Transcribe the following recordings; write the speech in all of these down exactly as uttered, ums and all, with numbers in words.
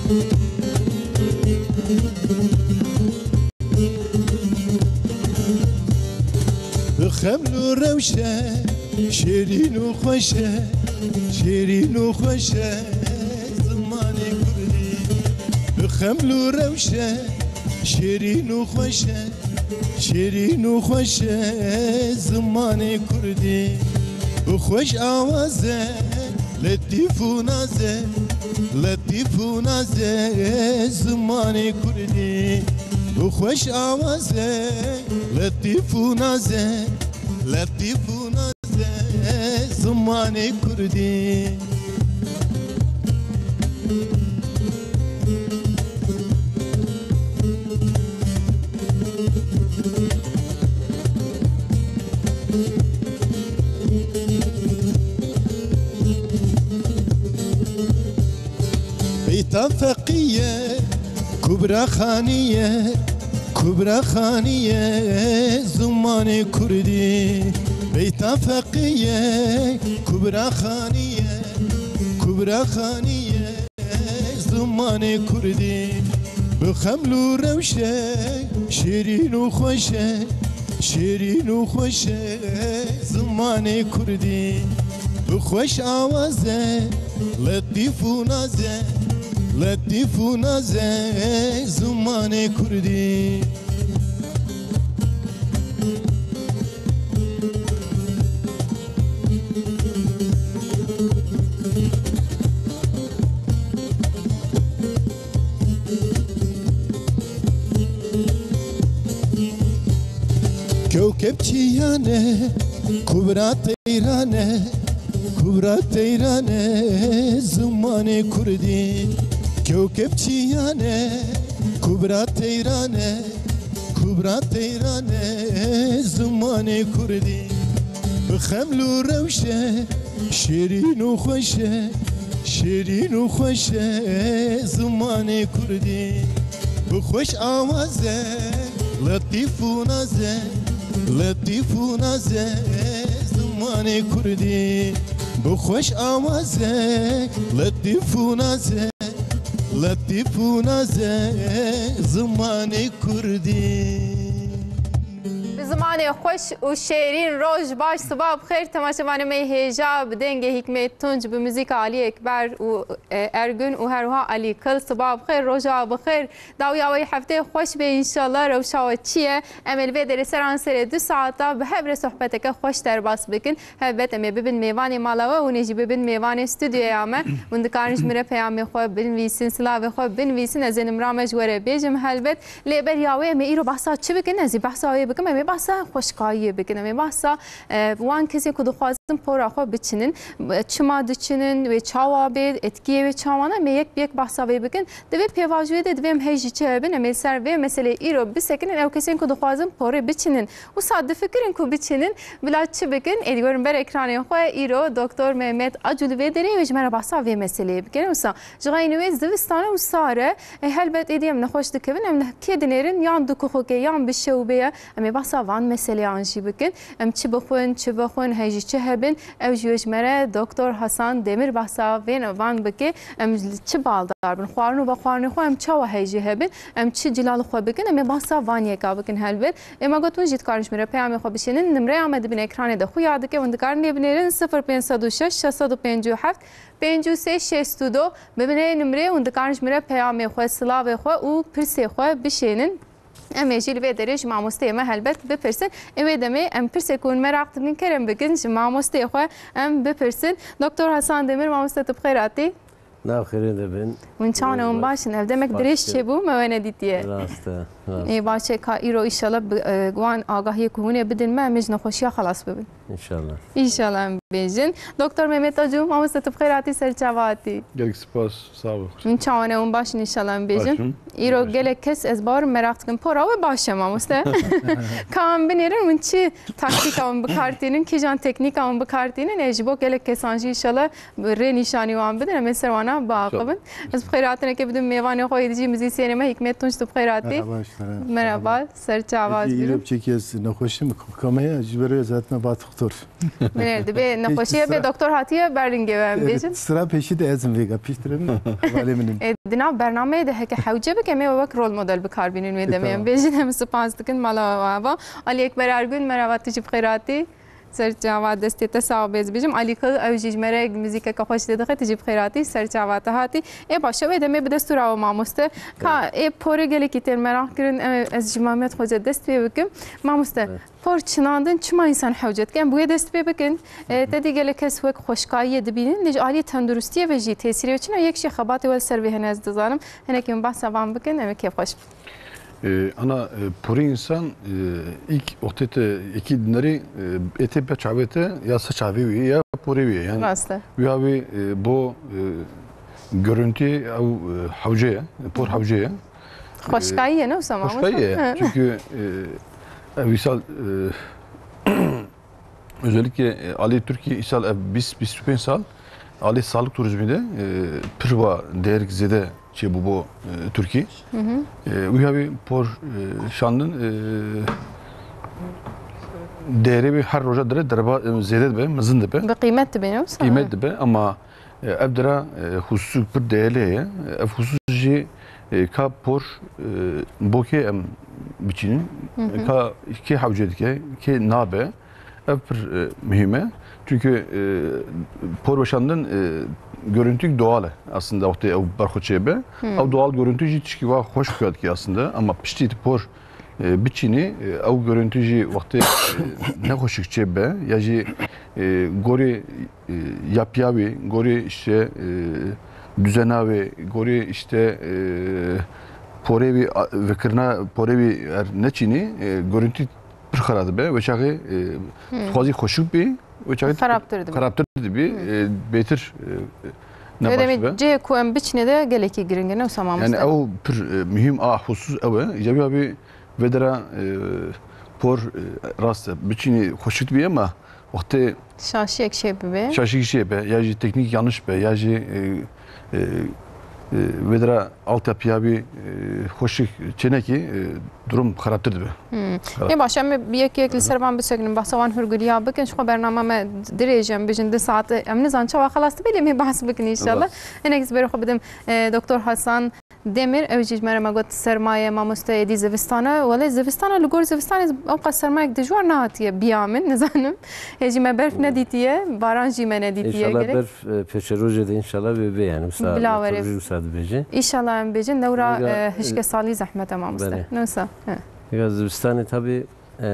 Bi xeml û rewşe şêrîn û xweş e, şêrîn û xweş e zimanê kurdî. Bi xeml û rewşe şêrîn û xweş e, şêrîn û xweş e zimanê kurdî. Bi xweş awaz e, letîf û naz e, letîf û naz e zimanê kurdî. Bi xweş awaz e, letîf û naz e, letîf û naz e zimanê kurdî. Beyta Feqiye, Kubra Xaniye, Kubra Xaniye, zimanê kurdî. Beyta Feqiye, Kubra Xaniye, Kubra Xaniye, zimanê kurdî. Bi xeml û rewşe şêrîn û xweş e, şêrîn û xweş e zimanê kurdî. Bi xweş awaz e, letîf û naz e, letîf û naz e zimanê kurdî. Kewkeb çiyan e, Kubra Teyran e, Kubra Teyran e, zimanê kurdî. Kewkeb çiyan e, Kubra Teyran e, Kubra Teyran e, zimanê kurdî. Bi xeml û rewşe şêrîn û xweş e, şêrîn û xweş e zimanê kurdî. Bi xweş awaz e, letîf û naz e, letîf û naz e zimanê kurdî. Bi xweş awaz e, letîf û naz e, letîf û naz e zimanê kurdî. Bi zimanê xweş û şêrîn, roj baş, siba bi xêr, temaşevanê me yê hêja, bi dengê Hikmet Tunç, bi muzîka Alî Ekber û, e, Ergün û her wiha Alî Kil, siba bi xêr, roja bi xêr. Dawiya we yê heftê xweş be înşallah. Rewşa we çi ye? Em ê li vê derê seranserê du saeta bi hev re sohbeteke xweş derbas bikin. Helbet em ê bibin mêvanê mala we, hûn ê jî bibin mêvanê stûdyoya me. Hûn dikarin ji min re peyamê xwe binivîsin, silavê xwe binivîsin. Ez ê nimra me ji we re bêjim helbet. Lê beriya wê em ê îro behsa çi bikin? Ez ê behsa wê bikim. Em ê behsa xweşikayiyê bikin. Em ê behsa, e, wan kesên ku dixwazin pora xwe biçinin, e, çima diçinin, wê çawa bê, etkiyê wê çawa ne, em ê yek bi yek behsa wê bikin. Di vê pêvajoyê de divê em hêj jî çi hebin, em ê ser vê meseleyê îro bisekinin. Ew kesên ku dixwazin porê biçinin, wisa difikirin ku biçinin, bila çi bikin? Êdî werin ber ekranê xwe. Îro Doktor Mehmet Acu li vê derê wê ji me re behsa vê meseleyê bikin. Wisa ji xeynî wê zivistane û sar e. E, helbet êdî em nexweş dikevin, em kê dinêrin, yan dikuxuke, yan bi şewbe ye. Em ê behsa van meseleyan jî bikin. Em çi bixwin, çi vexwin, hêj jî çi hebin, ew jî wê ji me re Doktor Hasan Demir behsa vê van bike. Em li çi baldar bin? Xwarin û vexwarinê xwe em çawa hêj jî hebin? Em çi cila li xwe bikin? Em ê behsa van yeka bikin helbet. Ê me got, hûn jî dikarin ji min re peyamê xwe bişînin. Nimreya me di bin ekranê de xuya dike. Hûn dikarin lê binêrin: sifir pênc sed û şeş, şeş sed û pêncî û heft, pêncî û sê, şêst û du. Bibinê nimrê, hûn dikarin ji min re peyamê xwe, silavê xwe û pirsê xwe bişênin. Em ê jî li vê derê ji mamosteyê me helbet bipirsin. Ê wê demê em pirsê ku hûn meraq dikin kerem bikin ji mamosteyê xwe em bipirsin. Doktor Hasan Demir, mamoste, tu bi xêr hatî. Nav xêrê de bin. Hûn çawan e, hûn baş in? Ev demek dirêj çêbû, me we nedîtiye. Rast e, rast. Ê, baş e, ka îro înşallah bi, e, wan agahiyê ku hûn ê bidin me, em ê ji nexweşiya xelas bibin. Înşallah. Înşallah em bêjin. Doktor Mehmet Acu, mamoste, tu bi xêr hatî, ser çava hatî. Gelek spas, sağ ol. Hûn çawan e, hûn baş in, înşallah em bêjin. Baş im. Îro gelek kes, ez bawer im, meraq dikin pora we baş e, mamoste. Ka em binêrin, hûn çi taktîka hûn bi kar tînin, kîjan teknîka hûn bi kar tînin? E, ji bo gelek kesan jî înşallah rê nîşanî wan bidin, em ê ser wana biaxivin. Ez bi xêrhatinekê bidim mêvanê xwe, êdî jî muzîsyenê me Hikmet Tunç, tu bi xêr hatî. Merhaba, ji te re. Merhaba, ser çava. Îro piçekî ez nexweş im, ka me ya, ji ber wê ez hatime vatix doktor. Binêr, dibê nexweşiyê bê doktor hatiye ber lingê we, em bêjin. Sira pêşî de ez im vêga piştre min, hevalê min in. E, di nav bernameyê de heke hewce bike, em ê we wek rol model bi kar bînin wê demê, em bêjin. Em spas dikin mala we ava. Alî Ekber Ergûn, merhaba, tu jî bi xêr hatî. Ser çava destê te sax bê ez bêjim. Alî Kağ, ew jî ji me re muzîkeke xweş dê dixe, tu jî bi xêr hatî, ser çava te hatî. Ê baş e, wê demê bi destûra we mamoste. Ka ê porê gelekî tên meraq kirin, e, ez ji Mamed Xoce dest pê bikim. Mamoste, por çinandin çima însan hewce dike? Em bi wê dest pê bikin. E, te dî gelek kes wek xweşkayiyê dibînin, lê ji aliyê tenduristiyê ve jî tesîrê wê çi ne? Yek jî xebatê we li ser vê hene, ez dizanim. Hinekî min behsa van bikin, em ê kêfxweş bin. E, ana, e, porê însan, e, ilk wextê te yekî dinerî, e, ê tê ber çavê te ya ser çavê wî ye ya porê wî ye. Yani Rast e. Wî havî, e, bo, e, görüntü ew, e, hewce ye, por hewce ye. Xweşkayî ye, ne wisa mamoste? Xweşkayî ye. Çünkü, e, ev îsal, e, Özellikle, e, alî Tirkî îsal ev bîst, bîst û pênc sal alî sağlık turizmî de, e, pir wa değerik zêde çêbû bo, e, Tirkî. Hı hı. E, wî havî por, e, şandin, e, değerê wî her roja dire derba, e, zêde dibe, mezin dibe. Bi qîmet dibe, ne wisa? Qîmet dibe ama, e, ev dira, e, hususuk pir değerli ye. Ev husus jî, e, ka por, e, bo kê em biçînin, hı hı, ka kê hewce dike, kê nabe. Ev pir, e, muhîm e. Çünkü, e, por weşandin, e, görüntük doğal e aslında, wextê ew berxwe çêbe. Hmm. Ew doğal görüntü jî tişkî wa xweş xuya dike aslında. Ama piştî tu por, e, biçînî, e, ew görüntü jî wextê, e, nexweşik çêbe ya jî, e, gorî, e, yapya wî, gorî işte, e, düzena wî, gorî işte, e, porê wî, a, vekirina porê wî er neçînî, e, görüntü pir xera dibe. Wê çaxê, e, Hmm. dixwazî xweşik bî, wê çaxê Xerabtir dibe. Xerabtir dibî, Hmm. e, bêtir, e, Wê nebaş demê dibe. Cihê ku em biçinê de gelekî giring e, ne wisa mamoste? Yani ew pir, e, muhîm a husus ew e. Jevî havî vê dera, e, por, e, rast e. Biçinî xweşik dibî ama wextê Şaşiyek çê bibe. Şaşiyek çê be, ya jî teknîk yanlış be, ya jî, e, e, e, vê dira altyapıya wî, e, xweşik çênekî, e, durum xerabtir dibe. Hmm. Xerab. Ê baş, em ê yek yek li ser van bisekinin, behsa wan hûrgiliya bikin, ji xwe bernama me dirêj e, em bijin du saet, em nizan çawa xelas dibe, lê em ê behs bikin înşallah. Hinek ez berê xwe bidim, e, Doktor Hasan Demir, ew jî ji me re me got sermaye, mamoste êdî zivistana. Welê zivistana, li gor zivistanê ew qas sermayek dijwar nehatiye biya min, nizanim. Hê jî me berf Hmm. nedîtiye, baran jî me nedîtiye Înşallah gerek. Berf, e, pêşerojê de înşallah wê bê yani. Wisa Bila were. Meteorolojî wisa dibêje. Înşallah em bêjin, newra, Vêga, e, hişke e, salî zehmet e mamoste. Belê. Ne wisa? He. Vêga zivistanê tabî, e,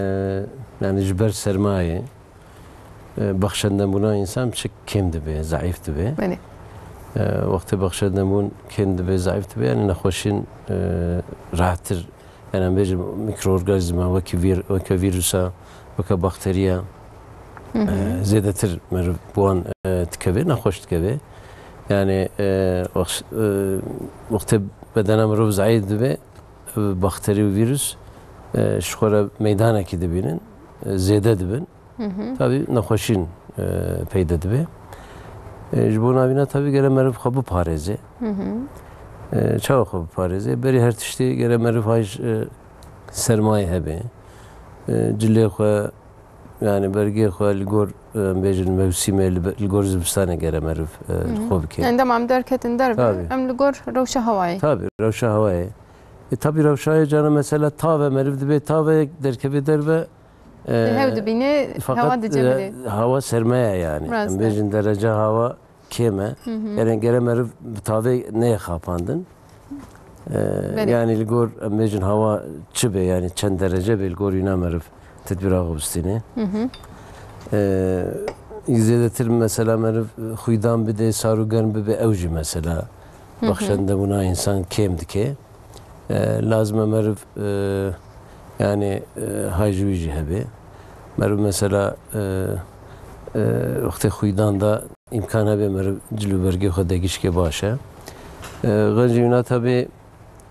yani ji ber sermayê, e, bexşendebûna însan piçek kêm dibe, zeîf dibe. Belê. E, wextê bexşendebûn kêm dibe, zeîf dibe, yani nexweşîn, e, rahattir, yani em bêjin mikroorganîzma, wekî vîr-, weke vîrusa, weke bakteriya, Hı hı. e, zêdetir meriv bi wan, e, dikeve, nexweş dikeve. Yani, e, wext-, e, wextê bedena mirov zeîf dibe, e, bakterî û vîrus, e, ji xwe re meydanekî dibînin, e, zêde dibin. Hı hı. Tabî nexweşîn, e, peyde dibe. E, ji bo navîna tabî gere meriv xwe biparêze. Hı hı. E, çawa xwe biparêze? Berî her tiştî gere meriv haj, e, sermayê hebe. E, cilê xwe, yani bergê xwe li gor, e, em bêjin mewsîmê, li be-, li gor zivistanê gere meriv, e, Hı hı. xwe bike. Yani dema em derketin derve, Tabî. Em li gor rewşa hewayê. Tabî, rewşa hewayê. E, tabî rewşa hewayê cana mesela tav e, meriv dibe tav e, derkeve derve, Li hev dibîne, Feqet, hewa dice e, bilê. Hewa serme ye yani. Rast e. Em bêjin derece hewa kêm e. Hı hı. Yani gere meriv bi tavê neyê xapandin. E, Belê. Yani li gor em bêjin hewa çi be, yani çend derece be, li gor wîna meriv tedbîra xwe bistîne. Hı hı. E, zêdetir mesela meriv xwîdan bide, sar û germ bibe, ew jî mesela Hı hı. bexşendebûna însan kêm dike. E, lazim e meriv, e, yani, e, hay ji wî jî hebe. Meriv mesela, e, e, wextê xwîdan de îmkan hebe meriv cil û bergê xwe de gişkê baş e. E, xencî wîna tabî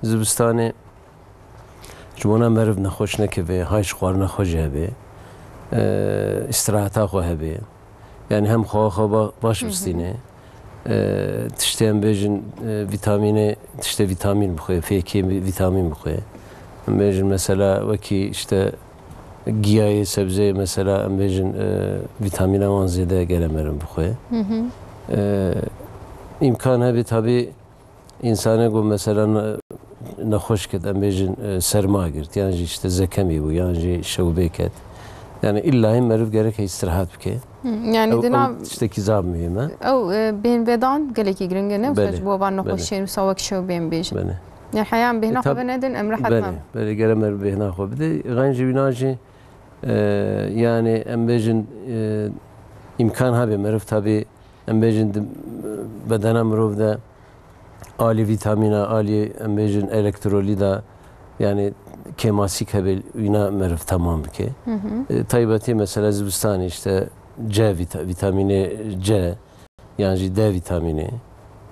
zivistanê ji bona meriv nexweş nekeve, hay ji xwarina xwe jî hebe. E, îstiraheta xwe hebe. Yani hem xwe xwe ba-, baş Hı hı. bistîne. E, tiştê em bêjin, e, vîtamînê, tiştê vîtamîn bixwe, fêkê vî-, vîtamîn bixwe. Em bêjin mesela wekî işte giyayê, sebzeyê mesela em bêjin, e, vîtamîna wan zêde gere meriv bixwe. Hı hı. E, îmkan hebe tabî însanê ku mesela ne-, nexweş ket, em bêjin, e, serma girt, yan jî işte zekemî bû, yan jî şewbê ket. Yani îlla hîn meriv gerek îstirahat bike. Hı, yani Ew, di ew nav tiştekî zaf muhîm e. Ew, e, bêhnvedan gelekî giring e, ne? Belê, Ji bo van belê. Nexweşiyên wisa wek şewbê em bêjin. Belê. Yani heya em bêhna E, xwe tab-, venedin, em rehet belê, nabin. Belê, gere meriv bêhna xwe bide. Xencî wîna jî, e, yani em bêjin, e, îmkan hebe meriv tabî, em bêjin di bedena mirov de alî vîtamîna, alî em bêjin elektrolîda, yani kêmasîk hebe wîna meriv temam bike. Hı hı. E, taybetî mesela zivistanê işte C vîta-, vîtamînê C, yan jî D vîtamînê,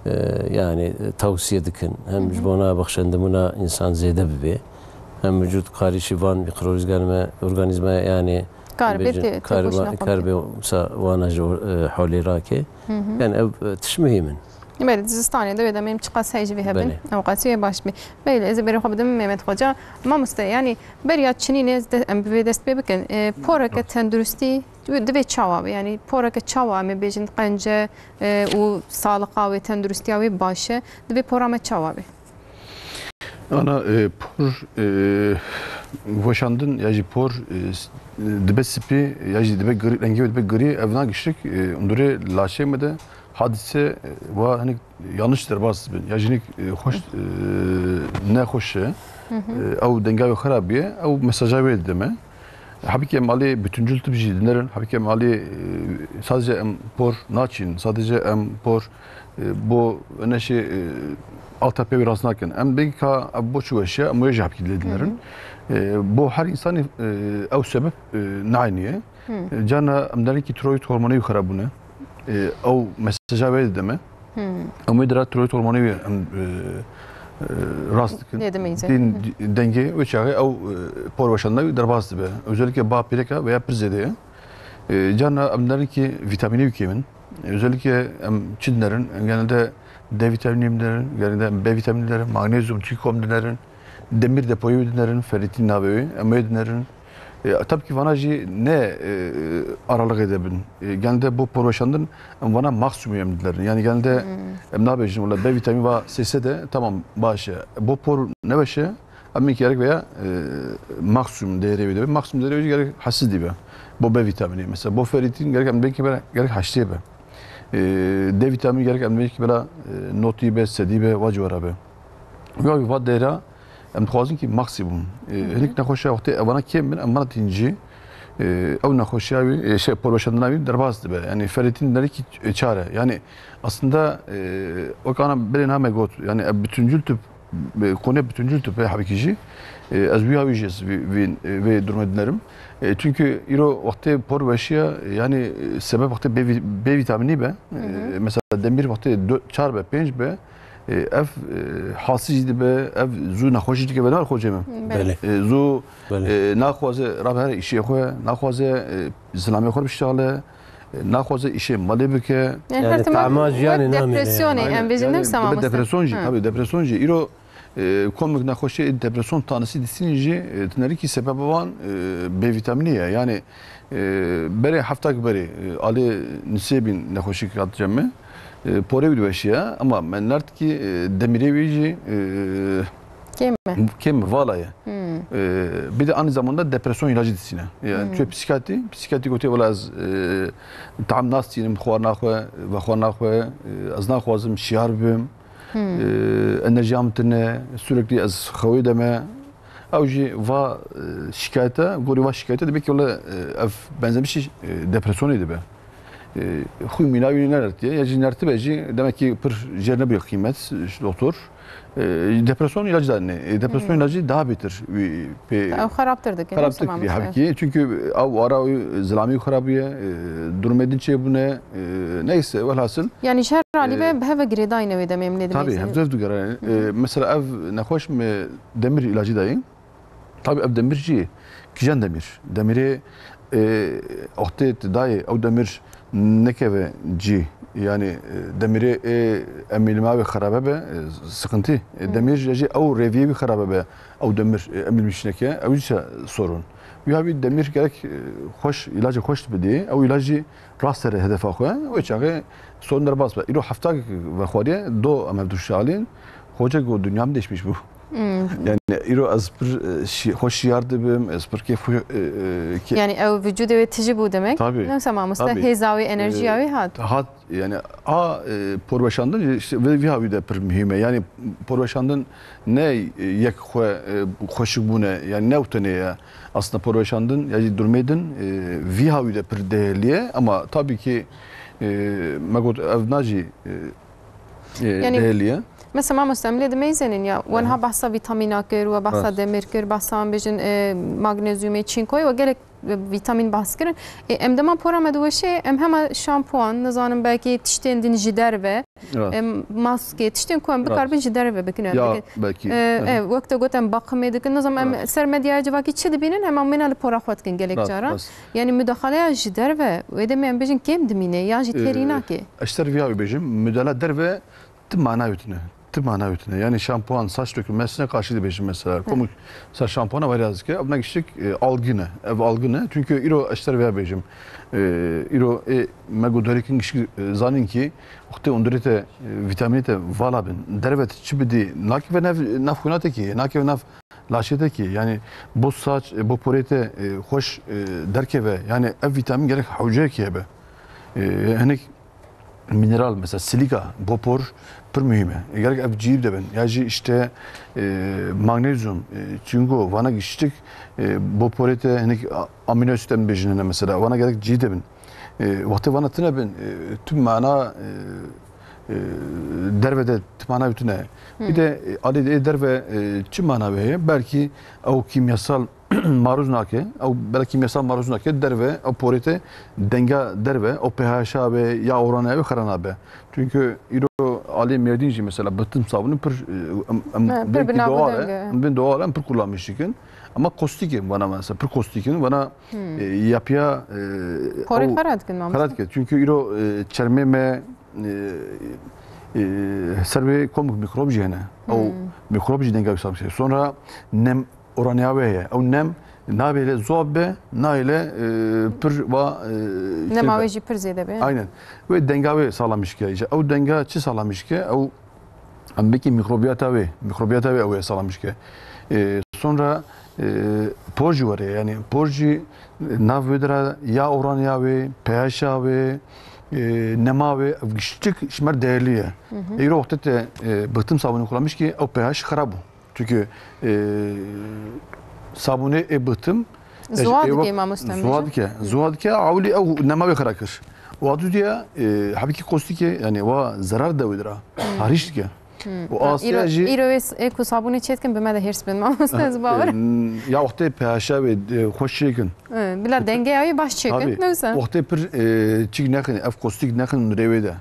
e, yani, e, tewsiye dikin. Hem Hı hı. ji bona bexşendibûna însan zêde bibe, hem vücut karîşî van mîkrorganîzme, organîzme, yani, Kar bê bêjin, tê-, kar têkoşîna ba-, xwe kar bike. Bê wisa wana ji, e, holê rake. Hı hı. Yani ev, e, tişt muhîm in. Belê, di zistanê de wê demê em çiqas heyj vê hebin. Belê. Ew qasî wê baş bê. Belê, ez ê berê xwe bidim Mehmet Xoca. Mamoste, yani beriya çinînê ez de-, em bi vê dest pê bikin. E, poreke tenduristî Divê, divê çawa be? Yanî poreke çawa em ê bêjin qenc e, e, û saliqa wê, tenduristiya wê baş e? Divê pora me çawa be? Ana, e, por, e, weşandin ya jî por, e, s-, dibe spî ya jî dibe girî, rengê wê dibe girî, ev na giştik, e, undurê laşê me de hadise, e, wa hinek yanlış derbas dibin. Ya jî hinek, e, xweş, e, ne xweş e. Hı hı. E, ew denga wê xirab bûye, ew mesaja wê dide me. Hebikê em alî bütüncül tip jî dinerin, hebikê em alî, e, sadece em por naçîn, sadece em por, e, bo neşê, e, alta pê wî rast nakin. Em bêgî ka ev bo çi weşiya, em wê jî hebikî dilê dinerin. Hı hı. E, bo her însanî, e, ew sebeb, e, naynî ye. Hı. E, carna em derin ki tiroid hormonê wî xirab bûne. E, ew mesaja wê dide me. Hmm. Em wê dira tiroid hormonê wê em, e, e, rast dikin. Lê dimeyze. Tên Hı. di-, dengê wê çaxê ew, e, por weşandina wî derbas dibe. Özellikle ba pîreka veya pir zêde ye. E, carna em derin ki vîtamînê wî kêm in. Özellikle em çi dinerin? Em genelde D vîtamînê dinerin, genelde em B vîtamînê dinerin, magnezyum, çinko em dinerin, demir depoyê wî dinerin, ferritîn navê wê, em wê dinerin. E, tabii ki vana jî ne, e, aralık edebin. E, genelde bu porweşandin em vana maksimum em dilerin. Yani genelde Hmm. em nabêjin wala B vitamini va sese de tamam baş e. Bu por ne beşe? Em gerek veya, e, maksimum değeri bile. Maksimum değeri gerek hassiz dibe. Bu B vitamini mesela. Bu ferritin gerek em belki böyle gerek haştiye be. E, D vitamini gerek em belki böyle, e, notî be, sedî be, vacivara be. Ya va değera em dixwazin ki maksimum. E, Hı hı. Hinek nexweşiya wextê evana kêm bin, em vana tîncî, e, ew nexweşiya wî, e, şey, porweşandina wî derbas dibe. Yani ferritin derik ki, e, çare. Yani aslında, e, o kana belê name got. Yani ev bütüncül tip, e, konuya bütüncül tip, e, hebekî jî. E, ez wî ya wî jî ez vî, vî, e, vê durumê dinerim. E, çünkü îro wextê por weşiya, yani, e, sebep wextê B vi-, B vitamini be. E, Hı hı. Mesela demir wextê dö-, çar be, pênc be, e, ev, e, hasî jî dibe, ev zû nexweşî dike ve ne xocê min. Belê. Belê. E, zû, Belê. E, naxwaze rabe her îşê xwe, naxwaze, e, zilamê xwe biştale, e, naxwaze îşê malê bike. Yani Yani her zaman tama wek jiyanê namîne depresyonê, yani. Em bêjin Yani ne dibe zaman depresyon jî, Hı. tabii depresyon jî. Îro, e, komik nexweşê depresyon tanesi disînî jî, e, tinerî ki sebebe wan, e, B vitamini ye. Yani, e, berê heftak berê, e, alê nisê bin nexweşî kat cem me. E, porê wî diweşiye, ama me nert ki, e, demirê wî jî, e, Kêm e. kêm vala ye. Hmm. E, bir de aynı zamanda depresyon ilacı disîne. Yani Hmm. tu psikiyatri, psikiyatri gotiye wala ez, e, tam nas tînim, xwarina xwe, vexwarina xwe, e, ez naxwazim şiyar bibim. Hmm. E, enerjiya min tune, sürekli ez xewê de me. Ew jî va, e, şikayete, gorî va şikayete demek ki wala, e, ev benzemişî, e, depresyonê dibe. E, xwî mîna wî nertiye, ya jî nertibe jî demek ki pir jêr nebûye qîmet, ji doktor. E, depresyon ilacı da ne? E, depresyon Hmm. ilacı daha beter wî pê Ew xerabtir dike, xerabtir ne? Kiriye, Tamam. Hebkî. Çünkü ew ara wî zilamî xirabûye, e, durumê din çêbûne, e, neyse, velhasil. Yani ji her alî E, ve bi heve girêdayî newê demê em lê Tabii, dimeyzin. Hem zor digerane. Hı hı. E, mesela ev nexweş me demir ilacı dayî. Tabii ev demir jî kijan demir. Demirê, e, oxtê tu dayê ew demir nekeve cî. Yani, e, demirê, e, emîlma ve xerabe be, e, sıkıntı. E, Hmm. demir jî ew reviyê wî xerabe be, ew demir, e, emîlmiş neke, ew jî sorun. Wî havî demîr gerek, e, xweş, îlacê xweş bidî. Ew îlac jî rast here hedefa xwe. Wê çaxê son derbas be. Îro hefta vexwariye, do em hevdu şalîn. Hoca got, "Dünyam değişmiş bu." Hmm. Yani îro ez pir, e, şi-, xweş şiyar dibim, ez pir kêf xwe, e, e, kê- Yani ew vücudê wê tijî bû demek? Tabii. Neyse mamoste, Tabii. hêza wê, enerjiya E, wê hat. Hat, yani a, e, porweşandin işte vê, vî havî de pir muhîm e. Yani porweşandin ne, e, yek xwe, e, xweşik bûne, yani ne tenê ye. Aslında porweşandin ya jî durmê din, e, vî havî de pir değerli ye. Ama tabii ki, e, me got ev na jî, e, e, Yani, değerli ye. Mesela mamoste, em lê dimeyzênin ya, wenha Aha. behsa vîtamîna kir, we behsa Rast. demir kir, behsa em bêjin, e, magnezyumê, çinkoyê, we gelek, e, vîtamîn behs kirin. E, em dema pora me diweşê, em hema şampuan, nizanim belkî tiştên din ji derve, Rast. em, maskê, tiştên ku em Rast. bikarbin ji derve bikin, em Ya, bikin. belkî. E, Aha. e, wek te got em bakimê dikin, nizanim em Rast. ser medyaya civakî çi dibînin, hema mêna li pora xwe dikin gelek Rast, caran. rast. Yani müdahaleya ji derve, wê demê em bêjin kêm dimîne, ya jî Ee, têrî nake. Ez ser viya wê bêjim, müdahale derve ti mana wê tune. Ti mana wê tune. Yani şampuan, saç dökülmesine karşı dibêjim mesela. Komik ser şampuana var yazık ki. Ev ne kişilik, e, algı ne? Ev algı ne? Çünkü îro ez ser viya bêjim. E, îro, e, me godarî kin kişilik, e, zanin ki, wextê undurê te, e, vitaminê te vala bin. Derve te çi bidî, nakeve nav, nav xwîna te ki, nakeve nav Laşê te ki, yani bo saç, e, bo porê te, e, xweş, e, derkeve. Yani ev vitamin gerek hewceyekî hebe. E, hinek mineral, mesela silîka, bo por pir muhîm e. E, gerek ev cîb de bin. Ya jî işte, e, magnezyum, e, çinko, vana giştik, e, bo porê te hinek a-, amino asit em bêjin hene mesela. Vana gerek cîb de bin. E, wextê vana tine bin, e, tu mana, e, e, derve de ti mana wî tune. Hı. Bir de, e, alî de derve, e, çi mana wê heye? Belkî ew kîmyasal maruz nake, ew belkî kîmyasal maruz nake, derve, ew porê te denga derve, ew pH a wê ya orana wê xera nabe. Çünkü îro alî Mêrdîn jî mesela bıhtım sabunu pir, e, em, em Ha, pir belkî bi nav doğal e, denge. em bin doğal e, em pir kullanmış dikin. Ama kostîk e vana mesela, pir kostîk e, vana Hmm. E, yapıya, e, Porê ew xera dikin, mamoste. Xera dike. Çünkü îro, e, çermê me, e, e, ser wê komik mikrop jî hene. Ew Hmm. mikrop jî denga wî sabit. Sonra nem oraniya wê heye. Ew nem nabê le zuwa be, nayê le, e, pir va, e, Nema şey wê be. jî pir zêde be. Aynen. Wê denga wê sağlamış ke. Îşte ew denga çi sağlamış ke? Ew Em bikî mikrobiyata wê, mikrobiyata wê ew ê sağlamış ke. E, sonra, e, por jî were, yani por jî nav wê dira ya oraniya wê, pH a wê, e, nema wê, ev giştik ji mer değerli ye. Hı hı. Îro wextê te, e, bıhtım sabunê kullanmış ki ew pH xerab bû. Çünkü, e, sabunê ê bıhtım Zuwa e, dike wek-, mamoste, em zuwa bêjin. dike. Zuwa dike, ewlî ew nema wê xera kir. Wa du diye, e, hebikî kostîkê, yani wa zerar de wê dira. Hmm. Harîş dike. Hmm. Û Ha, astiya îro, jî îro wê s-, ê ku sabûnê çêdikin, bi me de hêrs bin, mamoste, ez bawer. E, ya wextê pH a wê, e, xweş çêkin. E, bila dengeya wê baş çêkin, Tabii. ne wisa? Wextê pir, e, çîk nexin, ev kostîk nexin nurê wê de.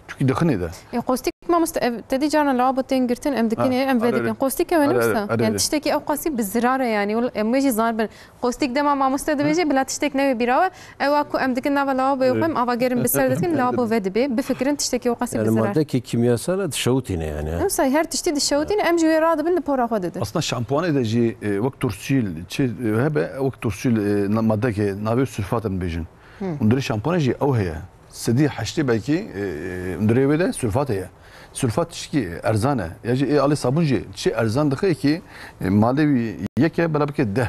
Çünkü dixinê de. E, qostîk mamoste, ev te dî carna lawabo tên girtin, em dikinê, Ha, em are, vedikin. are. Qostîk ew Are, are, nifsa. are, Yani are. tiştekî ew qasî bi zirar e yani. Ul-, em wê jî zar bin. Qostîk dema mamoste dibêje, bila tiştek newê bîra we. Ew a ku em dikin nava lawabo Evet. xwe, em ava gerin bi ser dikin, lawabo ve dibe. Bifikirin tiştekî ew qasî Yani bi zirar. madde ki kimyasal e dişewitîne yani. Nifsa her tiştî dişewitîne, em ji wê radibin li pora xwe didin. Aslında şampuanê de jî, e, wek turşîl, çi, e, hebe, wek turşîl, e, na-, madde ki navê sülfat em dibêjin. Hı. Hundirê şampuanê jî ew heye. Sedî heştê belkî, e, e, hundirê wê de sülfat heye. Sülfat tişkî erzan e. Ya jî ê alê sabûn jî çi erzan dixe ki, e, malê wî yek e, bela bike deh.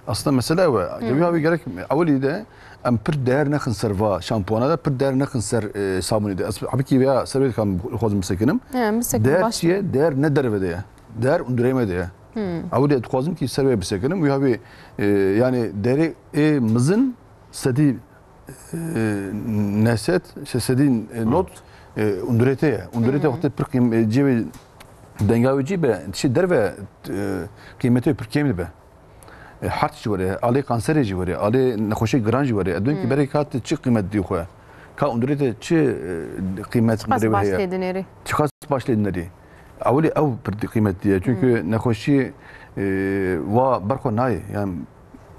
Aslında mesele ew e. Hı. Cewî havî gerek ewilî de em pir değer nexin ser va şampuana de, pir değer nexin ser, e, sabûnê de. Ez hebikî veya ser wê dixwazim bisekinim. He, bisekin, Değer baş çi ye? Değer ne derve de ye. Değer hundirê me de ye. Hı. Ewilî dixwazim ki ser wê bisekinim. Wî havî, e, yani değerê ê mizin sedî e, neset, şesedîn, e, not, e, undurete ye. Undurete Hmm. wextê pir qîm-, e, cê ve denga wê cî be, dişê derve, e, qîmetê pir kêm dibe. E, hert jî were, alê kanserê jî were, alê nexweşê giran jî were. Edun ki Hmm. berê ka te çi qîmet dî xwe? Ka undurete çi, e, qîmet Çiqas undurê baş heye? tê dinêrî? Çiqas baş tê dinêrî? Ewilî ew pir qîmet diye. Çünkü Hmm. nexweşî, e, wa berxwe nayê. Yani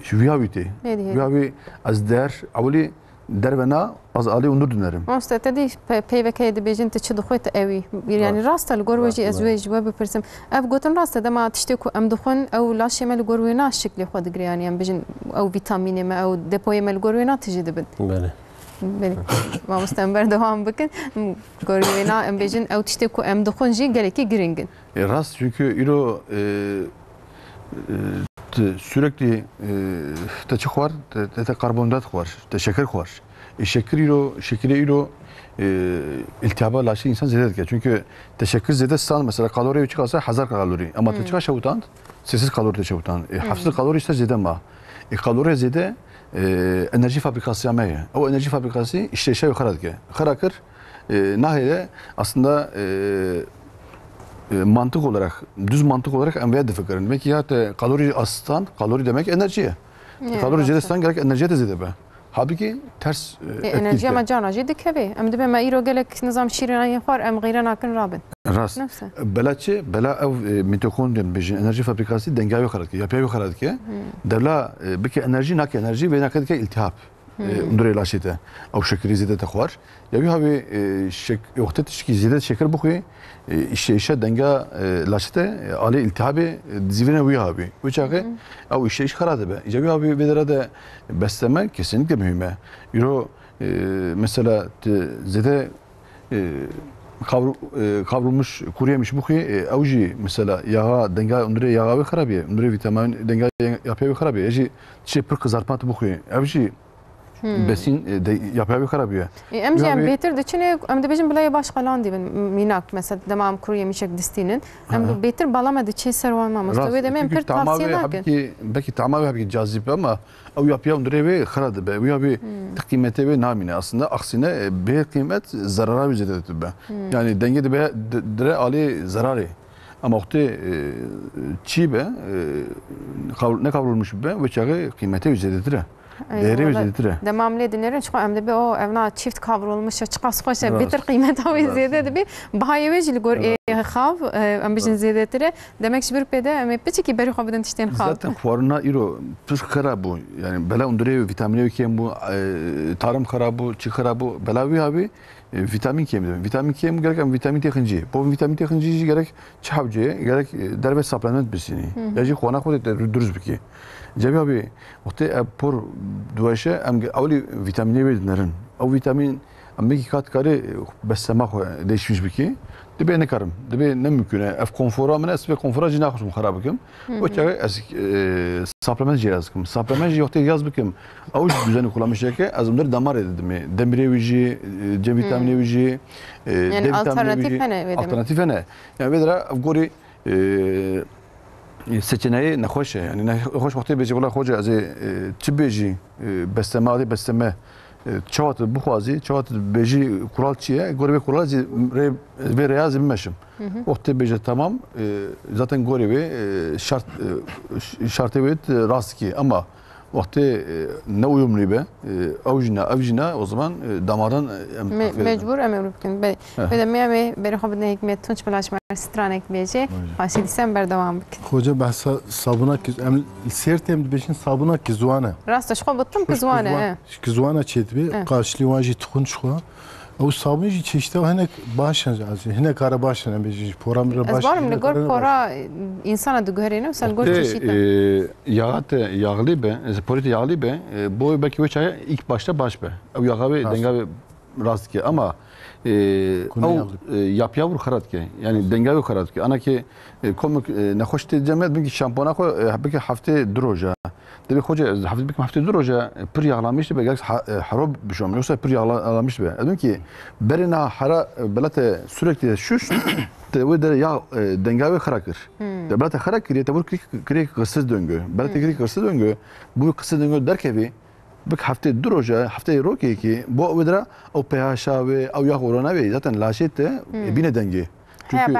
Ji viya wî tê. Êdî, êdî. Viya wî ez der, ewilî derve na, ez alî hundir dinerim. Mamoste, te dî pe-, peyvekeyê dibêjin, tu çi dixwî, tu ewî. Yanî rast e, li gor we jî ez wê ji we bipirsim. Ev gotin rast e, dema tiştê ku em dixwin, ew laşê me li gor wê na şiklê xwe digire, yanî em bêjin ew vîtamînê me, ew depoyê me li gor wê na tijî dibin. Belê. Belê. Mamoste, em berdewam bikin. Gorî wêna em bêjin, ew tiştê ku em dixwin jî gelekî giring in. E, rast, çünkü îro, e, e, te sürekli, e, te çi xwar? Te, te, te karbonhidrat xwar, te şeker xwar. E, şekir îro, şekirê îro, e, iltihaba laşê insan zêde dike. Çünkü te şekir zêde stand, mesela kalorî çiqas e, hezar kalorî. Ama te çiqas şewitand? Sê sed kalorî te şewitand. E, heft sed kalorî işte zêde ma. E, kalorî zêde, e, enerjî fabrikasya me ye. Ew enerjî fabrikasî işleyişa wê xera dike. Xera kir, e, nahêle aslında, e, e, mantık olarak, düz mantık olarak em vêya difikirin. Demek ki ya te kalorî astan, kalorî demek enerji ye. Te kalorî zêde stan gerek enerjiye de zêde be. Halbuki ters, e, E, etkî enerjiya dike. Me carna jî dikeve. Em dibe me îro gelek nizam şîrînaniyê xwar, em xeyre nakin rabin. Rast. Nefse. Bela çi? Bela ev, e, mitochondrion bêjin, enerji fabrikasî denga wê xera dike, yapya wê xera dike. Devla, e, bike enerjî, nake enerjî, vê nake dike iltihap. E, hundirê laşê te. Ew şekirî zêde te xwar. Ya wî havê, e, şek-, wextê tişkî zêde şekir bixwî, e, îşe, îşe denga, e, laşê te, e, alê iltihabê, e, dizîvîne wî havî. Wê çaxê ew îşe îş xera dibe. Ya wî havî vê dere de besleme kesinlikle mühim e. Îro, e, mesela te zêde, e, kavru-, e, kavrulmuş kuru yemiş bixwî, e, ew jî mesela yaxa denga hundirê yaxa wê xerabiye. Hundirê vîtamin denga yapya wê xerabiye. Ya jî tiştê pir qizartma tu bixwî. Ew jî Besîn, e, de, yapya wî xera bûye. E, em jî em bêtir diçin ê, em dibêjin bila yê baş xelandî bin. M-, mînak, mesela, dema em kuru yemişek distînin. Em bêtir bala me diçê ser wan mamoste. Wê demê em pir tavsiye nakin. Belkî tama wê hebkî cazîb be ama ew yapya hundirê wê xera dibe. Wî ya wî qîmetê wê namîne. Aslında aksine, e, bê qîmet zerara wî zêde dibe. Yani dengê dibe, di-, dire alê zerarê. Ama wextê, e, çî be, e, kav-, ne kavrulmuş be, wê çaxê qîmetê wî zêdetir e. Değeri wî zêdetir e. Demam lê dinêrin, çiqo em dibê o, ev na çift kavrulmuş e, çiqas xweş e, bêtir qîmeta wî zêde dibî. Bahayê wê jî li gor ê xav, e, em bijin zêdetir e. Demek ji bir pê de em ê piçekî berî xwe bidin tiştên xav. Zaten xwarina îro pir xera bû. Yani bela hundirê wî, vîtamînê wî kêm bû, e, tarım xera bû, çi xera bû. Bela wî havî, e, vîtamîn kêm dibin. Vîtamîn kêm gerek em vîtamîn tê xincî. Bo vîtamîn tê xincî jî gerek çi hewcê, gerek, e, derve supplement bisînî. Ya jî xwana xwe de te du-, durust bikî. Cevî abi, wextê ev por diweşe, em ge-, ewlî vîtamînê wê dinerin. Ew vîtamîn, em belkî kat karê, e, beslema xwe değişmiş bikî. Dibê nikarim, dibê ne mümkün e. Ev konfora min e, ez vê konfora jî naxwazim xera bikim. O çaxê ez, e, supplement jî yaz dikim. Supplement jî wextê yaz bikim, ew jî düzenî kullanmış yeke, ez hundir damarê didimê. Demirê wî jî, e, C vîtamînê wî jî, e, D vîtamînê wî jî. Yani alternatif hene wê demê. Alternatif hene. Yani vê dira ev gorî, e, seçeneği nexweş e. Yani nexweş wextê bêjî, wela xoce ez ê, e, çi bêjî, e, besleme, adê besleme, e, çawa tu bixwazî, çawa tu bêjî, kural çi ye? Gorî vê kural zî rê, vê rêya zî bimeşim. Wextê bêje tamam, e, zaten gorê wê, e, şart, e, ş-, şartê wê tu rast kî. Ama wextê, e, ne uyumlî be, e, ew jî ne, ev jî ne, o zaman, e, damardan, e, em Me-, mecbur em ewro bikin. Be-, Heh. Bede me em ê berê xwe bidin Hikmet Tunç, bila ji me stranek bêje. Xweşî dîse em berdewam bikin. Xoce behsa sabuna ki, em li Sêrtê em dibêjin sabuna ki ziwane. Rast e, ji xwe bitim ki ziwane, e. Ki ziwane çêdibê, Eh. Qarşilî wan jî tixun ji xwe. Ew sabun jî çeşitê hinek baş in, ez hinek ara baş in, em bêjin ji pora min re baş in. Ez barim li gor pora, e, insana diguherînim, sen gor çeşît e. E, yaxa te yağlı be, e, porê te yağlı be, e, bo belkî wê çaye ilk başta baş be. Ew yaxa wê, denga wê rast dike. Ama, e, ew, e, yapya wir xera dike. Yani denga wê xera dike. Ana ki, e, komik, e, nexweş tê cem e, belkî şampona xwe, e, belkî heftê du roja. Dibê xwece, ez heft-, bikim heftê du roja, e, pir yağlamış dibe, gerek ha-, e, hero bişom, yoksa pir yağla-, yağlamış dibe. Ez ki berê niha hera, e, bela te sürekli şuşt, te wê dere yağ, e, denga wê xera kir. Te bela te xera kiriye, te vur kir-, kiriye kısır döngü. Bela te kiriye kısır döngü, bu kısır döngü derkevî, bik heftê du roja, heftê rokê ki, bo wê dira, ew pH a wê, ew yağ orana wê, zaten laşê te, e, bîne dengê. Çünkü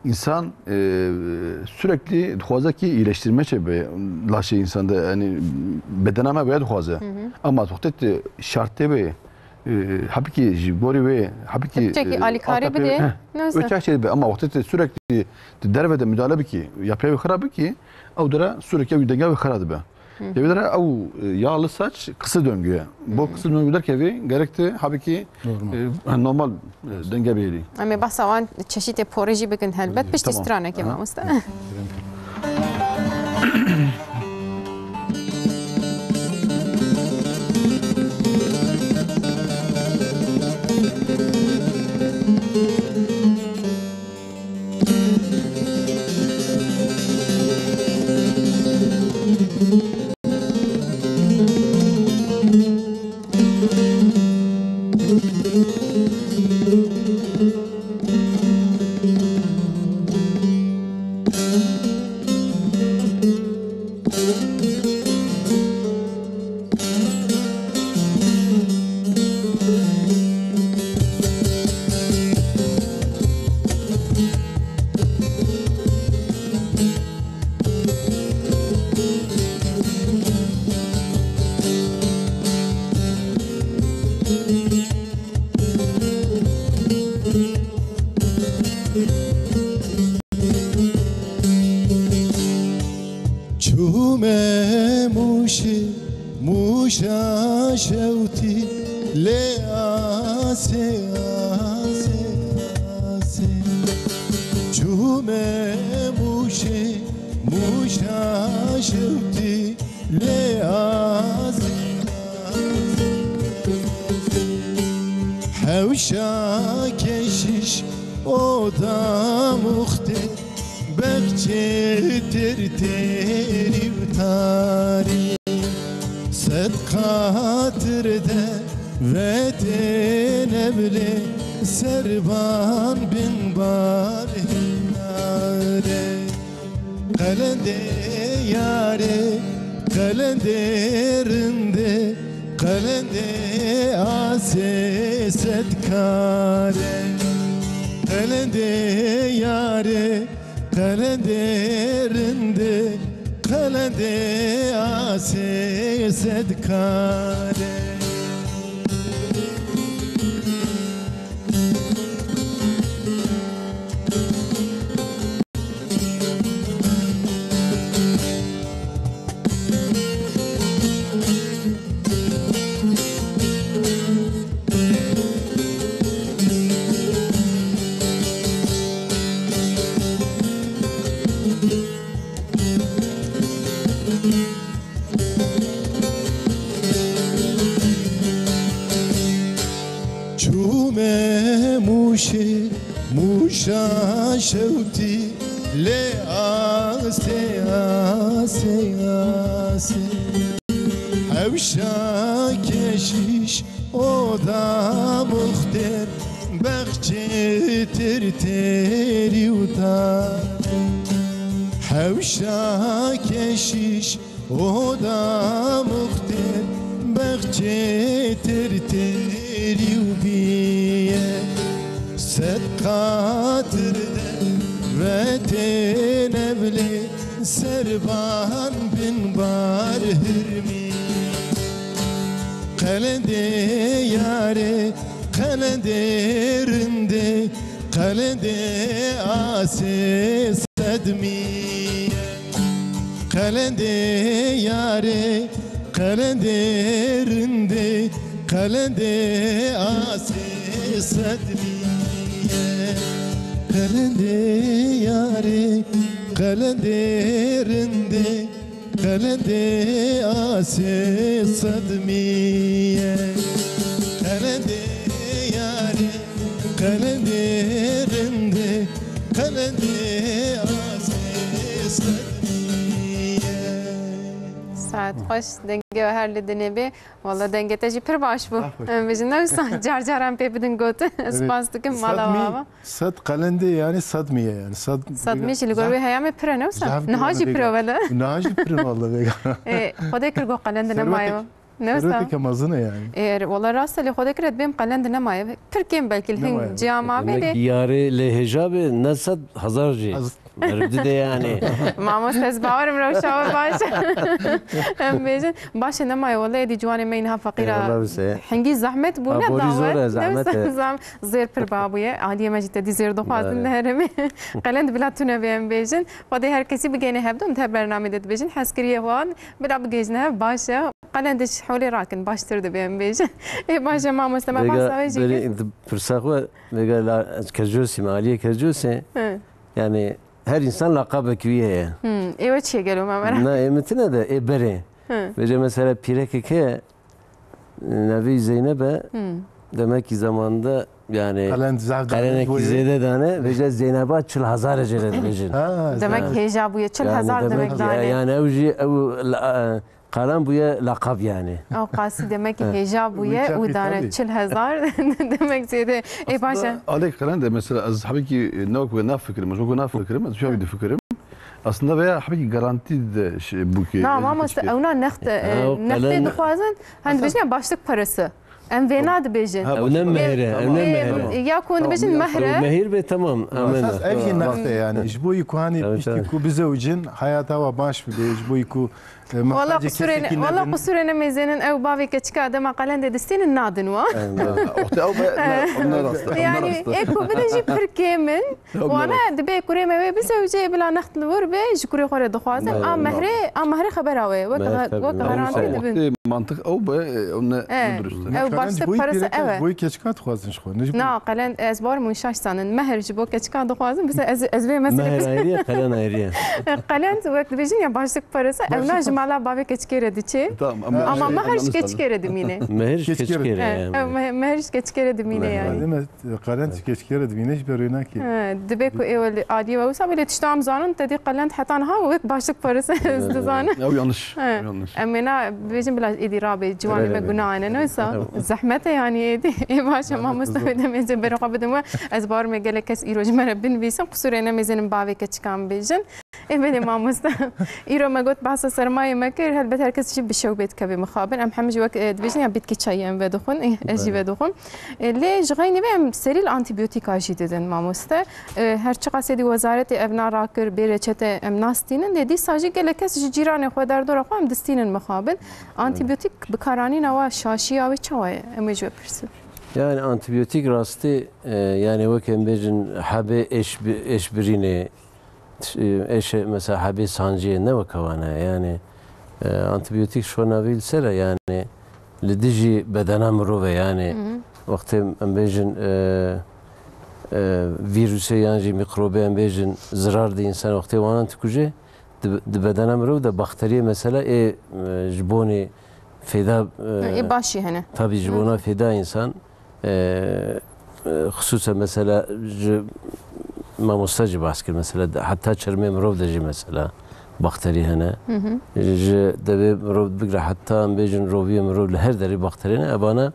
insan, e, sürekli dixwaze ki iyileştirme çêbe laşê insan de, yani bedena me wê dixwaze. Ama wextê tu şartê wê, e, hebikî ji gorî wê, hebikî, Çekî e, alîkarî altyapı bidê, wê, heh, ne wê çek çêbe. Ama wextê tu sürekli tu derve de müdahale bikî, yapya wê xera bikî, ew dere sürekli ew denga wê xera dibe. Hı hı. Yê wî der ew, e, yağlı saç kısa döngüye. Bo Hı. kısa döngü derkevê gerek te habekî, Normal. e, ha, normal, e, denge bêrî. Em ê behsa wan çeşitê porê jî bikin helbet. Piştî Tamam. stranekê Aha. mamoste. Çûme Mûşê, Mûşa şewtî lê asê, asê, asê. Çûme Mûşê, Mûşa şewtî lê asê, asê. Hewşa keşiş oda muxtê. Bexçê tir têrî û tarî, sed qatir de vetê nebilê, serban bin bar hînare. Qelendê yarê, qelendê rindê, qelendê asê sed kare. Qelendê yarê, qelendê rindê, qelendê asê sed kare. Çûme Mûşê, Mûşa şewtî lê asê, asê, asê. Hewşa keşiş oda muxtêr, bexçê tir têrî û tar. Hewşa keşiş oda muxtêr, bexçê tir têrî û bîye. Sed qatir de vetê nebilê, serban bin bar hirmî. Qelendê yarê, qelendê rindê, qelendê asê sedmî. Qelendê yarê, qelendê rindê, qelendê asê sedmî ye. Qelendê yarê, qelendê rindê, qelendê asê sedmî ye. Qelendê yarê, qelendê rindê, qelendê asê sedmî ye. Saet xweş, dengê we her li dinê bê. Walla dengê te jî pir baş bû. Sax ol. Em bêjin ne wisa car car em pê bidin gotin. Spas dikim, mala we ava. Sed qelendê yani sedmî ye yani. Sed, sedmî jî li gor wê heyamê pir e ne wisa? Niha jî pir e wele. Niha jî pir e wele vêga. Ê, Xwedê kir go qelendê nemaye. Ne wisa? Serweteke mezin e yani. Ê, wala rast e, lê Xwedê kir ez bêm qelendê nemaye. Pir kêm belkî li hin ciya mabê lê. Demek yarê lê hêja bê ne sed, hezar jî. Meriv dide yani. Mamoste, ez bawerim rewşa we baş e. Em bêjin. Baş e, nemaye, wele êdî ciwanê me niha feqîra. Eyvallah, wise. Hingî zehmet bûne. Ha, borî zor e, dawet, zehmet e. Zam-, zêr pir babûye. Aliyê me jî te dî zêr dixwazin. Bale. Li herêmê. Qelend bila tune bê, em bêjin. Xwedê her kesî bigeyne hevdû, em di her bernamê de dibêjin. Hezkiriyê wan bila bigihîjine hev baş e. Qelend ji holê rakin, baştir dibe, em bêjin. Ê baş e, mamoste, me behsa wê jî kir. Berî pirsa xwe, vêga la, ez Kercosî me, aliyê Kercosê. Hı. Yani her insan lakabek wî heye. Hmm, ê we çi ye gelo, me merak. Na, ê min tine de, ê berê. Hı. Vêce mesela pîrekek heye, navê Zeynep e. Hmm. Demek ki zamanında yani Qelend zaf dane, qelenekî boyê zêde dane. Vêce Zeyneba çil hezar e jê re dibêjin. Ha, Demek zaf. Hêja bûye, çil hezar demek, demek ya, dane. Yani ew jî, ew la, Qelen bûye laqab yani. Ew qasî demek ki hêja bûye û dane çil hezar demek zêde. Ê, baş e. Aslında alek qelen de mesela ez hebekî ne wek we nafikirim, ez wek we nafikirim, ez şuya difikirim. Aslında veya hebekî garantî de şey, bû ki. Na, mamoste, ew na next, e, nextê dixwazin, hani dibêjin ya başlık parası. Em vêna dibêjin. Ha, ew ne mehir e, ew ne mehir e. Ya ku hûn dibêjin mehir e. Mehir be, tamam, amen. Esas ev jî next e yani. Ji bo ku hanî piştî ku bizewicin, hayata wa baş bibe, ji bo ku E, wala qusûrê ne, wala qusûrê ne mêzênin, ew bavê keçika dema qelendê distînin nadin wa. Oxtê ew be, ne, ne rast e, ne rast e. Yani, ê ku bide jî pir kêm in. Wana dibe kurê me wê bizewicê bila next li wir be, ji kurê xwe re dixwazin. A mehrê, a mehrê xebera wê. Wek, wek garantî dibin. Oxtê mantiq ew be, ew ne, ne durust e. Ew başlık parası ew e. Boyî keçika dixwazin ji xwe. Na, qelen, ez barim wî şaş zanin. Mehr ji bo keçika dixwazin, bisa ez, ez vê meselê. Mehr ayrı ye, qelen ayrı ye. Qelen, wek dibêjin ya başlık parası, ew na ji mala bavê keçikê re diçe. Tamam, ama mehr ji keçikê re dimîne. Mehr ji keçikê re. He, yani. Ew me-, mehr ji keçikê re dimîne yani. Deme, qelen ji keçikê re dimîne, ji ber wê nake. He, dibe ku ê wel aliyê we wisa belê tişta em zanin, te dî qelen heta niha wek başlık parası ez dizanim. Ew yanlış. He. Yanlış. Em ê na bêjin bila êdî rabe, ciwanê me gunah ne, ne wisa. Zehmet e yani êdî. Ê baş e, mamoste, wê demê ez ê berê xwe bidim we. Ez bawer me gelek kes îro ji me re binivîsin. Qusûrê nemêzênin bavê keçikan bêjin. Ê belê mamoste. Îro me got behsa sermayê me kir. Helbet her kes jî bi şewbê dikeve mixabin. Em hemî jî wek, e, dibêjin ya bitki çayı em vedixwin. Ê, ez jî vedixwim. E, lê ji xeynî vê em serî li antîbiyotika jî didin mamoste. E, her çiqas êdî wezaretê ev na rakir, bê reçete em nastînin, lê dîsa jî gelek kes ji cîranê xwe, derdora xwe em distînin mixabin. Antîbiyotik bikaranîna wa, şaşiya wê çawa ye? Em ê ji we pirsin. Yani antîbiyotik rastî, e, yani wek em bêjin hebê êş bi-, êşbirînê, t-, e, êşe mesela hebê sanciyê ne wek wana ye. Yani, e, antîbiyotik şona vî li ser e, yani li dijî bedena mirov e, yani wextê em bêjin, e, e, vîrusê yan jî mîkrobê em bêjin zirar di însan wextê wanan dikuje, di, di bedena mirov de bakteriyê mesela ê, e, ji bonê fêda, e, ê başî hene. Tabî ji bona fêda însan, e, e, xisûsen mesela ji mamosta jî behs kir, mesela de, heta çermê mirov de jî mesela bakterî hene. Ji devê mirov bigire heta em bêjin roviyê mirov li her derê bakterî hene. Evana,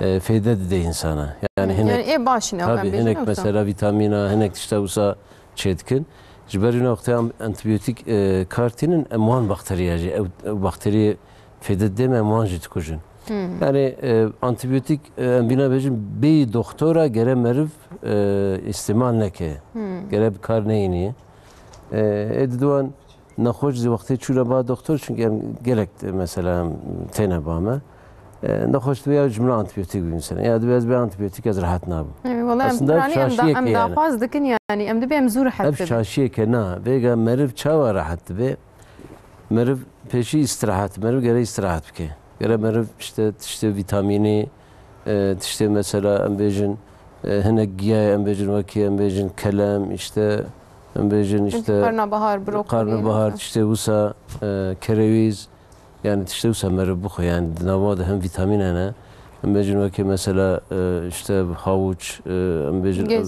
e, fêde dide însana. Yani hinek, yani ê baş ne, tabî, hinek mesela vîtamîna, hinek tişta wisa çêdikin. Ji ber wî wextê em antîbiyotik, e, kar tînin, em wan bakteriya jî, ew, ew bakteriyê fêde didê me, em wan jî dikujin. Yani, e, antîbiyotik, e, em bîna bêjin, bêyî doktora gere meriv, e, îstîmal neke. Gere bi kar neyînî. E, ê didiwan nexweş zî wextê çûne ba doktor, çunkî em gelek, e, mesela, em têne ba me. E, nexweş dibe ya ji min antîbiyotik bimîsene. Ya dibe ez bê antîbiyotik ez rehet nabim. Ê, wela em aslında piranî em da-, şaşiyeke em yani daxwaz dikin yani, em dibê em zû rehet bibin. Ev şaşiyeke na. Vêga meriv çawa rehet dibe? Meriv pêşî îstirahat, meriv gere îstirahat bike. Gere meriv işte tiştê vîtamînî, e, tiştê mesela em bêjin, e, hinek giyayê em bêjin wekî em bêjin kelem, işte em bêjin işte karnabahar, brokoli, karnabahar, tiştê wisa, e, kerewîz, yani tiştê wisa meriv bixwe, yani di nava de hem vîtamîn hene, em bêjin wekî mesela, e, işte havuç, e, em bêjin, e,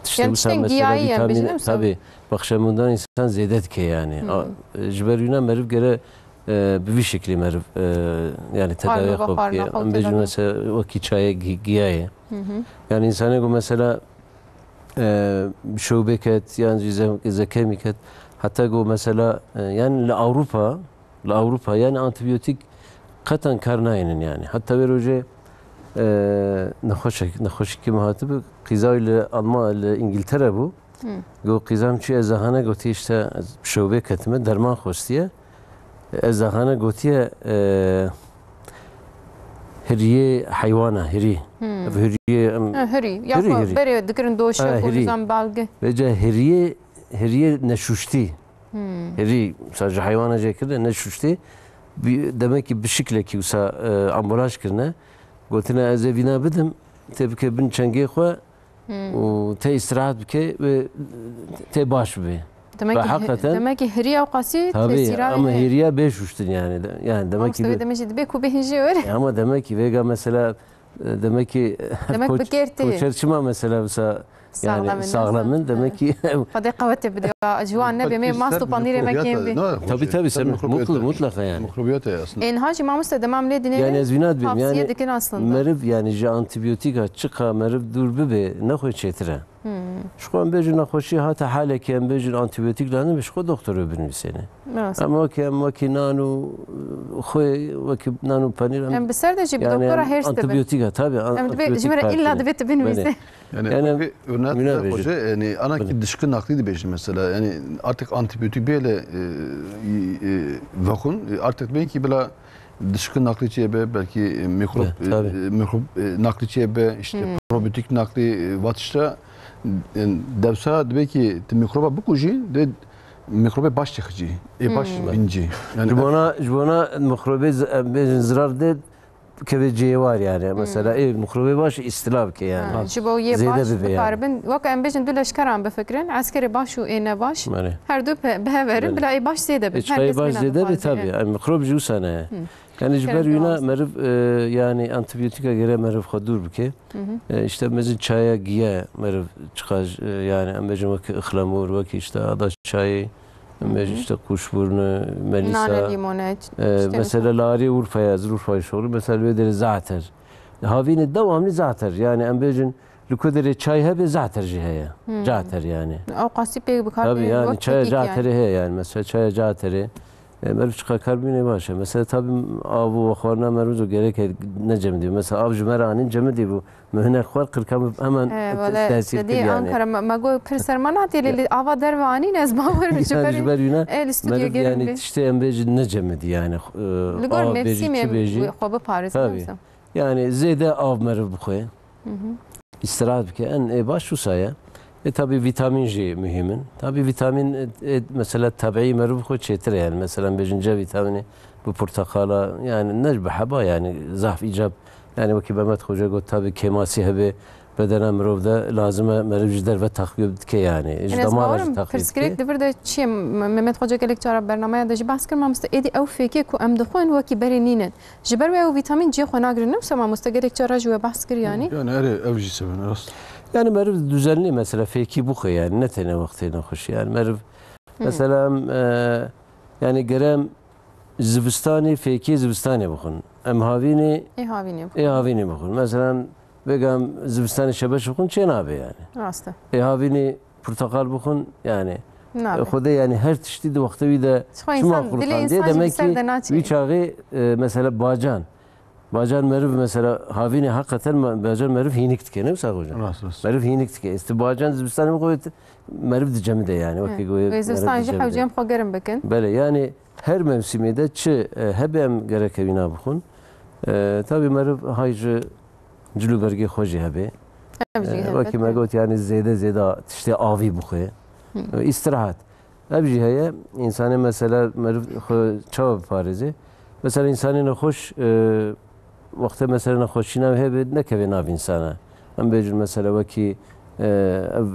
tiştê wisa mesela vîtamîn, tabî. Bexşebûndan însan zêde dike yani. A, e, ji ber wîna meriv gere, e, bi vî şeklî meriv, e, yani tedawiya xwe bike. Em bêjin mesela wekî çayê gi-, giyayê. Yani însanê ku mesela, e, şewbê ket, yan jî ze-, zekemî ket, heta ku mesela, e, yani li Ewropa, li Ewropa yani antîbiyotik qetan kar nayênin yani. Heta wê rojê, e, nexweşek-, nexweşikî min hatibi, qîza wî li Alma-, li Îngiltere bû. Got, qîza min çû, ez zahane gotî, işte, ez bi şewbê ketime, derman xwestiye. Ez zahane gotiye, e, hiriyê heywana, hirî. Ev hiriyê, em, Ha, hirî. Ya hirî, ku hirî. Berê dikirin doşe, Ha, ku hirî. nizam balgi. Vêca hiriyê, hiriyê neşuştî. Hirî, mesela ji heywana jê kirine, neşuştî. Bi, demek ki bi şiklekî wisa, e, ambalaj kirine. Gotine, ez ê vîna bidim, tê bike bin çengê xwe û tê îstirahat bike ve tê baş bibe. Demek Ve ki, hakikaten demek ki hiriya ew qasî Tabii, tesîra ama hiriya bê şuştin yani. De-, yani demek ki Mamoste, vê demê jî dibê ku bê hîn jê were. E, ama demek ki vêga mesela, e, demek ki Demek koç-, bi kêr tê. koçer çima mesela wisa yani Sağlam in, sağlam in, nasıl? demek ki Xwedê qewetê bide. Ji wan nebê, Belkî me mast ser û panîrê me mikrobiyata kêm bê. ne, Tabii, Xwedê, tabii, ser ser mikrobiyata. mutlu-, mutlaka yani. Mikrobiyata aslında. Ên ha jî mamoste demam lê dinê Yani ez vîna dibêm, tavsiye yani dikin aslında. meriv yani ji antibiyotîka çiqa meriv dûr bibe, nexwe çêtir e. Ji xwe em bêjin nexweşî hate halekê, em bêjin antibiyotîk lazim e, ji xwe doktor wê binivîsêne. Rast. Em wekî, em wekî nan û xwê, wekî nan û penîr, em Em bi ser de jî bi yani doktora em hêrs dibin. antibiyotîk e, tabii, an-, Em dibê, ji antibiyotîk me re illa kartine. dibê tu binivîsî. Belê. Yani, Yani, wekî örnek Mine de bêjin. hoca, yani ana ki Belê. dişkin nakli de bêjin mesela. Yani artık antibiyotik bile, e, e, vexun, e, artık belki bila dişkin nakli çiye be, belki, e, mikrop, Be, tabii. e, mikrop, e, nakli çiye be, işte probiyotik nakli, e, vatişte, e, dewsa dibe ki tu mikroba bikujî, de mikrobe baş çekicî, e baş binci. Yani Ji bona, ji bona mikrobê z-, em bêjin zirar de kevê cihê war yani. Mesela ê mikrobê baş îstila bike yani. Ha, ji bo yê Zêde baş bibe yani. bikaribin. Wek em bêjin du leşkeran bifikirin. Eskerê baş û ê nebaş. Belê. Her du pe-, bi hev herin, Belê. bila ê baş zêde bin. Ê Her çiqayê kes baş wêna zêde be dixwaze. tabii. Em mikrop jî wisa ne ye. Yani ji Kerem ber wîna devam. meriv, e, yani antibiyotîka gere meriv xwe dûr bike. E, işte mezin çaya giye meriv çiqa, e, yani em bêjin wekî ixlemûr, wekî işte ada çayê, em bêjin işte kuşburnu, melîsa. Nane, lîmone, E, işte mesela li arê Urfaya, ez li Urfayê şoxlî, mesela wê derê zater. Havînê dewamlî zater. Yani em bêjin li ku derê çay hebe zater jî heye. Cater yani. Ew qasî pê bikar Tabii bê yani wek çaya kekîk yani. caterê heye yani. Mesela çaya caterê. E, meriv çiqa karbînê baş e. Mesela tabii av û xwarina meriv zû gerek e ne cemidî. Mesela av ji me re anîn cemidî bû. Min hinek xwar qirka min hemen He, te-, wele, tesîr te kir dî yani. Ankara, me, me got pir serma natê lê, lê ava derve anîn ez bawerim ji Yani berî. ji ber wîna E, li stûdyo meriv gerin yani bê. tiştê em bêjin ne cemidî yani. E, Li gor av bêjî, mevsîmê çi bêjî. xwe biparêzin Tabii. wisa. Yani zêde av meriv bixwe. Hı hı. Îstirahat bike. En ê baş wisa ye. E, tabii vîtamîn jî muhîm in. Tabii vîtamîn, e, e, mesela tebiî meriv xwe çêtir e yani. Mesela bêjin C vîtamînî bi porteqala, yani ne bi heba yani zaf îcab. Yani wekî Mehmet Xoca got, tabii kêmasî hebe bedena mirov de lazim e meriv ji derve texwiye dike yani. Ji Enes damara jî Bawarım, texwiye dike. pirsgirêk di vir de çi ye? M-, Mehmet Xoca gelek cara bernameya de jî behs kir, mamoste êdî ew fêkê ku em dixwin wekî berê nînin. Ji ber wê ew vîtamîn cihê xwe nagrin, ne wisa mamoste gelek cara ji we behs kir yanî? Yani erê ev jî sebin rast. Yani meriv düzenli mesela fêkî bixwe yani ne têne wextê nexweşî. Yani meriv mesela em, e, yani gerem zivistanê fêkê zivistanê bixwin. Em havînê Ê havînê ê havînê bixwin. Mesela em vêga em zivistanê şebeş bixwin çê nabe yani. Rast e. Ê havînê porteqal bixwin yani. Nabe. E, Xwedê yani her tiştî di wextê wî de Ji xwe çima insan, dilê xurxan dê, insan jî demek bi ser ki de naçe. wî çaxê, e, mesela bacan. Bacan meriv mesela havînê hakikaten ma-, bacan meriv hînik dike, ne wisa hocam? Rast, rast. Meriv hînik dike. Esti bacan zivistanê xwe meriv dicemide yani. Wekî Evet. goyê Wê zivistan meriv jî dicemide. hewceyên xwe germ bikin. Belê, yani her mevsimê de çi, e, hebe em gereke wîna bixwin. E, tabii meriv hay ji cil û bergê xwe jî hebe. Ev jî E, helbet wekî me e. got yani zêde zêde tiştê avî bixwe. Hı. E, îstirahat. Ev jî heye, însanê mesela meriv xwe çawa biparêze? Mesela însanê nexweş, e, wextê mesela nexweşîna wê hebe nekeve nav însana. Em bêjin mesela wekî, e, ev,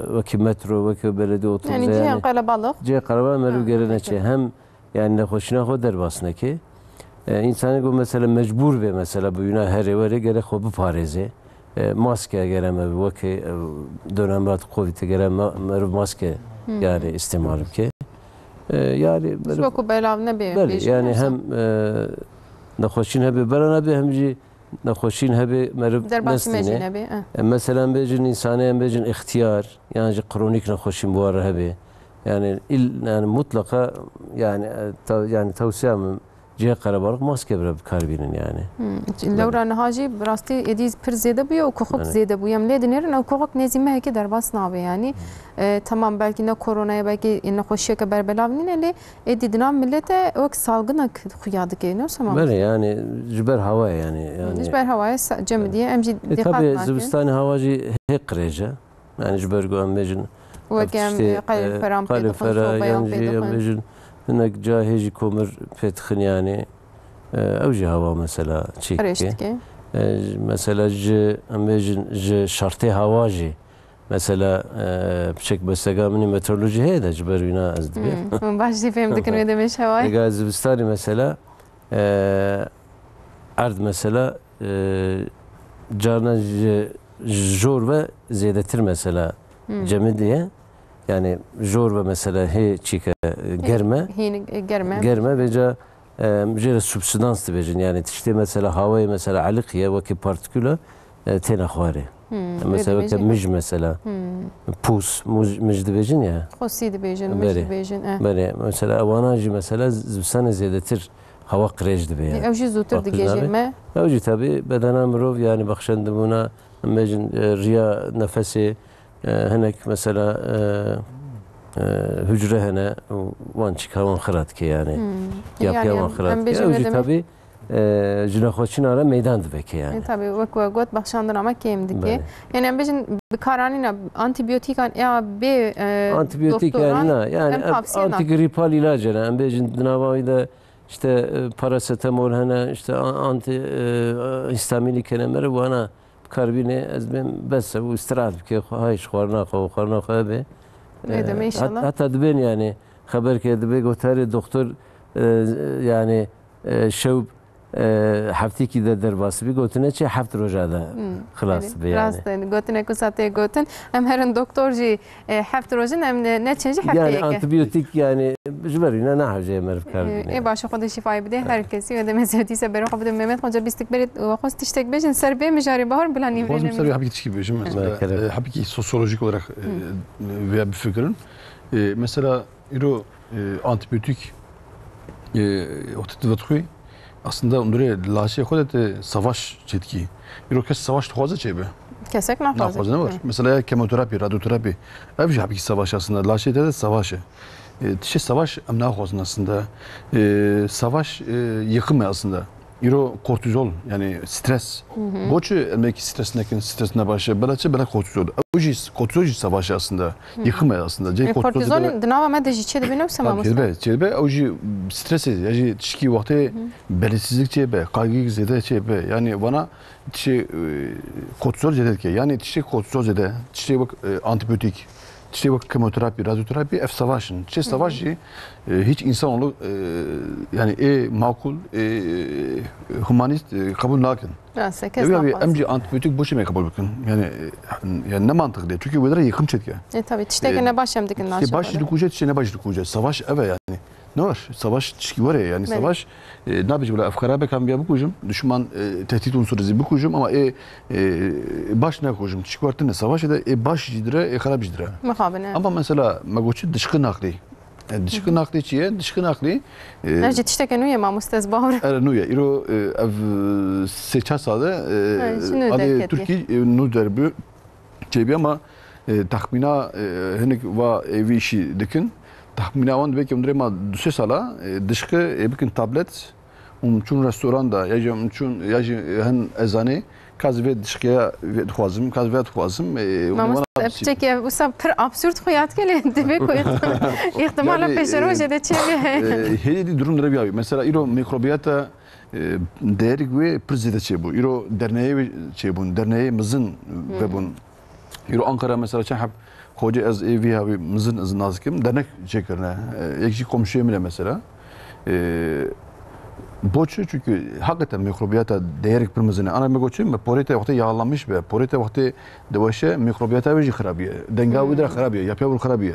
wekî metro, wekî beledî otobûs, Yani cihên yani qelebalix. cihê qelebalix meriv Ha, gere peki. neçe. Hem yani nexweşîna xwe derbas neke. E, însanê ku mesela mecbûr be mesela bi wîna herê werê gere xwe biparêze. E, maske gere me bi wekî, e, dönemat Covidê gere me, meriv maske Hmm. yani îstîmal bike. E, yani Ji meriv bo ku belav nebe, Belê, bêjin yani wisa. hem, e, nexweşîn hebe bela nebe hem jî nexweşîn hebe meriv Derbasî me jî nestîne. nebe, eh. E, mesela em bêjin însanê em bêjin îxtiyar, yan jî kronîk nexweşîn bi wan re hebe. Yani il, yani mutlaka yani, e, te-, yani tewsiya min cihê qerebalix maske bire bi kar bînin yani. Hmm. Lewra niha jî bi rastî êdî pir zêde bûye û kuxik zêde bûye. Em lê dinêrin ew kuxik nêzî mehekê derbas nabe yani. E, temam belkî ne koronaya belkî nexweşiyeke berbelav nîne lê êdî di nav milete wek salginek xuya dike. Ne wisa mamoste? Belê yani ji ber hawayê yani. Yani, ji ber hawayê sa- cem diye em jî E, dîqat tabi nakin. Zivistanê hawa jî hê qirêj e. Yani ji ber ku em bêjin Wek ev em tiştê, qelê e, fera em pê qelê dixin, fera, sobeyan yan pê jî em dixin. Bêjin hinek cahê jî komir pê dixin yani. E, ew jî hawa mesela çêkê. Qirêj dike. E, mesela ji, em bêjin ji şartê hawa jî. Mesela, e, piçek bestega min ê meteorolojî heye de ji ber wîna ez dibêm. Hmm, hûn baş jî fêm dikin wê demê şewayê. Êga zivistanê mesela, e, erd mesela, e, carna ji, ji jor ve zêdetir mesela cemidiye. Yani jor ve mesela hê çîke, e, germe. Hîn, e, germe. Germe vêca, e, jê re subsidans dibêjin. Yani tiştê mesela hawayê mesela eliqiye wekî partikula, e, têne xwarê. Hmm, mesela weke mij mesela. Hmm. Pûs, muj-, mij dibêjin ya. Xosî dibêjin, mij dibêjin, eh. Belê. Mesela ewana jî mesela zivistanê zêdetir hawa qirêj dibe yani. Ew jî zûtir digihêjin me. Ew jî tabi bedena mirov yani bexşendibûna, em bêjin, e, riya nefesê, e, hinek mesela, e, e, hucre hene û wan çîka wan xira dike yani. Hmm. Yapya wan xira dike. Ew jî tabi e, ji nexweşîna re meydan diveke yani. E, tabii, wek we got, bexşandina me kêm dike. Belê. Yani em bêjin bikaranîna antîbiyotîkan ya bê, e, antîbiyotîk doktoran, yani na, yani em tavsiye nakin. Antîgrîpal îlac hene. Em bêjin di nava wî de işte, e, parasetamol hene, işte a-, anti, e, hîstamînîk hene, meriv wana bi kar bîne, ez bêm bes e, û îstirahat bike, xwe, hay ji xwarina xwe, xwarina xwe hebe. Lê deme, e, inşallah. Heta dibên yani xeber ke dibê gotarê doktor, e, yani, e, şew e, heftîkî de derbas bî, gotine çi heft roja de xilas dibe yani. Rast e, gotine ku sa tê gotin. Em herin doktor jî, e, heft roj in, em ne, neçin jî hefteyeke. Yani antibiyotîk yani ji ber wîna nahewce meriv kar bîne. Ê baş, Xwedê şîfayê bide her kesî. Wê demê zêdî se berê xwe bidin Mehmet Xoca, bîstik berê we xwest tiştek bêjin ser bê mijarê Bahar bila nîvrê. Dixwazim ser wê hebkî tişkî bêjim. Mesela, e, hebkî sosyolojik olarak, e, vêya bifikirin. E, mesela Îro, e, antibiyotîk, e, wextê tu vedixwî, aslında hundirê laşê xwe de te savaş çêdikî. Îro kes savaş dixwaze çêbe? Kesek naxwaze. Naxwaze, ne var? Hı. Mesela ya kemoterapî, radyoterapî, ev jî hebkî savaş aslında. Laşê te de savaş e. E, tiştê savaş em naxwazin aslında. E, savaş, e, yıkım e aslında. Îro kortizol, yani stres. Hı hı. Boçi em ê ki stres nekin, stres ne baş e. Bela çi, bela kortizol. Ew jî, kortizol jî savaş e aslında. Hı hı. Yıkım e aslında. Cê, e, kortizol kortizolin di nava me de jî çêdibe, ne wisa mamoste? Çêdibe, çêdibe. Ew jî stres e. Ya jî tişkî wextê belirsizlik çêbe, kaygı zêde çêbe. Yani vana tiştê, e, kortizol zêde dike. Yani tiştê kortizol zêde, tiştê wek, e, antibiyotîk, tiştê wek kemoterapî, radyoterapî, ev savaş in. Tiştê savaş jî, e, hiç insanoğlu, e, yani ê makul, ê humanîst, e, qebûl nakin. Rast e, kes naxwaze. Em jî antibiyotîk boşê me qebûl bikin. Yani, e, yani ne mantıklı. Çünkü wê de yıkım çêdike. E, tabii, tişteke, e, nebaş em dikin, tiştê baş jî dikuje, tiştê nebaş jî dikuje. Savaş ev e yani. Ne var? Savaş tişkî were yani. Belê. Savaş, e, nabêjim wela ev xerabek em viya bikujim. Düşman, e, tehdit unsuru zî bikujim ama ê, e, baş nekujim. Tişkî were tune savaşê de ê baş jî dire, ê xerab jî dire. Mixabin e. Ama mesela me got çi dişqi naqlî. E, dişqi naqlî çi ye? Dişqi naqlî, e, ev jî tişteke nû ye mamoste, ez bawer. Ere nû ye. Îro, e, ev, e, sê çar sal e, e, adê Tirkî, e, nû derbû. Çêbî ama, e, texmîna, e, hinek va, e, vî îşî dikin. Texmîna wan dibe ke hundirê ma du sê sala, e, dişqi, e, bikin tablet, û çûn restoran da, ya jî çûn, ya jî hin ezanê, ka ez vê dişqiya vê dixwazim, ka ez vê dixwazim, e, mamoste, piçekî ev wisa pir absurd xuya dike, lê divê ku îhtim-, îhtimala pêşerojê de çêbî heye. E, hêdî durum dire biyabî. Mesela îro mikrobiyata, e, deyerik wê pir zêde çêbû. Îro derneyê wê çêbûn, derneyê mizin vebûn. Îro Ankara mesela çend heb xocê ez ê vî hevî mizin ez nas dikim, dernek çêkirine. E, yek jî komşiyê min e mesela. E, boçi? Çünkü hakikaten mikrobiyata deyerik pir mizin e. Ana me got çi, me porê te wextê yağlanmış be, porê te wextê diweşe, mikrobiyata wê jî xirabiye. Denga wê de xirabiye, yapya wê xirabiye.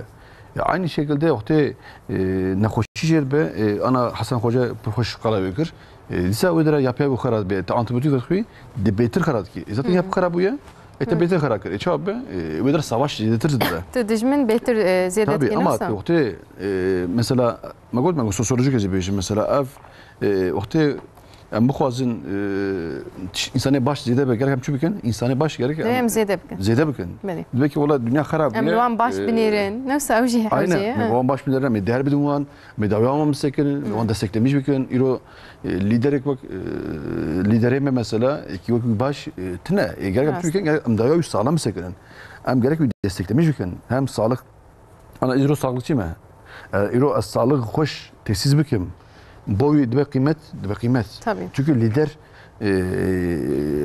Ya aynı şekilde wextê, e, nexweşî jê dibe, e, ana Hasan Xoca pir xweş qala wê kir. E, dîsa wê dera yapya wê xera dibe. Te antibiyotîk vedixwî, dê bêtir xera dikî. E, zaten yap xera bûye, e, te bêtir xera kir. E, çawa be? E, wê dera savaş zêdetir dibe. Tu dijmin bêtir, e, zêde dikî, ama wisa? Tabii, te wextê, e, mesela, me got, me got sosyolojik ez ê bêjim. Mesela ev, e, wextê em bixwazin, e, tiş-, însanê baş zêde be, gerek em çi bikin? Însanê baş gerek Divê em em zêde bikin. Zêde bikin. Belê. Dibe ki wela dinya xerab Em bûye, li wan baş e, binêrin. Newsa ew jî, ew aynen, jî, em ha. Wan baş binêrin, em ê değer bidin wan, em ê dawiya wan bisekin, Hmm. wan desteklemîş bikin. Îro, e, lîderek wek, e, lîderê me mesela, e, ki wek baş, e, tine. E, gerek em Rast. çi bikin? Gerek em dawiya wî saxlem bisekinin. Em gerek wî desteklemîş bikin. Hem sağlık Ana îro sağlıkçî me. E, îro ez sağlık xweş tesîs bikim. Bo wî dibe qîmet, dibe qîmet. Tabii. Çünkü lider, e,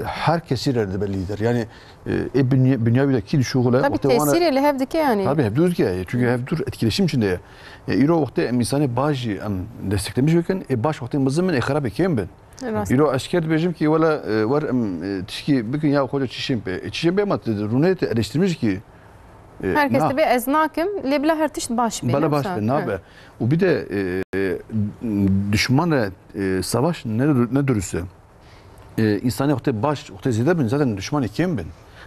her kesî re dibe lider. Yani, e, ê binya-, binya wî de kî dişuxule, Tabii, wextê wan e tesîrê li hev dike yani. Tabii, hevdû dike. Çünkü hevdû etkileşim içinde ye. E, îro wextê em însanê baş jî em desteklemiş bikin, ê baş wextê mezin bin, ê xerabê kêm bin. Rast. Îro ez şikêr dibêjim ki wela, e, wer em, e, tişkî bikin ya xweca çişên pê. E, çişên pê ma tu rûnê tu eleştirmiş ki, E, Her kes na. dibe ez nakim, lê bila her tişt baş be, Bela ne baş wisa? be, nabe. Ha. Û bir de, e, e, düşman re, e, savaş ne, ne dürüst e. E, însanê wextê baş, wextê zêde bin, zaten düşmanê kêm bin.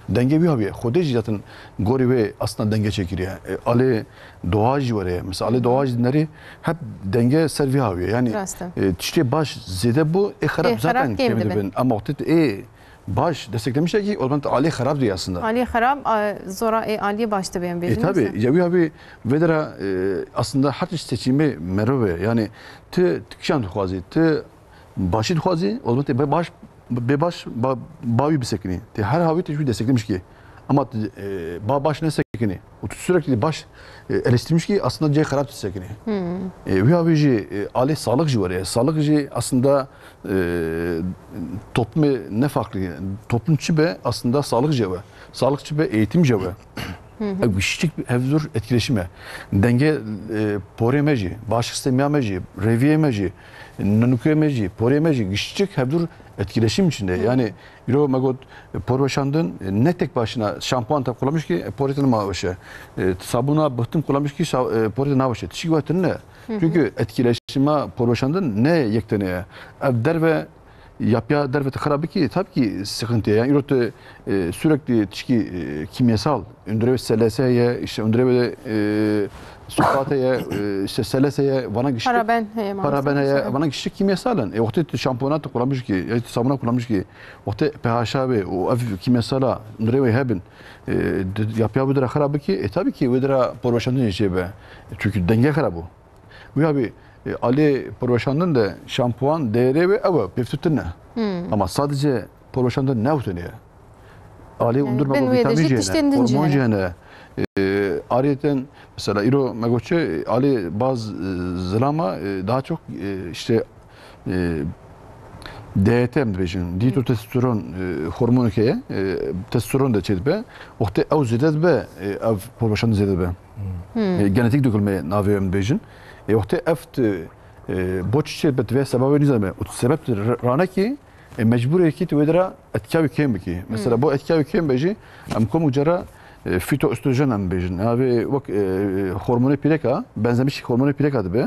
Denge wî haviye. Xwedê jî zaten gorî wê aslında denge çekiriye. E, alê doğa jî were. Mesela alê doğa jî dineri hep denge ser vî haviye. Yani, Rast e. e, tiştê baş zêde bu, e, xerab Ê, xerab zaten kêm kêm dibin. dibin. Ama wextê tu ê baş desteklemişe ki, o zaman alê xerab diye aslında. Aliyê xerab, a, zora ê aliyê baş dibe em E, bêjin, tabii, mesela. ya wî abi vedera, e, aslında her tişt seçimê merov e. Yani tu, tu kişan dixwazî, tu başî dixwazî, o zaman te be baş, be baş, ba, bawî bisekinî. Te her havi te jî desteklemiş ki. Ama tu, e, ba baş nesekinî. Û tu sürekli baş, e, eleştirmiş ki aslında cê xerab disekinî. Hmm. E, wî abi jî, e, alê sağlık jî were. Sağlık jî aslında e, toplumê ne farklı. Toplum çi be aslında sağlık jê be. Sağlık çi be eğitim jê be. Hı hı. Ev giştik hevdur etkileşim e. Denge, e, porê me jî, bağışıklık sistemê me jî, reviyê me jî, nenukê me jî, porê me jî, giştik hevdur etkileşim içinde. Hı. Yani, îro me got, e, por weşandin, e, ne tek başına şampuan te kullanmış ki, e, porê te nema weş e. E, sabuna bıhtım kullanmış ki, şa-, e, porê te naweş e. Tişik ve ne? Hı hı. Çünkü etkileşima porweşandin ne yek tane ye. Ev derve, yapıya derve te xirab bikî, tabii ki sıkıntı ye. Yani îro te, e, sürekli tişkî, e, kimyasal, undurê ve selese ye, işte undurê ve, e, sulfate ye, e, işte selese ye, vana giştik. Paraben heye maalesef. Paraben heye, vana giştik kimyasal in. E, wextê tu şampuana tu kullanmış ki, ya tu sabuna kullanmış ki, wextê pH a ve, o ev kimyasala, undurê ve hebin, e, yapıya bu dira xirab bikî, e, tabii ki bu dira porweşandin jê be. E, çünkü denge xirab o. Wî abi, e, alê porweşandin de şampuan değeri ve ew pêvtutine. Hmm. Ama sadece porweşandin ne witine. Alê Yani undur me bin wê de vitamin jî jene, tiştên din jî hormon hene. jene. E, ariyeten mesela îro me goçe alê baz, e, zilama, e, daha çok, e, işte, e, D H T em dibêjin, dihidrotestosteron, e, hormoneke ye, e, testosteron de çêdibe. Wextê ew zêde dibe, e, ev porweşandin zêde dibe. Hmm. E, genetik dökülme navê em dibêjin. E, wextê ev tu, e, bo çi çêdibe, tu vê sebabê nizanî me. Û tu sebeb tu r-, ranekî, e, mecbûr e ki tu wê dira etkiya wî kêm bikî. Mesela Hmm. bo etkiya wî kêm be jî, em komû cara, e, fitoöstrojen em dibêjin. Navê wek, e, hormonê pîreka, benzemiş hormonê pîreka dibe.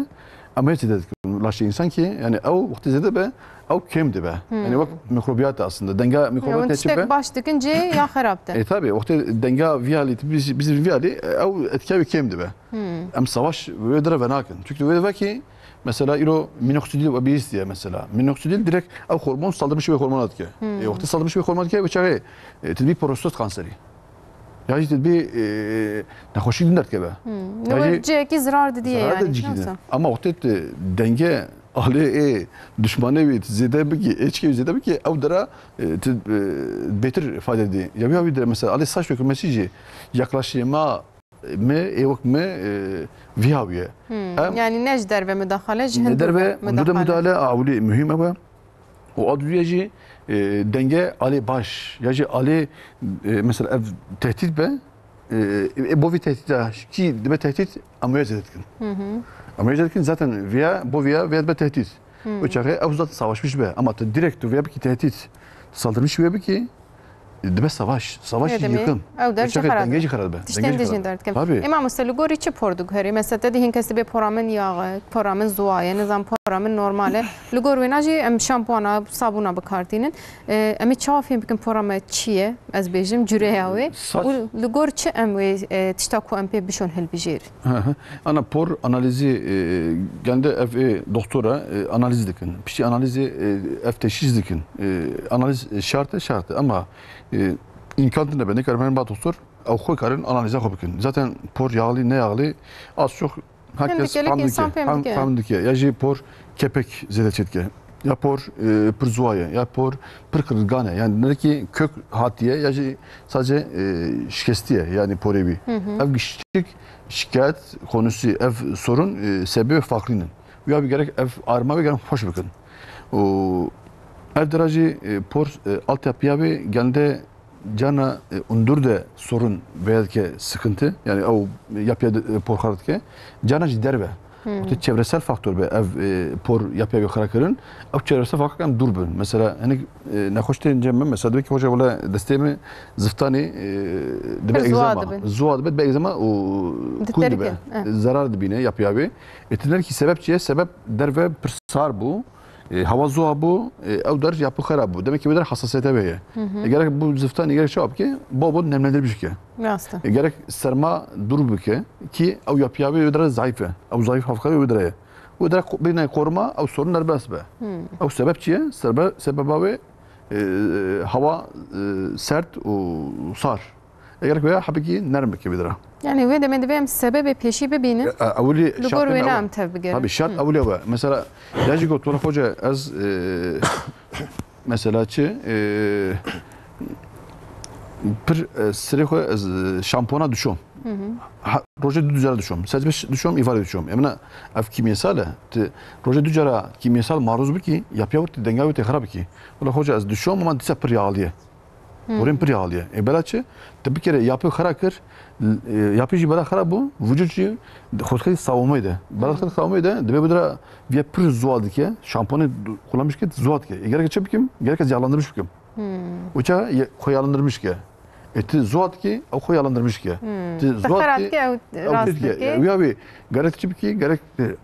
Em hê zêde dikin laşê însan ki, yani ew wextê zêde be, ew kêm dibe. Hmm. Yani wek mikrobiyat aslında. Denga Ya mikrobiyat hûn ne çi tiştek be? baş dikin cê ya xerab te. E, tabii, wextê denga viyalî, biz, bizim viyalî, e, ew etkiya wî kêm dibe. Hmm. Em savaş wê dire venakin. Çünkü wê ve ki, mesela îro minoxidil ve bîst diye mesela. Minoxidil direkt ew hormon saldırmış bir hormona dike. Hmm. E, wextê saldırmış bir hormona dike, ve çaxê, e, tedbî prostat kanseri. Ya jî tedbî, e, nexweşî din derdikeve. Hmm. Ya Nû jî cihekî zirar didiye zarar yani, da cihekî din. Yoksa? Ama wextê tu denge alê ê düşmanê wî zêde bikî, ê çikê wî zêde bikî, ew dira, e, tu, e, bêtir fayde didî. Ya wî ya wî dire mesela alê saç dökülmesi jî yaklaşıma me, ê wek me, e, vî hawiye. Hmm. Em Yani ne ji derve müdahale, ji ne hin derve, derve hûn du de müdahale. müdahale, awilî muhîm ew e. Û a duduye jî, e, denge alê baş, ya jî alê, e, mesela ev tehdît be, e, e, bo vî tehdîta kî dibe tehdît, em wê zêde dikin. Hı hı. Em wê zêde dikin, zaten viya, bo viya, viya dibe tehdît. Hı. O çaxê ew zaten savaşmiş be. Ama tu direkt tu viya bikî tehdît, saldırmış viya bikî, dibe savaş. Savaş Yê demê yıkım. Ew der jî Çaxê xera dengê dibe. Jî xera dibe. Dengê Tiştên jî din xera jî dibe. Derdikevin. Tabii. Ê mamoste, li gor wî çi por diguherî? Mesela te dihîn kes dibê pora min yax e, pora min ziwa ye, nizam pora min normal e. Li gor wêna jî em şampuana, sabûna bi kar tînin. E, em ê çawa fêm bikin pora me çi ye? Ez bêjim cureya wê. Saç Û li gor çi em wê, e, tişta ku em pê bişon hilbijêrî? Hı hı. Ana por analizî, e, gende ev ê doktora, e, analiz dikin. Piştî analizê, e, ev teşhîs dikin. E, analiz, e, şart e, şart e. Ama, e, îmkan tune be, nekarin herin ba doktor, ew xwe karin analiza xwe bikin. Zaten por yağlı, ne yağlı, az çok herkes Hindik gelek fam dike, insan fam, fam dike. Ya jî por kepek zêde çêdike. Ya por, e, pir zuwa ye, ya por pir qirgan e. Yani ne ki kök hatiye, ya jî sadece, e, şikestiye, yani porê wî. Hı hı. Ev giştik şikayet konusu, ev sorun, e, sebebi farklının. Ya bir gerek ev arma ve gerek hoş bakın. O ev derajı, e, por, e, altyapıya ve gende cana, e, undur de sorun veya ke sıkıntı, yani o yapıya de, e, por xera dike, cana jî derve. Hmm. Ote çevresel faktör be ev, e, por yapıya ve xera kirin. Ev çevresel faktör em dur bin. Mesela, hani, e, nexweş tên cem min, mesela, dibe ki hoca wala destê min ziftanê, e, dibe Pir zuwa egzama. Dibe. Zuwa dibe, dibe egzama û Di kûn dibe. Terike, eh. Zarar dibîne yapıya ve. E, tinler ki sebep çi ye? Sebep derve pir sar bû. E, hewa zuwa bû, e, ew der yapı xera bû. Demek ki wê der hassasiyete wê ye. Hı hı. E, gerek bu ziftan, e, gerek çawa bike? Bol bol nemlendirmiş bike. Rast e. E, gerek serma dur bike ki ew yapıya wê der zayıf e. Ew zayıf hafka wê der e. Wê der ko-, birine koruma, ew sorun derbas be. Hı. Ew sebep çi ye? Sebe-, sebeba wê, e, hewa, e, sert û sar. Eger ku ya hebekî nerm bike vê dira. Yani wê demê divê em sebebê pêşî bibînin. E, e, ewilî Li şart gor wê ne em tev bigerin. Tabii şart Hı. ewilî ew e. Mesela ya jî got wala hoca ez, e, mesela çi, e, pir, e, sirê xwe ez, e, şampona dişom. Hı hı. Ha, roje du cara dişom. Sed beş dişom, îvarê dişom. Emine ev kimyesal e. Ti roje du cara kimyesal maruz bikî, yapıya wî ti denga wî tê xirab bikî. Wala hoca ez dişom ama dîsa pir yağlı ye. Hmm. Gorên pir yağlı ye. E, bela çi? Te bir kere yapı xera kir, e, yapı jî bela xera bû, vücut jî xwedxê savunmayê de. Bela xwe savunmayê de, dibe bu dira viye pir zuwa dike, şampuanê kullanmış ke zuwa dike. E, gerek çi bikim? Gerek ez yağlandırmış bikim. Hmm. Uça ye-, xwe yağlandırmış ke. E, ti zuwa dike, ew xwe yağlandırmış ke. Hmm. Ti Te zuwa xera dike, dike, ew ew rast ti dike. Dike. E, uya wê, gerek çi bikî? Gerek, e, e,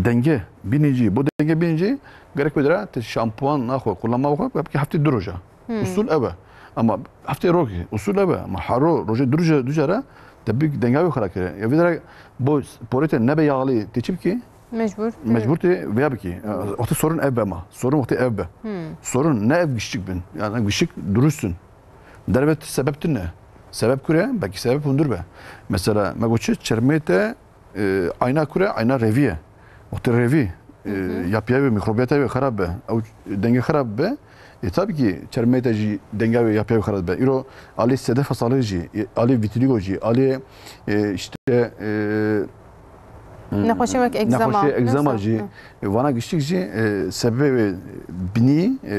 denge bininci, bu denge bininci, gerek bu dira, ti şampuan naxwe, kullanma xwe, belki hafte du roja. Hmm. Usul ev e. Ama heftê rokê, usul ev e. Ama hero rojê du roje, du cara te bik denga wê xira kire. Ya vê dere bo porê te nebe yağlı te çi bikî? Mecbur. Mecbur te veya bikî. Wextê sorun ev be ma. Sorun wextê ev be. Hmm. Sorun ne ev giştik bin. Yani giştik durustin. Dervet sebep tine. Sebep kure, belki sebep hundur be. Mesela me goçi çermê te e, ayna kure, ayna revî ye. Wextê revî, e, Hı hı. yapıya ve mikrobiyata ve xerab be, ew denge xerab be, e, tabii ki çermê te jî denga ve yapıya ve xerab be. Îro alî sedefa salix jî, e, alî vitiligo jî, alî, e, işte, e, Nexweşê wek egzema, nexweşê egzema mesela. Jî, Hı. e, vana giştik jî, e, sebebê binî, e,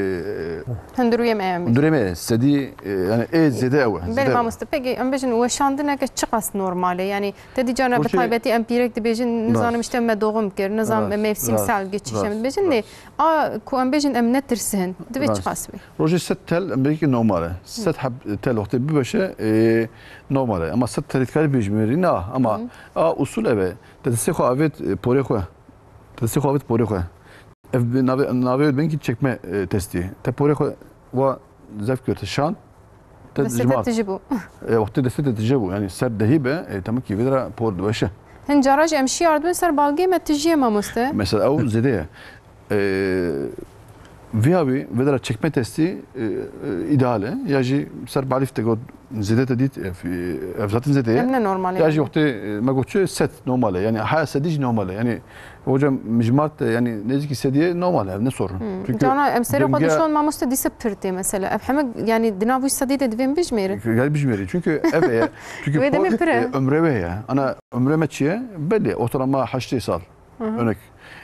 Hundirûyê me ye. Hundirê me ye, sedî, e, yani ê zêde ew e. Belê mamoste, peki em bêjin weşandineke çiqas normal e? Yani Te dî carna bi taybetî em pîrek dibêjin, nizanim işte me doğum kir, nizam mevsimsel geçiş em dibêjin, lê a ku em bêjin em netirsin, divê çiqas bê? Rojê sed tel em bêjin ki normal e. Sed heb tel wextê bibeşe, e, normal e. Ama sed tel karî bijmêrî na, ama a usul ev e. Te destê xwe avêt, e, porê xwe. Te destê xwe avêt porê xwe. Ev bi navê, navê wê dibên ki çekme, e, testî. Te porê xwe wa zef kir, te şand, te dijmar. Destê te tijî bû. E, wextê destê te tije bû. Yani ser dehî be, e, temam ki vê dira por diweşe. Hin cara jî em şiyar dibin ser balgê me tijî ye mamoste. Mesela ew zêde ye. E, viya wî vê dira çekme testî, e, e, îdeal e. Ya jî ser balîf te got zêde te dît, e, ev zaten zêde ye. Em ne normal ye. Ya jî wextê, e, me got çi sed normal e. Yani haya sedî jî normal e. Yani Hocam, mijmart, yani, nêzîkî sedî ye normal e, ne sorun. Hmm. Çünkü Cana, em serê xwe denge dişon mamoste dîse pir tê mesela. Ev heme, yani, di nav wî sedî de divê bijmêrin. Gel bijmêrin. Çünkü ev e, çünkü Wê demê por-, pir e. E, ömre ve ya. Ana ömre me çi ye? Belli. Ortalama heştê sal. Hı hı. Örnek.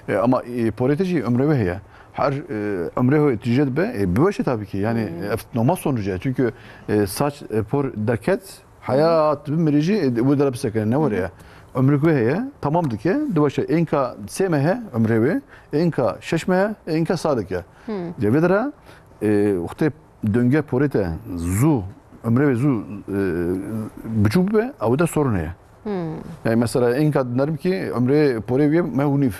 E, ama, e, porê te jî ömre ve ya. Her, e, ömre ho tije dibe, e, biweşe tabii ki. Yani, Hmm. e, ev normal sonucu ya. Çünkü, e, saç, e, por derket, Heyat bimirî jî, e, wê dere bisekine, ne were ye. Ömrük wê heye, tamam dike, diweşe ênka sê meh e ömrê wê, ênka şeş meh e, ênka salek e. Hmm. Cevê dere, e, wextê döngê porê te zû, umrê wê zû, e, biçûk bibe, ew de sorun heye. Hmm. Yani mesela, înka dinerim ki umrê porê wê me û nîv.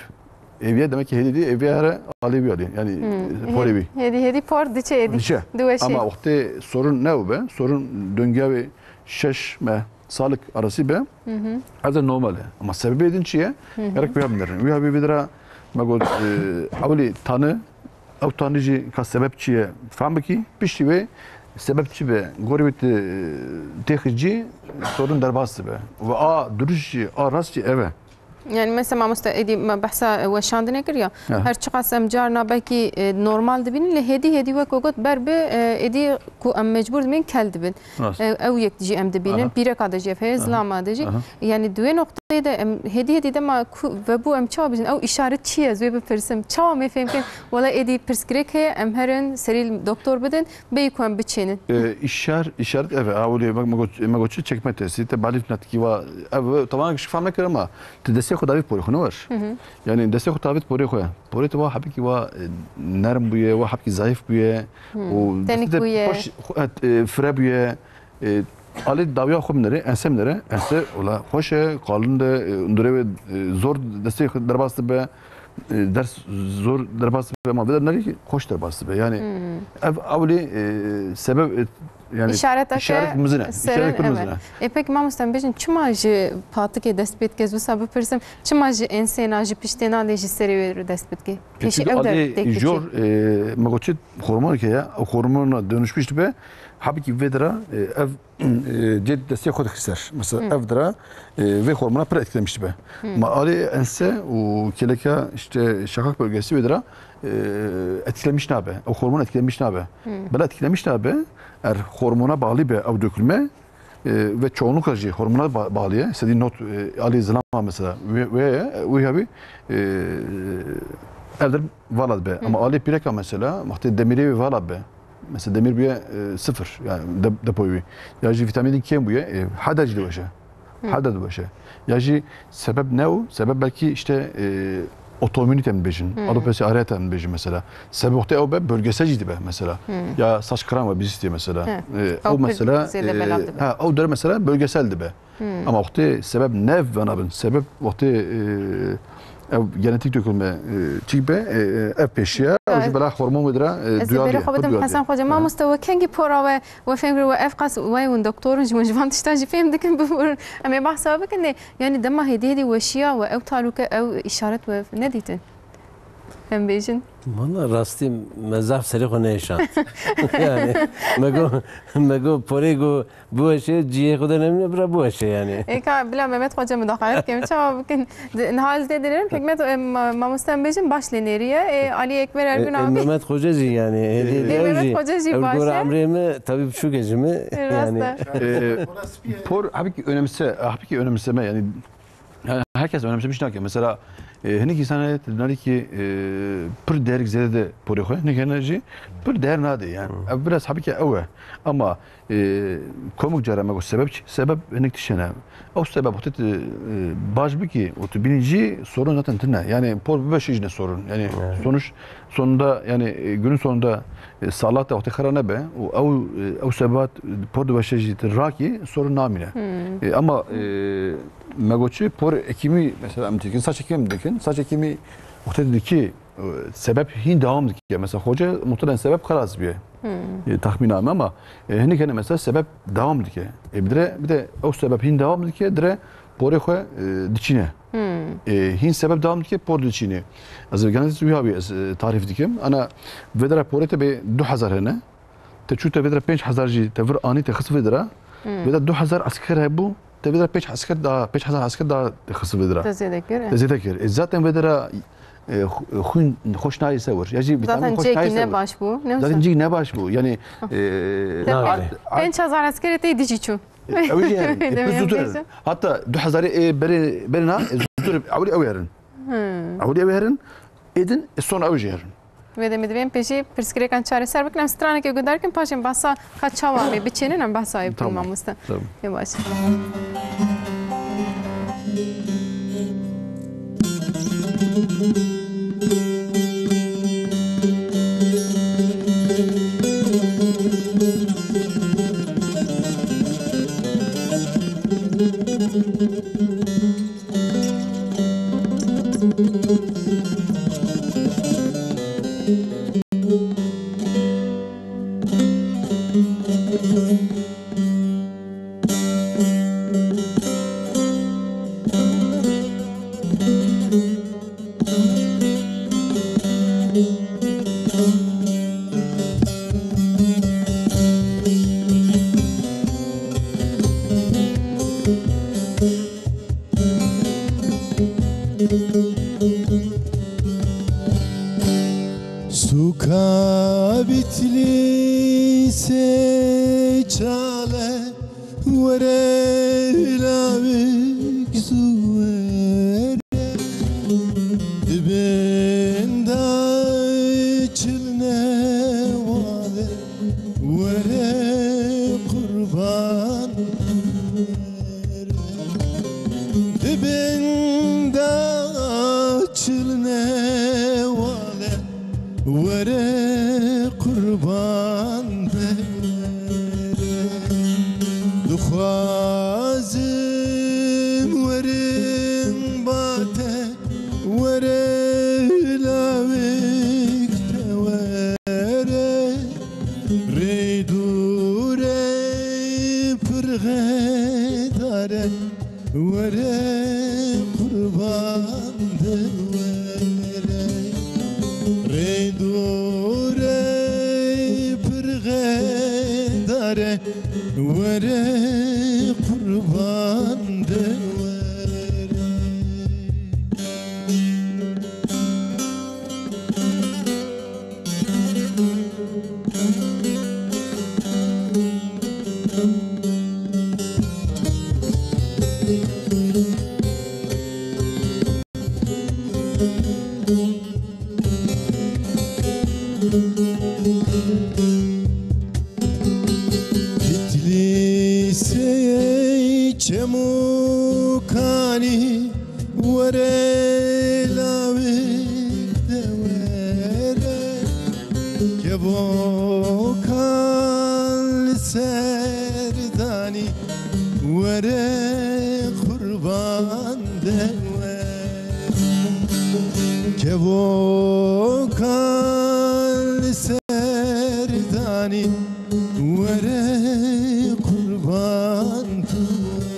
Eviye demek ki hêdî dî, eviye here alê wî alê. Yani Hmm. porê wî. Hêdî, hêdî por diçe êdî. Diçe. Diweşê. Ama wextê sorun ne be, sorun döngê wê şeş meh, salik arası be. Hı hı. Ev de normal e. Ama sebebê din çi ye? Hı hı. Gerek wîya binêrin. Wîya wî vê dira me got, e, ewlî tanî, ew tanî jî ka sebeb çi ye fehm bikî. Piştî wê sebeb çi be? Gorî wê te-, têxî cî sorun derbas dibe. Ve a duruş jî, a rast jî ev e. Yani mesela mamoste êdî me behsa weşandinê kir ya. Ya. Her çiqas em carna belkî, e, normal dibînin, lê hêdî hêdî wek we got ber bi, e, êdî ku em mecbûr dibînin kel dibin. Rast. E, ew yek jî em dibînin. Aha. Pîreka de jî ev heye, Aha. zilama de jî. Aha. Yani di wê noqteyê de em hêdî hêdî dema ku vebû em çawa bijin? Ew îşaret çi ye? Ez wê bipirsim. Çawa me fêm kirin? Wela êdî pirsgirêk heye, em herin serî doktor bidin, bêyî ku em biçênin. E, îşar-, îşaret ev e. Ewlê me, me got, me got çi çekme testî, te balîf netikî wa. Ev, tamam, kişi fam nekir ama te destê xwe davî porê xwe ne wer. Hı hı. Yani destê xwe davî porê xwe. Porê te wa hebikî wa, e, nerm bûye, wa hebikî zayıf bûye. Hı. Û Tenik destê te bûye. Xweş, xwe-, e, fire bûye. E, alê dawiya xwe binêre, ense binêre, ense wela xweş e, qalin de, e, hundirê wê, e, zor destê xwe derbas dibe, e, ders zor derbas dibe, ama vê de nerî xweş derbas dibe. Yani Hmm. ev ewlî, e, sebeb, e, yani İşaret eke işaret mizin e. ser, İşaret mizin evet. E, peki mamoste em bêjin, çima ji patikê dest pê dike, ez wisa bipirsim, çima ji ensêna, ji piştêna lê ji serê wê re dest pike? Pêşî Peki ew de alê têkçe. Jor, e, me got çi hormoneke ye, ew hormona dönüşmüş dibe, hebikî vê dira, e, ev, e, cê destê xwe dixî ser. Mesela Hmm. ev dira, e, vê hormona pir etkilemiş dibe. Hmm. Ma alê ense û kêleka işte şakak bölgesi vê dira, e, etkilemiş nabe. O hormon etkilemiş nabe. Hmm. Bela etkilemiş nabe, er hormona bağlı be ev dökülme, e, ve çoğunlukla jî hormona ba-, bağlı ye. Sedî not, e, alê zilama mesela. Ve, ve, ve abi, e, ev dir vala be. Ama alê pîreka mesela, wextê demirê wê vala be. Mesela demir bûye, e, sıfır, yani de-, depoyê wî. Ya jî vitamin D kêm bûye, e, heda jî diweşe. Heda diweşe. Ya jî sebep ne o? Sebep belkî işte, e, otoimmünite em dibêjin. Alopecia areata em dibêjin mesela. Sebep wextê ew be, bölgesel jî dibe mesela. Ya saç kıran ve bizistê mesela. He. E, Ew ew pir mesela, zêde e, belav dibe. Ha, ew der mesela bölgesel dibe. Hmm. Ama wextê sebeb ne vana bin. Sebeb wextê, e, ev genetik dökülme, e, çî be, e, e, ev pêşiye, ew jî Evet. bela hormon wê dira, e, Ez ê duyarlı berê ye, xwe bidim duyarlı ye. Hesen Xoca. Ha. Mamoste we kengî pora we, we fêm kir we ev qas we hûn doktor in, ji hûn ji van tiştan jî fêm dikin bibirin. Em ê behsa we bikin lê, yani dema hêdî hêdî weşiya we ew talûke, ew îşaret we nedîtin? Em bêjin. Valla rastî me zaf serê xwe nehêşand. Yani me got, me got porê got biweşe, cihê xwe de nemîne bira biweşe yani. Ê ka bila Mehmet Xoca mudaxalet bikin, çawa bikin? Di-, niha li tê dinêrin, Hikmet, e, ma-, mamoste em bêjin baş lê nêriye. Ê, Alî Ekber E, Ergün e, abi. Mehmet Xoca jî yani. Ê, Hêdî Ê, Mehmet Xoca jî ew baş gora e. Emrê me tabîb şûke ji me. Rast yani. e. E, por, hebikî önemse, hebikî önemseme yani. He, herkes önemsemiş nake. Mesela, e, hinek insan heye, dinarî ki, e, pir değerik zêde de porê xwe, hinek hene jî pir değer nade yani. Hı. Ev biraz hebike ew e. Ama, e, komik cara me got sebep çi? Sebep hinek tişt hene. Ew sebep wextê tu, e, baş bikî û tu bînî jî sorun zaten tine. Yani por bibe şey jine sorun. Yani Evet. sonuç sonunda yani, e, günün sonunda, e, sağlık da wextê xera nebe û ew, e, ew sebebat por dibe şey jî tu rakî sorun namîne. Hmm. E, ama, e, Me got çi, por ekîmî, mesela em dikin, saç ekîmî em dikin. Saç ekîmî wextê dikî, e, sebep hîn dewam dike. Mesela xoce muhtemelen sebep xelas bûye. Hmm. E, tahmîna me ama, e, hinek hene mesela sebep dewam dike. E, bi dire, bir de ew sebep hîn dewam dike, dire porê xwe, e, diçîne. Hmm. E, hîn sebep dewam dike, por diçîne. Ez vê genetîst wî habî ez, e, tarîf dikim. Ana vê dira porê te bê du hezar hene. Te çû te vê dira pênc hezar jî te vir anî te xist vê dira. Hmm. Vê dira du hezar esker hebû, te vê dira pênc esker daha, pênc hezar esker daha te xist vê dira. Te zêde kir, Te e. zêde kir. E, zaten vê dira, e, xu-, xwîn xweş nayê ser wir. Ya jî vitamin Zaten xweş nayê cihekî ser wir. ne baş bû, ne Zaten cihekî ne baş bû. Yani, Ah. e, Te Nayê. pê-, pênc hezar eskerê te dijî çû. E, ew jî herin. E, Demê pir zûtir herin. bêjim. Hatta du hezarê, e, berê, berê na, e, zûtir, ewlî ew herin. Hmm. Ewlî ew herin, êdin, e, sonra ew jî herin. Wê demê divê em pêşî pirsgirêkan çareser bikin. Em stranekê guhdar kin, paşê em behsa ka çawa em ê biçênin, em behsa wê bikin Tamam. mamoste. Tamam. Ê baş. Sûka Bitlîsê çale were lawik zû were. Di bin de çil newale were qurban were. Di bin de çil newale were qurban be were. Dixwazim werim ba te were lawik te were. Rê dûre pir xedare were qurban de were. Rê dûre pir xedare were qurban de were. Bitlîsê çemûkanî were lawik de were. Kevokan li ser danî were qurban de were. Kevokan li ser danî were qurban de were.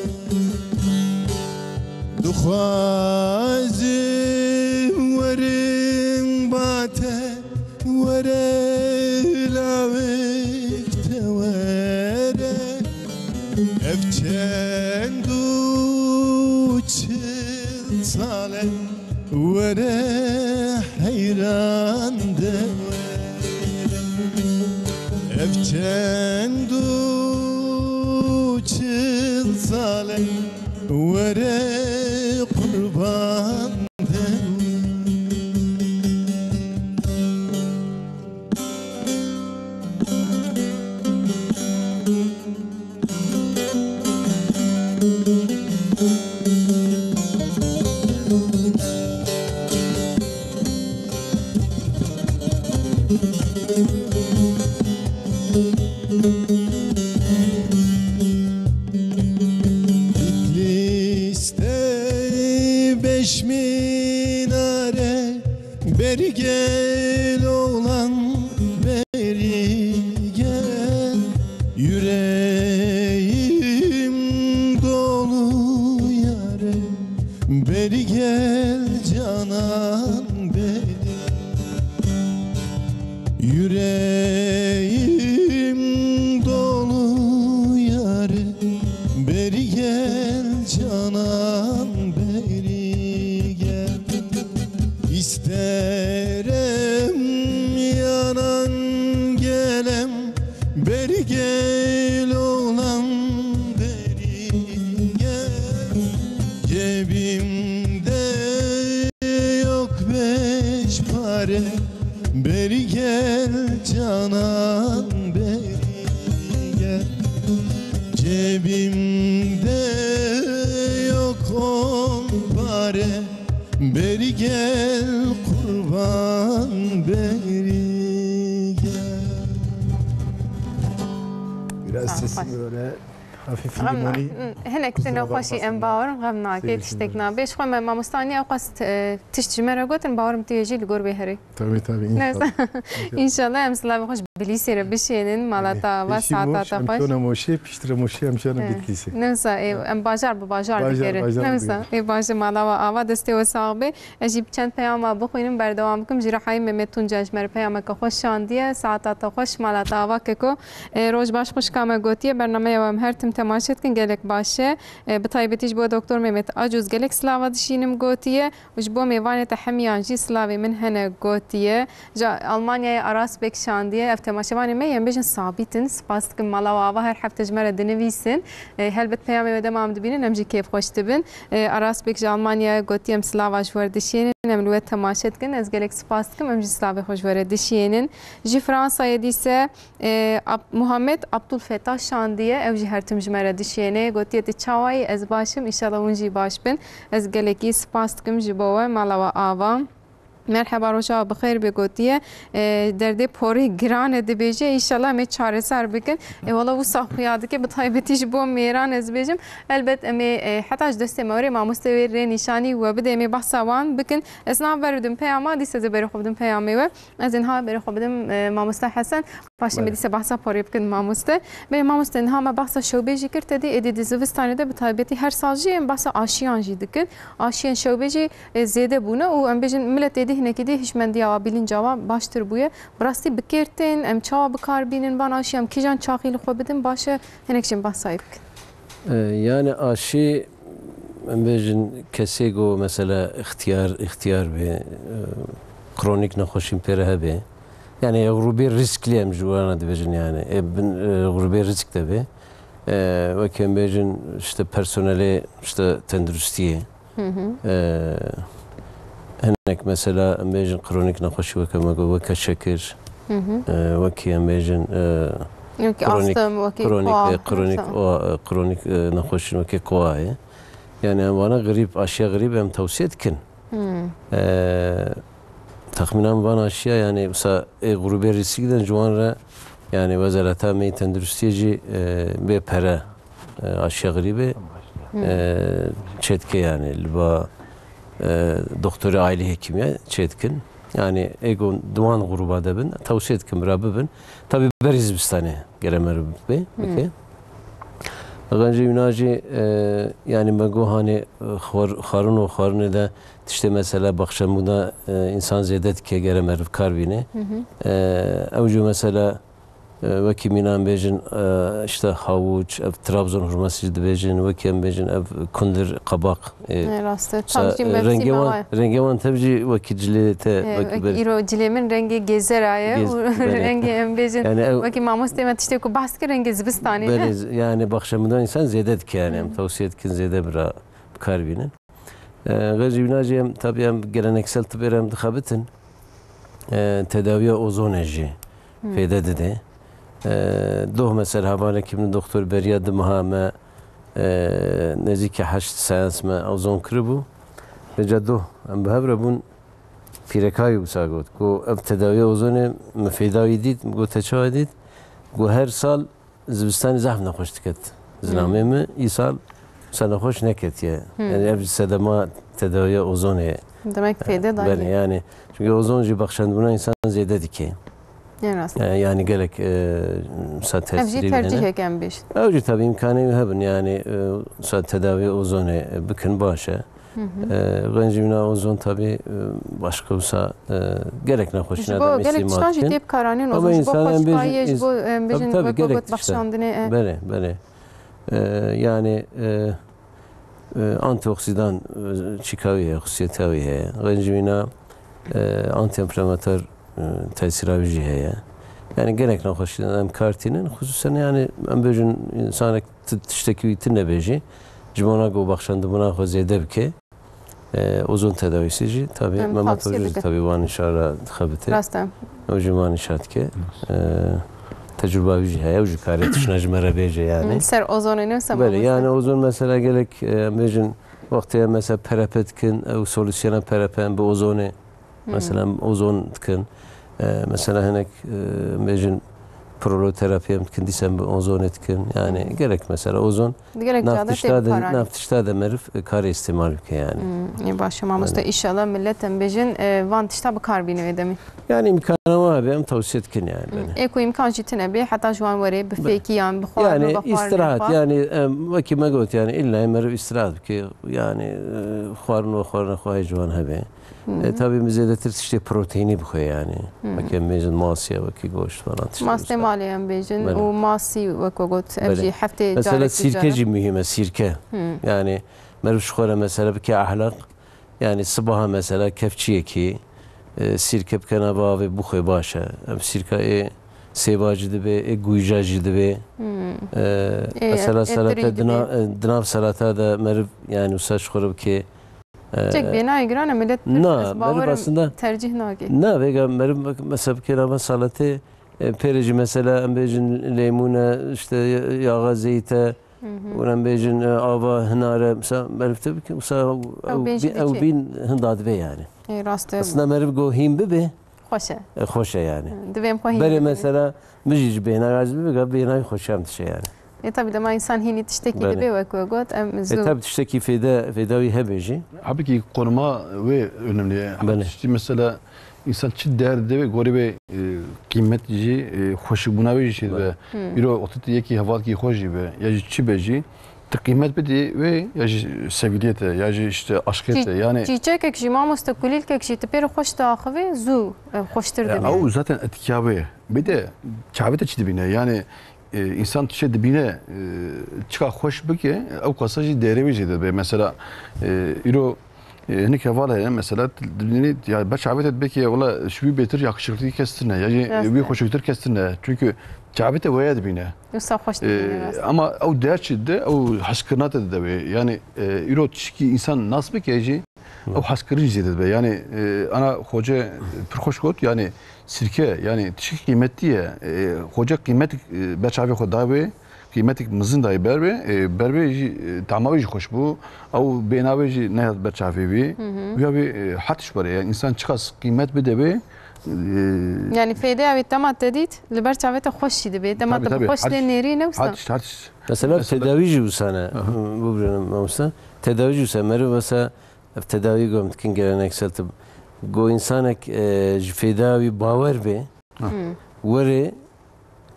Dixwazim werim ba te were lawik te were. Ev çend û çil sal e were heyran de were. Ev çend û çil sal e were qurban de were. Bitlîs te beş minare. Berî gel oxlan, berî gel. Yüreğim dolu yare, berî gel canan, berî. Yüreğim dolu yare, berî gel canan, berî gel. İsterem yanan gelem, berî gel oxlan, berî gel. Cebimde yok beş pare, berî gel canan, berî gel. Cebimde yok on pare, berî gel qurban, berî gel. Biraz Sağ ol. Sesimi öyle Hafif limoni. Hinek tu nexweşî em bawerim xem nake, tiştek nabe. Ji xwe me mamostaniya ew qas, e, tişt ji me re gotin, bawerim tu yê jî li gor bê herê. Tabii, tabii, inşallah. İnşallah em silavê xwe ji Bilîsê re bişênin, mala te ava, saeta te xweş. Em çûne Moşê, piştre Moşê em çûne Bitlîsê. Newsa, ê, em bajar bi bajar digerin. Newsa, ê, bajar mala we ava, destê we sax be. Ez jî çend peyama bixwînim, berdewam bikim. Jîrahayî Mehmet Tunca ji me re peyameke xweş şandiye. Saeta te xweş, mala te ava keko. E, roj baş xwişka me gotiye, bernameya we em her tim temaşe dikin, gelek baş e. E, bi taybetî ji bo Doktor Mehmet Acuz gelek silava dişînim gotiye. Û ji bo mêvanê te hemiyan jî silavê min hene gotiye. Ji Almanyayê Aras Bek şandiye. Ev temaşevanê me yên bêjin sabît in. Spas dikim mala we ava her hefte ji me re dinivîsin. E, helbet peyamê we dema em dibînin em jî kêfxweş dibin. E, Aras Bek ji Almanyayê gotiye em silava ji we re dişiyênin. Em li we temaşe dikin. Ez gelek spas dikim. Em jî silavê xwe ji we re dişiyênin. Ji Fransayê dîse E, Ab-, Muhammed Abdulfetah şandiye, ew jî her tim ji me re dişêne. Gotiye, tu çawa yî? Ez baş im, înşallah hûn jî baş bin. Ez gelekî spas dikim ji bo we, mala we ava. Merheba, roja we bi xêr bê gotiye. E, derdê porê giran e dibêje, înşallah em ê çareser bikin. E, wela wisa xuya dike, bi taybetî ji bo mêran ez bêjim. Elbet em ê, e, heta ji destê me were, mamoste wê rê nîşanî we bide, em ê behsa wan bikin. Ez nav ber bidim peyama, dîse ez ê berê xwe bidim peyamê we. Ez ê niha berê xwe bidim, e, mamoste Hesen. Paşê me dîse behsa porê bikin mamoste. Belê mamoste, niha me behsa şewbêjî kir, te dî êdî di zivistanê de bi taybetî her sal jî em behsa aşiyan jî dikin. Aşiyên şewbêjî, e, zêde bûne û em bêjin milet êdî hinekî dî hişmendiya wa, bilinca wa baştir bûye. Bi rastî bi kêr tên, em çawa bi kar bînin van aşiyan, kîjan çaxî li xwe bidin baş e, hinek jî em behsa wê bikin. E, yani aşî, em bêjin kesê ku mesela îxtiyar, îxtiyar be, e, kronîk nexweşîn pê re hebe. Yani grûbê rîsklî em ji wan re dibêjin yani. E, bin, e, grûbê rîsk de be. E, wekî em bêjin işte personelê işte tenduristiyê. E, hinek mesela em bêjin kronîk nexweşî weke me got, weke şekir, e, wekî em bêjin, e, Wekî kronîk, astım, wekî kronîk, koa, e, kronîk, mesela. O, e, kronîk, e, nexweşîn wekî koa ye. Yani em vana grîp, aşiya grîp em tewsiye dikin. E, texmînan van aşiya yani wisa ê grûbê rîsîk de ji wan re yani Wezareta me yê Tenduristiyê jî, e, bê pere e, aşiya xerîbê, e, çêdike yani li ba, e, doktorê ailî hekimiye çêdikin. Yani ê ku di wan grûba de bin, tewsiye dikim bira bibin. Tabi berî zivistanê gere meriv bê, bike. Xencê wîna jî, e, yani me got hanê, e, xwar-, xwarin û xwarinê de tiştê mesela baxşemûda, e, însan zêde dike gere meriv kar bîne. E, ew jî mesela E, wekî mîna em bêjin, e, işte havuç, ev Trabzon hurması jî dibêjin, wekî em bêjin ev kundir, kabak, e, Ne rast e. Tam jî e, mevsîma wan, wa ye. Rengê wan tev jî wekî cilê te, e, wekî wekî ber- îro cilê min rengê gêzera ye û belê. Rengê em bêjin, yani ev wekî mamostê me tiştê ku behs kir rengê zivistanê ne. Belê, yani baxşemûda însan zêde dike yani. Em tewsiye dikin zêde bira bi kar bînin. E, xencî wîna jî em, tabii em geleneksel tibê re em dixebitin. E, tedawiya ozonê jî fêde dide. E, doh me ser hevalekî min doktor beriya di meha me, e, nêzîkî heşt seans me ozon kiribû. Vêca doh em bi hev re bûn, pîreka wî wisa got ku ev tedawiya ozonê min fêda wî dît, min got te çawa dît? Got her sal zivistanê zehf nexweş diket zilamê min, îsal wisa nexweş neketiye. Yani ev sedema tedawiya ozonê. Demek fêde daye. Belê, yani çünkü ozon jî bexşandibûna însan zêde dike. Ne rast. E, yani gelek, e, wisa tesirî hene. Ev jî tercihek em bêjin. Ew jî tabii îmkanê wî hebin yani, e, wisa tedawiya ozonê, e, bikin baş e. E, xencî wîna ozon tabii, e, başka wisa, e, gelek nexweşîna de. Ji bo gelek tiştan jî tê bikaranîn ozon. Ji bo xweşkayê, ji bo, e, em bêjin wek got bexşandinê, e. Belê, belê. E, yani, e, e, antioksidan, e, çîka wî heye, xusiyeta wî heye. Xencî wîna, e, antienflamator, e, tesîra wî jî heye. Yani gelek nexweşîna em kar tînin, xusûsen yani em bêjin insanek ti-, tiştekî wî tune bê jî, ji bona ku bexşandibûna xwe zêde bike, e, ozon tedawîsî jî, tabii, Mehmet Hoca jî, tabii, wan nîşa re dixebite. Rast e. Ew jî wan nîşa dike. E, tecrûba wî jî heye, ew jî kare tiştine ji me re bêje yani. Ser ozonê ne wisa mamoste? Belê, yani ozon mesela gelek, e, em bêjin, wextê em mesela perepe dikin, ew solûsyona perepe em bi ozonê Mesela em ozon dikin. E, mesela hinek, e, em bêjin, proloterapiye em dikin, dîsa em bi ozonê dikin. Yani gerek mesela ozon Di gelek nav cader tê tişta de, bikaranîn. Nav tişta de meriv, e, karê îstîmal bike yani. Hmm, ê baş e mamoste. Yani. Înşallah millet em bêjin, e, van tişta bi kar bîne wê demê. Yani îmkana wa hebe em tavsiye dikin yani. Hmm, belê. Ê ku îmkan jî tune bê, heta ji wan were bi fêkiyan, bi xwarin, yani bi xwarin, îstirahat, yani, em, wekî me got yani, illa meriv îstirahat bike, yani, e, xwarin ve xwarina xwe hê ji wan hebe. Hı hı. E, tabii min zêdetir tiştê proteînî bixwe yani. Hı hı. Wekî em bêjin masiye, wekî goşt falan tiştê Mastê wisa. Malê em bêjin. Belê. Û masî wek we got, ev Belê. Jî heftê Mesela carek sîrke jî muhîm e, sîrke. Hı. Yani meriv ji xwe re mesela bike ehlaq. Yani sibaha mesela kevçiyekî, e, sîrke bike nava avê bixwe baş e. Em sîrka ê sêva jî dibe, ê gûja jî dibe. Hı. E, Ê, mesela ê serete tirî dina-, dibe. E, dinav serata de meriv yani wisa ji xwe re bike. Çek bênayê giran e, millet pir Na, ez bawer meriv aslında tercih nake. Na, vêga meriv mesela bikê nava salatê, e, pêrê jî mesela em bêjin lêmûn e, işte yaxa zeyt e, Hı hı. û em bêjin, e, ava hinar e, mesela meriv te bike, wisa ew, Ew ew bê jî bî-, ew diçe. Bîn hinda dibe yani. Ê, rast e. Aslında meriv go hîn bibe, Xweş e. E, xweş e yani. Divê em xwe hîn Berê bikin. Mesela min jî ji bêhna razî bibe, bêhnayî xweşiya min dişe yani. E, tabii dema însan hînî tiştekî Belê. Dibe wek we got, em E, zû tabii tiştekî fêde, fêda wî hebe jî. Halbuki konuma wê önemli. Belê. Tiştî mesela însan çi değer dide wê, gorî wê, e, qîmet jî, e, xweşbûna wê jî çêdibe. Belê. Hmm. Îro wextê tu yekî hevalkî xwe jî be, ya jî çi be jî, tu qîmet bidî wê, ya jî sevîliyê te, ya jî işte aşkê Çî-, te. Yani çîçekek jî, mamoste, kulîlkek jî tu pê re xweş diaxivî, zû, e, xweştir Ya, dibe. Ew zaten etkiya wê ye. Bir de çavê te çi dibîne? Yani, e, însan tiştê dibîne, e, çiqa xweş bike, ew qasa jî değerê wê jî dibe. Mesela, e, îro, e, hinek heval heye, mesela, dibînî, ya ber çavê te dibe ki, wela ji wî bêtir yakışıklı kes tune, ya jî Rast wî e. Xweşiktir kes tune. Çünkü çavê te weye dibîne. Wisa xweş E, dibîne, rast. Ama ew değer çi dide, ew hezkirina te dide wê. Yani, e, îro tişkî însan nas bike jî, Hı. Ew hezkirin jî zêde dibe. Yani, e, ana xoce, e, pir xweş got, yani sirke, yani tişkî qîmetî ye. E, xoce qîmetik, e, ber çavê xwe da wê, qîmetik mezin dayê ber wê, e, ber wê jî, e, tama wê jî xweş bû. Ew bêhna wê jî nehat ber çavê wî. Hı hı. Wîya wê, e, her tişt were. Yani însan çiqas qîmet bide wê, e, Yani fêdeya wê dema te dît, li ber çavê te xweş jî dibe. Dema Tabii, te bi tabii, xweş her lê tişt, nêrî ne wisa? Her tişt, her tişt. Mesela Mesela tedavî jî wisa ne. Aha. Bibînin mamoste. Tedavî jî wisa meriv mesela Ev tedawî ku em dikin gere neksel tu go însanek, e, ji fêda wî bawer bê, Hmm. werê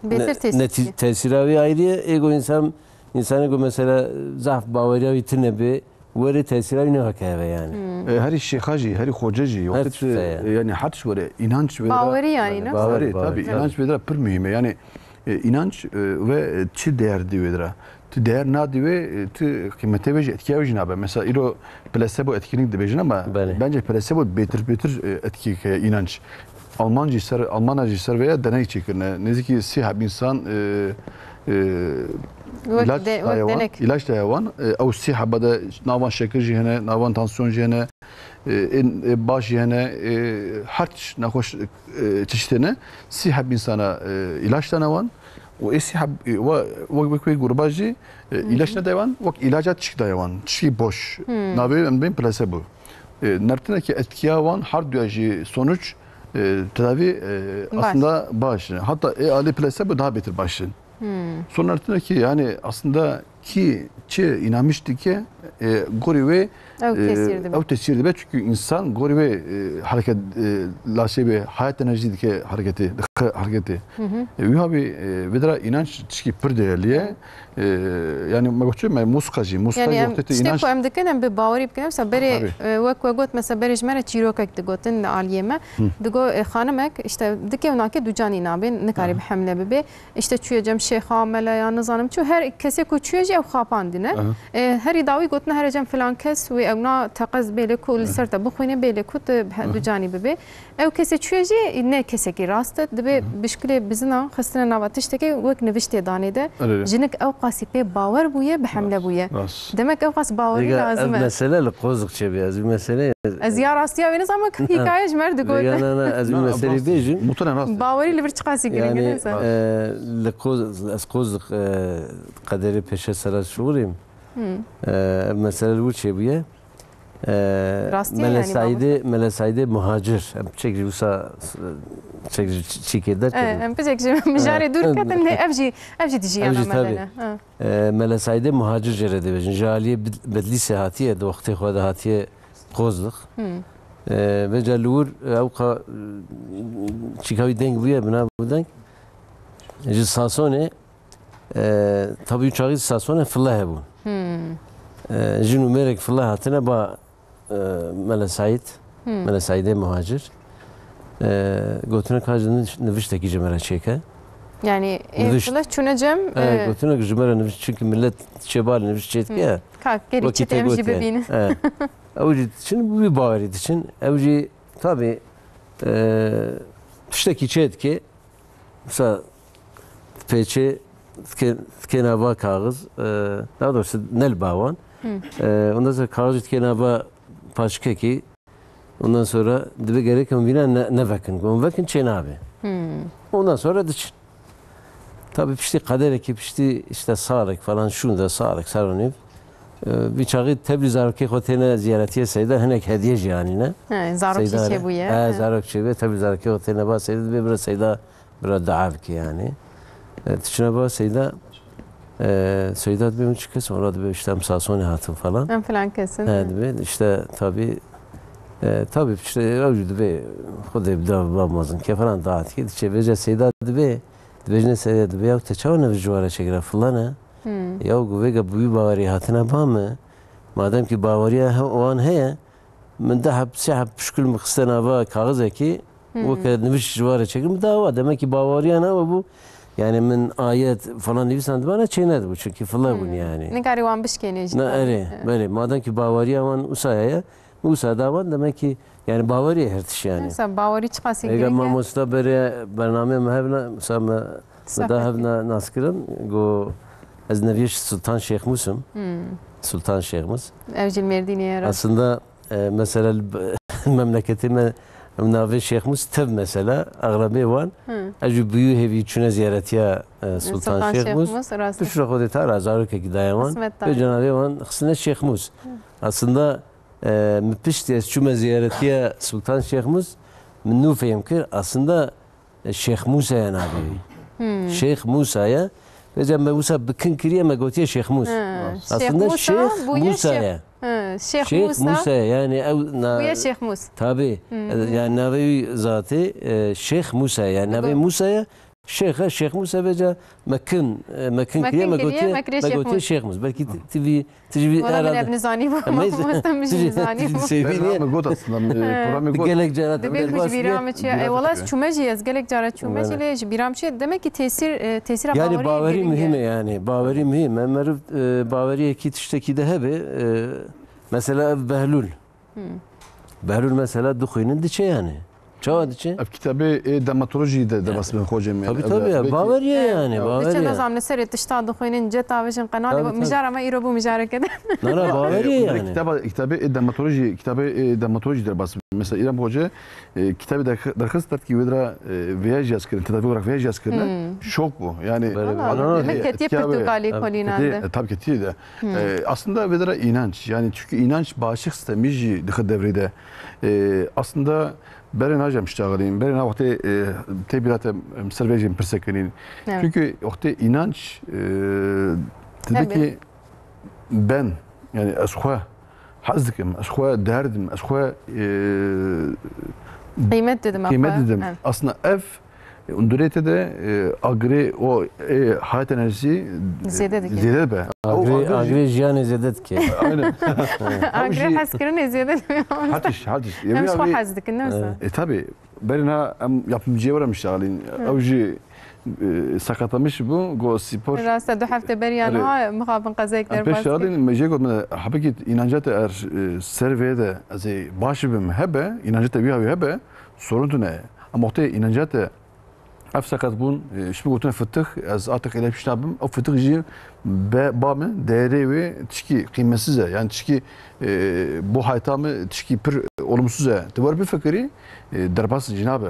Bêtir ne-, tesîr netî-, dike. Tesîra wî ayrî ye. Ê go însan, însanê ku mesela zaf baweriya wî tune bê, werê tesîra wî ne weke heve yani. Hmm. E, herî şêxa jî, herî xoce jî, Her wextê tişt tu, heye. E, yani her tişt were, inanç were. Bawerî yani, ne? Bawerî, Bawerî, tabii, bawerî. Inanç were pir muhîm e. Yani, e, inanç, e, ve, e, çi değer dî wê dira. Tu değer nadî wê, e, tu qîmetê wê jî, etkiya wê jî nabe. Mesela îro plasebo etkinlik dibêjin ama Belê. Bence plasebo bêtir bêtir, e, etkî ke inanç. Alman jî ser, Almana jî ser vêya denek çêkirine. Nêzîkî sî heb însan, e, e, Wek ilaç de-, daye wek wan, denek. Ilaç daye wan. E, ew sî heba de navan şekir jî hene, navan tansiyon jî hene, e, ên, e, baş jî hene, e, her tişt nexweş, e, çeşît hene. Sî heb însana, e, îlaç dane wan. Û ê sî heb, e, wa-, wek, wek wê gruba jî, e, Hı hı. îlaç nedaye wan, wek îlaca tişik daye wan. Tişkî boş. Hmm. Navê em bên plasebo. E, nertineke etkiya wan her duya jî sonuç, e, tedavî, e, Baş. Aslında baş. Hatta ê alî plasebo daha beter baş in. Hmm. Son nertineke yani aslında ki çi inanmiş dike, e, gorî wê, Ew e, tesîr dibe. Ew tesîr dibe çünkü insan gorî wê, e, hareket, e, laşê wê hayat enerjî dike hareketê, dike hareketê. Hı hı. E, wî havî, e, vê dira inanç tişkî pir değerli ye. Evet. E, yani me goçê me musika jî, musika Yani jî em wextê tiştê inanç ku em dikin, em bi bawerî bikin. Mesela berê, Tabii. E, wek we got, mesela berê ji me re çîrokek digotin li aliyê me. Hı. Digo, e, xanimek, işte, dike û nake du canî nabên, nikarî Aha. bi hemle bibe. İşte çûye cem şêxa, meleya, nizanim çû, her kesê ku çûye jî ew xapandine. Aha. E, herî dawî gotine here cem filan kes wê ew na teqez bê lê ku li Aha. ser te bixwîne, bê lê ku tu he-, Aha. du canî bibe. Ew kesê çûye jî ne kesekî rast e, dibe Aha. bi şikilê bizina xistine nava tiştekê wek niviştê danê de. Öyle, öyle. Jinik ew qasî pê bawer bûye, bi hemle Rast, bûye. Rast. Demek ew qas bawerî Vêga lazim ev e. Mesele li Qoziq çêbûye. Ez vî meseleyê Ez ya rastiya wê nizam hikaye ji me re digot. Vêga na, na, ez vî Na, meselê rast. Bêjim. Muhtemelen rast. Bawerî li vir çiqasî girîng e, Yani, neyse. E, li Qoz-, ez Qoziq, e, qederê pêşe sera şûrîm. Hmm. E, ev mesele li wir çêbûye. Ee, Rastî ye Mele yanî Saîdê, babet. Mele Saîdê Muhacir. Em çek ji wisa, çek ji çîkê derketin. Ee, em piçek ji mijarê dûr ketin, lê ev jî, ev jî dijî Ev yana jî me tabii. Dene. Ha. Ee, Mele Saîdê Muhacir jê re dibêjin. Ji aliyê Bid-, Bedlîsê hatiye, di wextê xwe de hatiye Kozlix. Hmm. Ee, vêca li wir, ew qa, çîka wî deng bûye, bi nav bû deng. Ji Sasonê, e, tabi wî çaxî Sasonê file hebûn. Hmm. E, jin û mêrek file hatine ba, e, Mele Saîd, Hmm. Mele Saîdê Muhacir. E, gotine ka ji niv-, niviştekî ji me re çêke. Yani, e, Niviş- file çûne cem, E, e, gotine ji me re niviş, çünkü millet çêbal niviş çêdike. Hmm. Ka, gerî Wekî çi te em got jî yani. Bibînin. E. Ew jî diçin, bi wî bawerî diçin. Ew jî, tabi, e, tiştekî çêdike. Mesela pêçê dike-, dikê nava kaxiz, e, daha doğrusu ne li ba wan. Hı. E, ondan sonra kaxizî dikê nava paçikekî, ondan sonra dibe gerek em vîna ne, nevekin. Hûn vekin çê nabe. Hı. Ondan sonra diçin. Tabi piştî qederekî, piştî işte salek falan şûn de salek, sal û nîv. E, vî çaxî tevlî zarokê xwe têne ziyaretiye Seyda, hinek hediye jî anîne. He, zarokî Seyda re. Çêbûye. He, He. Zarok çêbûye, tevlî zarokê xwe têne ba Seyda, dibe bira Seyda, bira dua bike yani. E, tu çine ba Seyda, e, Seyda dibe min çi kes, wala dibe işte em Sasonê hatin falan. Em filan kesin. He, dibe işte tabi, e, tabi işte ew jî dibe Xwedê bi da ba mezin ke falan dua dike, diçe vêca Seyda dibe, dibêjine Seyda dibe ya te çawa ne ji wara çêkira filan e. Hmm. Ya ku vêga bi wî bawerî hatine ba me, madem ki baweriya he-, wan heye, min du heb, sê heb pişkul min xiste nava kaxizekî, Hmm. weke niviş ji wara çêkir, min da wa, demek ki baweriya ne bû, yani min ayet falan nivîsandibana çê nedibû, çünkü file bûn Hmm. yani. Nikarî wan bişkêne jî. Ne, erê, Evet. belê, madem ki baweriya wan wisa heye, wisa da wan, demek ki, yani bawerî her tişt yani. Mesela bawerî çiqasî Eger girîng e. Mamosta berê bernameyê me hevna, mesela me, me da Sohbetê. Hevna naskirin, go ez neviyê Sultan Şêxmûs im. Hmm. Sultan Şêxmûs. Ev jî li Mêrdînê ye, rast. Aslında, e, mesela li b-, memleketê me, em navê Şêxmûs tev mesela, axrabê wan, Hmm. ez jî bûyû hêvî çûne ziyaretiya, e, Sultan Sultan Şêxmûs. Şêxmûs, rast. Piştre xwe dê ta ra zarokekî daye wan. Qismet Vê daye. Cenabê wan xistine Şêxmûs. Hmm. Aslında, e, min piştî ez çûme ziyaretiya Sultan Şêxmûs, min nû fêm kir. Aslında, e, Şêx Mûsa ye navê wî. Hmm. Şêx Mûsa ye. Vêca me wisa bi kin kiriye, me gotiye Şêx Mûs. Ha, Aslında Şêx Mûsa Şêx bûye Mûsa Şêx-, ye. ha, Şêx Şêx Mûsa Mûsa ye. Yani ew na-, bûye Şêx Mûs. Tabi. Hmm. E, yani navê wî zatê, e, Şêx Mûsa ye. Yani navê Mûsa ye. Şêx e, Şêx Mûsa vêca me kin, e, me kin kiriye, me gotiye, me kiriye Şêx Mûs. Belkî ti-, ti vî Tijî vî Wala min herhalde. Ev nizanî bû. Ama Mamosta min jî nizanî bû. Sêvî Bername got aslında, e, programê got. Gelek cara Dibê ku ji bîra min çûye. Ey, wala ez çûme jî, ez gelek cara çûme jî, lê ji bîra min çûye. Demek ki tesîr, e, tesîra Yani bawerî bawerî muhîm e girîng e. Yani. Bawerî muhîm e. Meriv, e, baweriyekî tiştekî de hebe. E, mesela ev Behlûl. Hmm. Behlûl mesela dixwînin diçe yani. Çawa diçe? Ev kitabê ê dermatolojî de, de bas bin xocê me. Tabii, tabii ya, baweriye yani, baweriye. Diçe nizam li serê tişta dixwînin, ceta vejin qenalê. Tabii, tabii. Mijara me îro bû mijareke de. Na, na, baweriye yani. Kitaba, kitabê ê dermatolojî, kitabê ê dermatolojî de bas bin. Mesela İrem Hoca, e, kitabê derx-, derxist dertkî wê dira, e, vêya jiyaz kirin, tedavi olarak vêya jiyaz kirin. Hmm. Şok bû. Yani, Böyle bir- adam Ana. Demek ketiye pirtûkalî kolînan de. E, tabii ketiye de. Hmm. E, aslında vê dira inanç, yani çünkü inanç bağışıklık sistemi jî dixe devrê de. E, aslında Berê najem ştaxilîn, berê na wextê, e, tê bîra te, em ser vê jî em pirse kirîn. Evet. Çünkü wextê inanç, e, dide ki ben, yani ez xwe hez dikim, ez xwe değer didim, ez xwe, e, Qîmet didim, qîmet didim. Evet. Aslında ev, e, undurê te de, e, agirê o, e, hayat enerjisi Zêde dike. Zêde be. O Agirê, agirê jî agirê jiyanê zêde dike. Aynen. Agirê hezkirinê zêde dibe. Hatiş, hatiş. Em ji xwe hez dikin, ne wisa? E, tabii. Berê na em yapımcıya were miştaxilîn. Hı. Ew jî, e, sakatlamış bû, go spor. Rast e, du hefte berî ya niha mixabin qezayek derbas kir. Em pêş alîn, me jê got, me hebekî inanca te er, e, ser vê de ez ê baş bim hebe, inanca te wî hawî hebe, sorun tune. Ama wextê inanca te Ev seqet bûn, e, ji min gotine fitix, ez artık ele pişt nabim. Ew fitix jî be-, ba min, değerê wê tişkî qîmetsiz e. Yani tişkî, e, bo hayta min tişkî pir olumsuz e. Tu wer bifikirî, e, derbas jî nabe.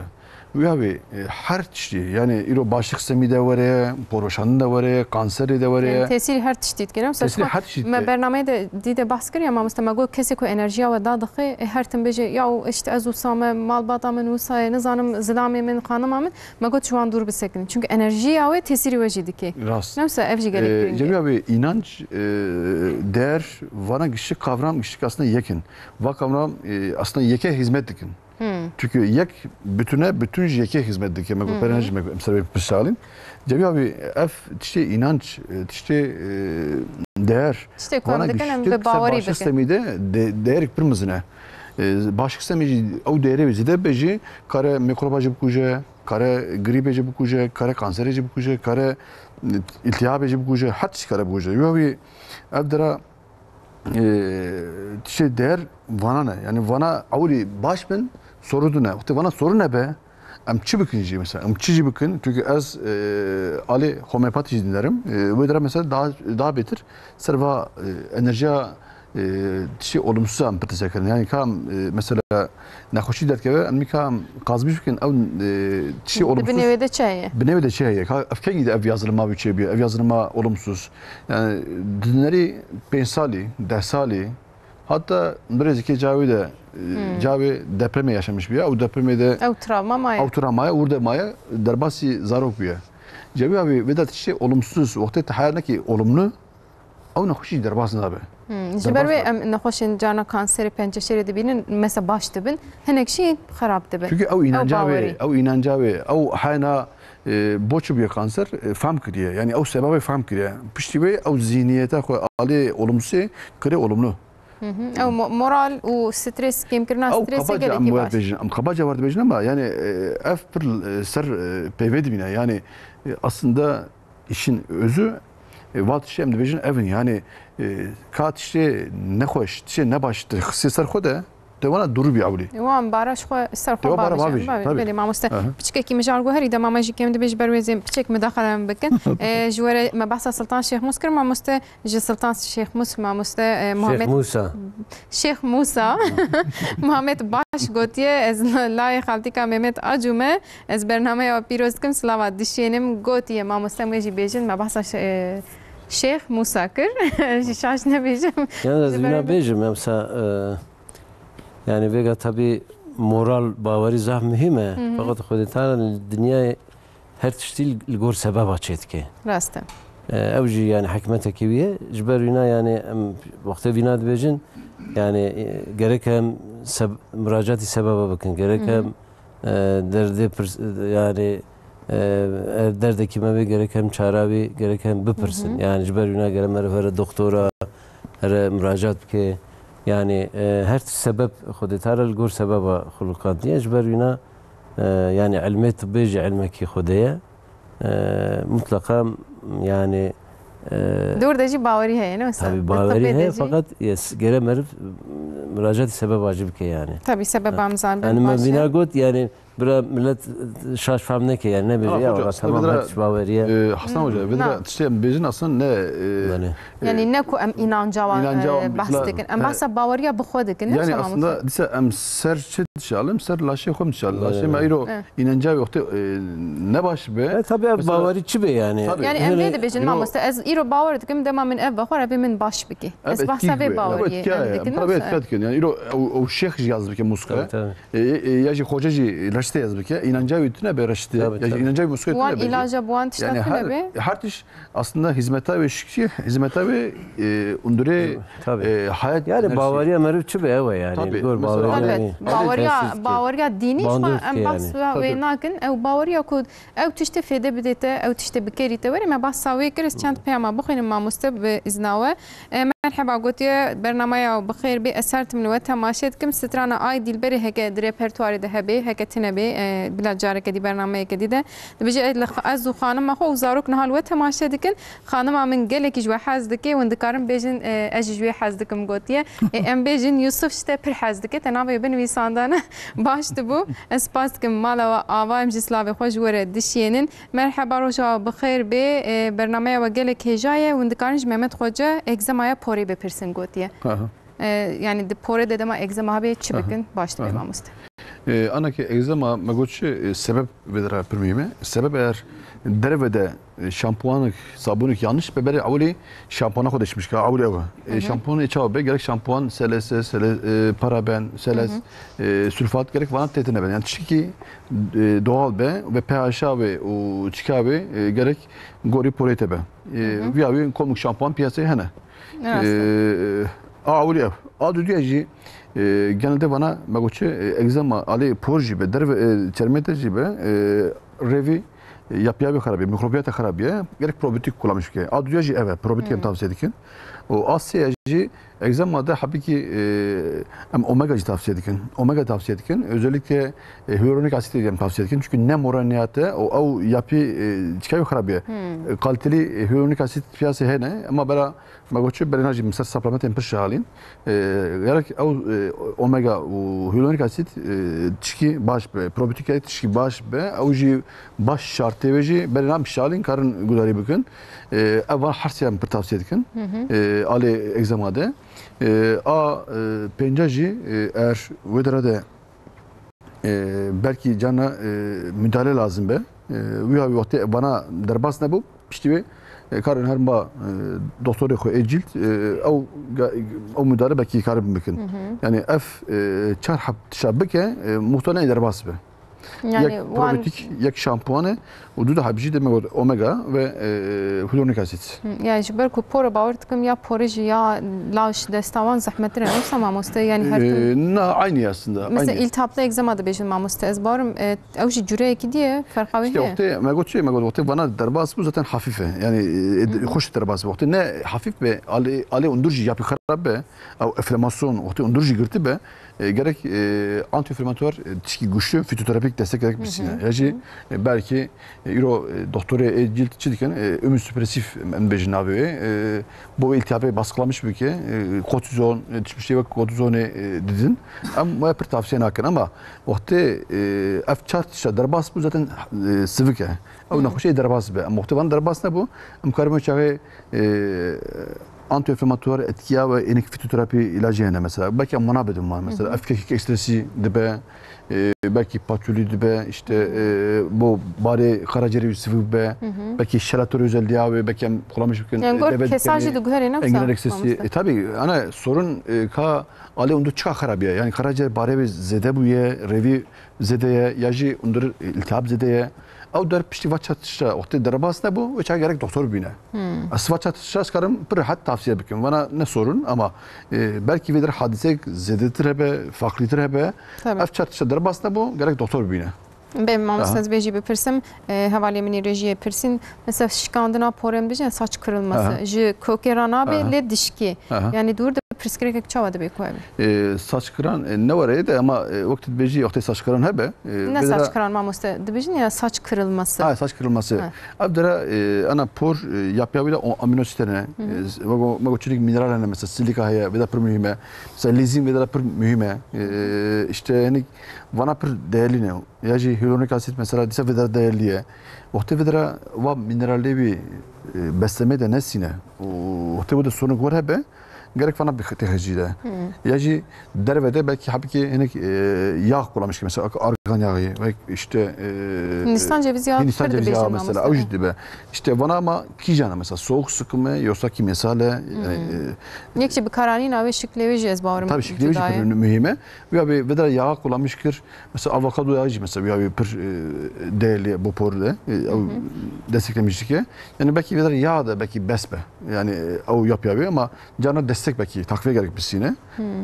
Wî havê, e, her tiştî, yani îro başik semî de were, poroşandin de were, kanserê de were. Yani tesîrî her tiştî dike, ne? Mesela Tesîrî her tiştî me dike. bernameyê de dî de behs kir ya mamoste, me got kesê ku enerjiya we da dixê, e, her tim bêje, ya işte ez wisa me, malbata min wisa ye, nizanim zilamê min, xanima min, me got ji wan dûr bisekinin. Çünkü enerjiya we tesîrî we jî dike. Rast. Ne wisa ev jî gelek Ee, girîng e. Cemî abi, inanç, e, değer, vana gişik kavram, gişik aslında yekin. Va kavram, e, aslında yeke hizmet dikin. Hmm. Çünkü yek bütüne, bütün ji yekê hizmet dike. Me got, Hı hı. perenc me got, em ser vê pisalin. Cemî abi, ev tiştê inanç, e, tiştê, e, değer. Tiştê ku em Vana dikin, em giştik bi ser bawerî başa bikin. stemî de, de, değerik pir mizin e. E, başik stemî jî ew değerê zêde be jî, kare mikroba jî bikuje, kare grîbê jî bikuje, kare kanserê jî bikuje, kare, e, îltihapê jî bikuje, her tişt kare bikuje. Yo abi, ev dira e, tiştê değer vana ne. Yani vana ewlî baş bin, soru dune. Wextê vana soru nebe, em çi bikin jî mesela? Em çi jî bikin? Çünkü ez, e, alê homeopati jî dinlerim. E, wê dira mesela daha, daha betir ser va, e, enerjiya, e, tiştê olumsuz em pirtise kirin. Yani kam, e, mesela nexweşî derdikeve, em nikam qazmîş bikin, ew, e, tiştê Di olumsuz binê wê de çi heye? Binê wê de çi heye? Ka, ev kengî de ev yazılıma wî çêbûye? Ev yazılıma olumsuz. Yani dinlerî pênc salî, deh salî, hatta birêzekê cawê de, e, Hmm. cawê depremê yaşamış bûye. Ew depremê de Ew travma maye. ew travmaya, ûr de maye, derbasî zarok bûye. Cewî abi, vê de tiştê olumsuz, wextê te heya nekî olumlu, ew nexweşî derbas nabe. Hmm, ji Derbas ber wê nabe. em nexweşên carna kanserê penceşêrê dibînin, mesela baş dibin, hinek jî xerab dibin. Çünkü ew Ew inanca wê, bawerî. ew inanca wê, ew hena, e, bo çi bûye kanser, e, fehm kiriye. Yani ew sebabê fehm kiriye. Piştî wê ew zihniyete xwe alê olumsuzê kirê olumlu. Hı hı. Ew mo-, moral û stres, kêmkirina Ew stresi kabaca gelekî em baş. Bêjin, em kabaca war dibêjin ama yani, e, ev pir, e, ser, e, peyvê dibîne. Yani, e, aslında işin özü, e, va tiştê em dibêjin ev in. Yani, e, ka tiştê nexweş, tiştê nebaş tu xisê ser xwe de, te wana dûr bî ewlî. Wan bara ji xwe ser xwe Te wan bara bavêjin, bavêjin, bavê-, tabii. belê mamoste. Aha. Piçkekî mijar got herî de, mama jî kêm dibêje ber wê zê piçek mudaxale em bikin. E, ji we re me behsa Sultan Şêxmûs kir, mamoste ji Sultan Şêxmûs, mamoste, e, Şêx Muhammed Musa. Şêx Musa. Muhammed baş gotiye, ez layê xaltîka Mehmet Acu me. Ez bernameya we pîroz dikim, silava dişênim, gotiye mamoste, em wê jî bêjin, me behsa şe-, e, Şêx Musa kir. Ji şaş nebêjim. Yalnız Ji ber bîna bêjim, em sa, e, yani vêga tabii moral, bawerî zaf muhîm e. Hı hı. Fakat Xwedê Teala li dinyayê her tiştî li gor sebeba çêdike. Rast e. E, ew jî yani hikmetekî wî ye. Ji ber wîna yani em wextê vîna dibêjin, yani, e, gerek em seb-, muracatî sebeba bikin, gerek Hı hı. em, e, derdê pirs-, yani, e, ev derdekî me bê, gerek em çara wî, gerek em bipirsin. Hı hı. Yani ji ber wîna gere meriv here doktora, here muracat bike. Yani, e, her tişt sebeb Xwedê Teala li gor sebeba xuluqandiye. Ji ber wîna, e, yani ilmê tibbê jî ilmekî Xwedê ye. E, mutlaka yani, e, Dor de jî bawerî heye, ne wisa? Tabii Di bawerî tibbê de heye, jî. Fakat yes, gere meriv, e, muracatî sebeba jî bike yani. Tabii sebeba Ha. em zanibin Yani me baş e. vîna got yani bira millet şaş fehm neke yani, nebêje Ama ya hoca, valla aslında tamam, bir de, her tişt baweriye. e, Hasan Hoca, bir de Na. tiştê em bêjin aslında ne, e, Belê. e, Yani ne ku em inanca wan, inanca e, wan bahs bikla-, dikin. Em he. bahsa baweriya bi xwe dikin, ne Yani wisa aslında mamoste? dîsa em ser çi dişalin, ser laşê xwe dişalin. Belê, Laşê me belê. îro He. inanca wê wextê, e, ne baş be. E, tabii ev Mesela baweri çi be yani? Tabii. Yani em Hele vê dibêjin îro mamoste, ez îro bawer dikim, dema min ev vexwe, Rebê min baş bike. Ev Ez etkî bahsa vê be. Ev baweriyê etkiya em ye. dikin, Tabii wisa? etkiya dikin. Yani îro ew, ew şêx jî yaz bike muska. Tabii, tabii. E, e, ya jî xoce jî reştê ez bike, inanca wî tune be reştê, Tabii, ya jî tabii. inanca wî muskê Wan tune be jî. ilaca bi wan tişta Yani tune her, be? her tişt aslında hizmeta wê şikçî, hizmeta wê, e, undurê, Tabii. e, hayat Yani enerjisi. baweriya meriv çi be ew e yani. Tabii. Gor Mesela baweriya Evet, yani. baweriya, Esas ki. baweriya dînî Bandur jixwe em ki bahsa yani. wê Tabii. nakin. Ew baweriya ku ew tiştê fêde bidê te, ew tiştê bikerî te were, me bahsa wê kir, ez çend peyama bixwînim mamoste bi izna we. E, merheba, gotiye, bernameya bi xêr bê, ez her tim li we temaşe dikim. Strana Ay Dilberê heke di repertuarê de hebe, heke tine bê, e, bila careke dî bernameyeke dî de. Dibêje, ez li xa-, ez û xanima xwe û zarok niha li we temaşe dikin. Xanima min gelekî ji we hez dike, hûn dikarin bêjin, e, ez jî ji wê hez dikim, gotiye. E, em bêjin, Yusuf ji te pir hez dike, te navê wê binivîsandane, baş dibû. Ez spas dikim, mala we ava, em jî silavê xwe ji we re dişiyênin. Merheba, roja we bi xêr bê. E, bernameya we gelek hêja ye. Hûn dikarin ji Mehmet Xoce egzemaya porê bipirsin, gotiye. Aha. E, yani di porê de dema egzema hebe çi Aha. bikin? Baş dibe Aha. mamoste. E, ana ki egzema me got çi, e, sebeb vê de re pir muhîm e. Sebeb eğer derve de, e, şampuanek, sabûnek yanlış be, berê ewilî şampuana xwe deşmiş ka, ewilî ew e. E, şampuan ê çawa be, gerek şampuan selese, sele, e, paraben, seles, e, sülfat, gerek vana têtine be. Yani tiştekî, e, doğal be ve pH a wê û çika wê, e, gerek gorî porê te be. E, viya wî komik şampuan piyasayê hene. Rast e. E, a ewilî ev. A duduya jî, e, genelde vana me got çi, e, egzema alê por jî be, derve, e, çermê te jî be, e, revî, e, yapıya wê xerabiye, mikrobiyata xerabiye, gerek probiyotik kullanmış bike. A duduya jî ev e, probiyotik em tavsiye dikin. Û a sê jî egzema de hebikî, e, em omega jî tavsiye dikin. Omega tavsiye dikin. Özellikle, e, hyaluronik asit em tavsiye dikin. Çünkü nem oranı niyate o, ew yapı, e, çika wê xerabiye. E, kaliteli, e, hyaluronik asit piyasê hene, ama bera me got çi berê na jî min ser supplementên pir şehalîn. E, gerek ew, e, omega û hyaluronik asit, e, tişkî baş be, probiyotik tişkî baş be, ew jî baş şartê wê jî berê na min şehalîn karin gudarî bikin. E, ev van her sê em pir tavsiye dikin. E, alê egzema de. E, a, e, pênca jî, e, eğer wê dere de, e, belkî carna, e, müdahale lazim be. E, wî havî wextê vana derbas nebû, piştî wê, e, karin herin ba, e, doktorê xwe ê cilt, e, ew ga-, ew müdahale belkî karin bikin. Yani ev, e, çar heb tişa bike, e, muhtemelen derbas be. Yani yek probiyotik, yek şampuan e û du daha bir şey demek omega ve, e, hyaluronik asit. Hı, yani ji ber ku por e, bawer dikim ya porê jî ya laş desta wan zehmetir e. Oysa mamoste yani her tim. E, na, aynı aslında. Mesela aynı. İltihaplı egzema dibêjin mamoste. Ez bawerim, e, ew jî cüreyekî diye ferqa wê heye. İşte wextê me got çi, me got wextê vana derbas bû zaten hafif e. Yani, e, xweş derbas bû. Wextê ne hafif be, alê, alê undur jî yapı xerab be, ew enflamasyon, wextê undur jî girti be, e, gerek, e, antiinflamatuar, e, tişkî güçlü fitoterapik destek gerek bisîne. Ya jî, e, belkî, e, îro, e, doktorê ê cilt çi dikin, e, immünsüpresif em bêjin navê wê, e, bo iltihabê baskılamış bike, e, kortizon, e, tiştê wek kortizonê, e, didin. Em wê pir tavsiye nakin ama wextê, e, ev çar tişta derbas bû zaten, e, sivik e. Ew nexweşiyê derbas be. Em wextê van derbas nebû, em karin wê çaxê, e, antiinflamatuar etkiya ve enik fitoterapi ilacı hene mesela. Belki em wana bidin wan mesela. Ev kekik ekstresi dibe, e, belki patchouli dibe, işte, e, bu barê karaciğeri sivik be, belki şelator özelliği abi, belki em kullanmış bikin, Yani gor kesa jî diguherê ne enginar ekstresi. E, tabii, ana sorun, e, ka alê undur çika xerabiye. Yani karaciğer barê ve zede bûye, revî zede ye, ya jî undur iltihap zede ye. Ew der piştî va çar tişta wextê derbas nebû, wê çaxê gerek doktor bîne. Ez va çar tişta ez karim pir rehet tavsiye bikim. Vana ne sorun ama, e, belkî vê der hadisek zêdetir hebe, farklıtır hebe. Tabii. Ev çar tişta derbas nebû, gerek doktor bîne. Bê mamoste ez bê jî bipirsim, e, hevalê min ê rejiyê pirsîn. Mesela şikandina porê em dibêjin saç kırılması. Ji kokê re nabe lê dişkê. Yani dûr de pirsgirêkek çawa dibe ku hebe? E, saç kıran, e, ne were de ama, e, wek tu dibêjî wextê saç kıran hebe. E, ne saç kıran mamoste dibêjin ya saç kırılması. Ha, saç kırılması. Ev dere, e, ana por, e, yapıya wî de o aminosit hene. E, me got çilik mineral hene mesela silika heye, vê de pir mühim e. Mesela lizin vê de pir mühim e. E, işte yani vana pir değerli ne. Ya jî hyaluronik asit mesela dîsa vê de değerli ye. Wextê vê de va mineralê wî, e, beslemê de nesîne. Û wextê wê de sorun gor hebe. Gerek vana bi têxecî de. Ya jî derve de belkî hebikê hinek, e, yağ kullanmış ki mesela argan yağı ve işte, e, Hindistan cevizi yağı Hindistan cevizi yağı mesela ew jî dibe. İşte vana ama kîjana mesela soğuk sıkımı yoksa kimyasal e, yani, e, Yek jî bikaranîna wê şiklê wê jî ez bawerim. Tabii şiklê wê jî pir mühim e. Ya bir, bir de yağ kullanmış kir. Mesela avokado yağı jî mesela ya bir pir, e, değerli bu por de, e, ew desteklemiş ki. Yani belki bir de yağ da belki bes be. Yani, e, ew yapıya bir ama cana destek belki takviye gerek bisine.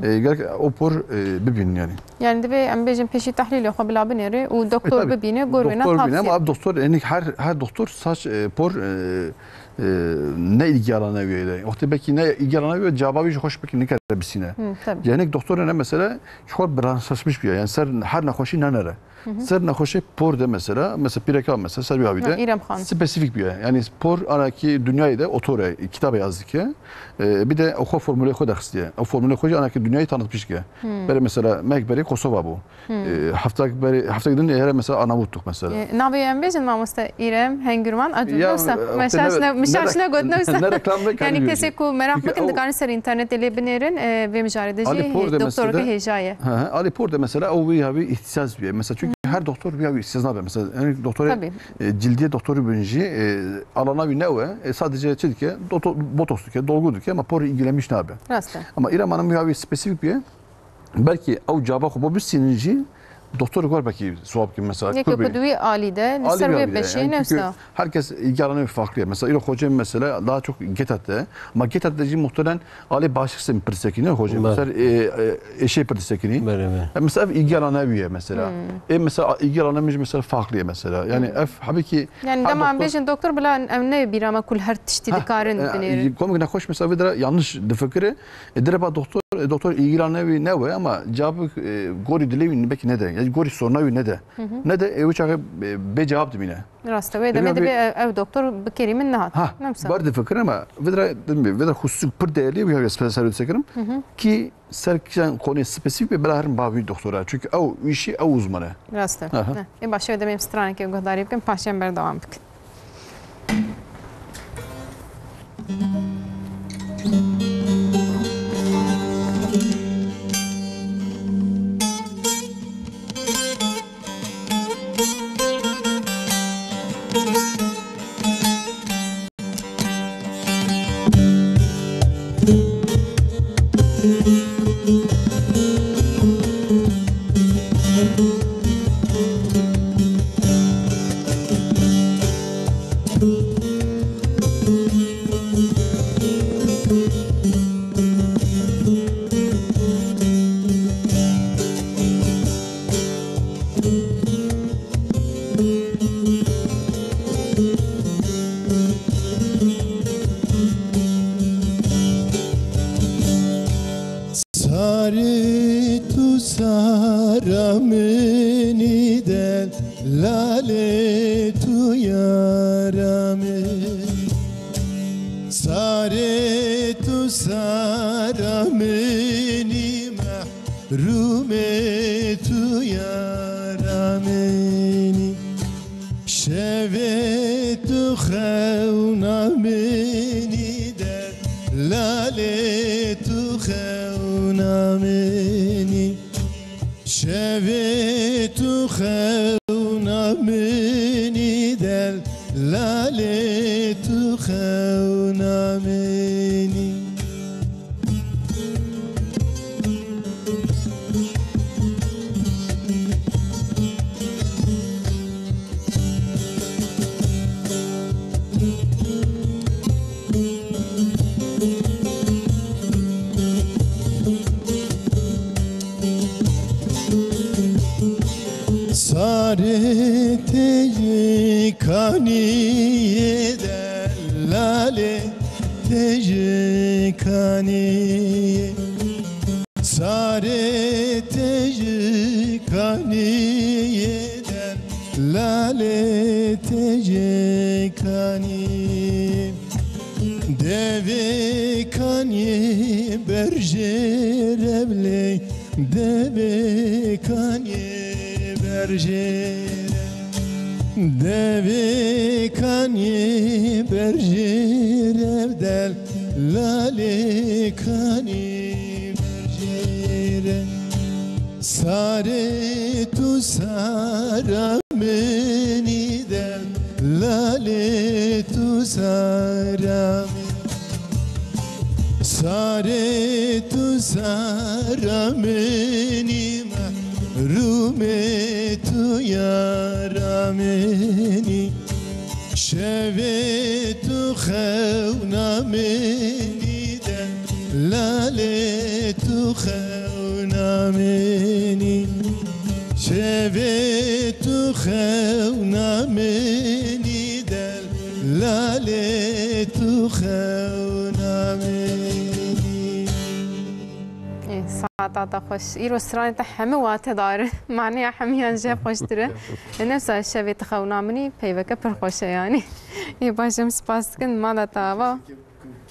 E, gerek o por, e, bibin yani. Yani divê em bêjin pêşî tehlîlê xwe bila binêre û doktor bibîne, gor wê doktor bîne ama tavsiye. Ev doktor, yani her, her doktor saç, e, por, e, e, ne ilgi alanı üyede. Wextê belki ne ilgi alanı üye, cevabı bir hoş belki ne kadar bisine. Hı, tabii. Yani doktor ne mesela, çok branşlaşmış bir yer. Yani ser her nexweşî nanere. Ser nexweşê por de mesela, mesela pîreka mesela ser wî havî Ha, de İrem Xan. spesîfîk bûye. Yani por anakî dinyayê de otor e, kitaba yaz dike. E, bir de o xwe formulê xwe de xistiye. O formulê xwe jî anakî dinyayê tanıtmış dike. Berê mesela mehek berê Kosova bû. E, heftak berê, heftak din êhere mesela Arnavuttuk mesela. E, navê em bêjin mamoste İrem Hengürman, acı Ya, yoksa e, me şaş ne, ne, me şaş ne, ne got, ne wisa. ne reklam ve Yani kaydı kesê ku meraq Çünkü bikin o dikarin ser internetê lê binêrin, e, vê mijarê de jî Ali Por de doktorka mesela hêja ye. Hı hı, Ali Por de mesela o wî havî ihtisas bûye. Mesela çünkü her doktor wî havî ihtisas nabe. Mesela yani doktorê Tabii. e, cildiye doktorî bin jî e, alana wî ne we. E, sadece çi dike? Doto-, botoks dike, dolgu dike ama por ilgilenmiş nabe. Rast e. Ama İrem Hanım wî havî spesîfik bûye. Belkî ew caba xwe bo bistînin jî doktor gor belkî swab ki mesela Yek kur ku bi- di wî alî de, li Ali ser bir wê abi de. Beşê Yani çünkü newsa. herkes ilgi alanı farklı. Mesela îro xocê mesela daha çok getat de. Ama getat de jî muhtemelen alê başlık sen pirsekini xocê. Ber. Mesela e, e, eşê pirsekini. Ber, ber. E, mesela ev ilgi alanı ev ye mesela. E, mesela ilgi alanı mesela farklı ye mesela. Yani ev, tabii ki Yani her dema em doktor bêjin doktor bila em ne bîra me kul her tiştî Ha, dikarin e, binêrin. Komik nexweş mesela vê dira yanlış difikire. E, dire ba doktor, e, doktor ilgilanê wî ne we ama cevabı, e, gorî dilê wî belkî ne de. Yani gorî soruna wî ne de. Ne de, e, wî çaxê, e, bê cevap dimîne. Rast e, wê demê Tabii dibê abi ev, ev doktor bi kerî min nehat. Ha, Nemsa. bar difikir ama vê dira, dedim, vê dira hususuk pir değerli wî ya ser, ser, ser, ki ser kişen konuya spesifik ve bela herin ba wî doktora. Çünkü ew işi ew uzmanı. Rast e. Aha. Ne. Ê baş e, wê demê em stranekê guhdarî bikin, paşê em berdewam bikin. Sarê tu sara min î, delalê tu yara min. Sarê tu sara min î, mehrûmê tu yara min î. Şevê tu xewna min î, delalê tu xewna min î. Şevê tu xewna min î, delalê tu xewna min î. Sarê te ji kaniyê, delalê te ji kaniyê. Sarê te ji kaniyê, delalê te ji kaniyê. Devê kaniyê berjêre, bilê devê kaniyê berjêre. Devê kaniyê berjêre, delalê kaniyê berjêre. Sarê tu sara min î, delalê tu sara min. Sarê tu sara min î, mehrûmê tu yara min î. Şevê tu xewna min î, delalê tu xewna min î. Şevê tu xewna min î, delalê tu xewna min î. Ê, Hata te xweş. Îro stranê te hemû watedar in. Maneya hemiyan jê xweştir e. E, ne wisa şevê tu xewna min î, peyveke pir xweş e yanî. Ê baş, em spas dikin, mala te ava.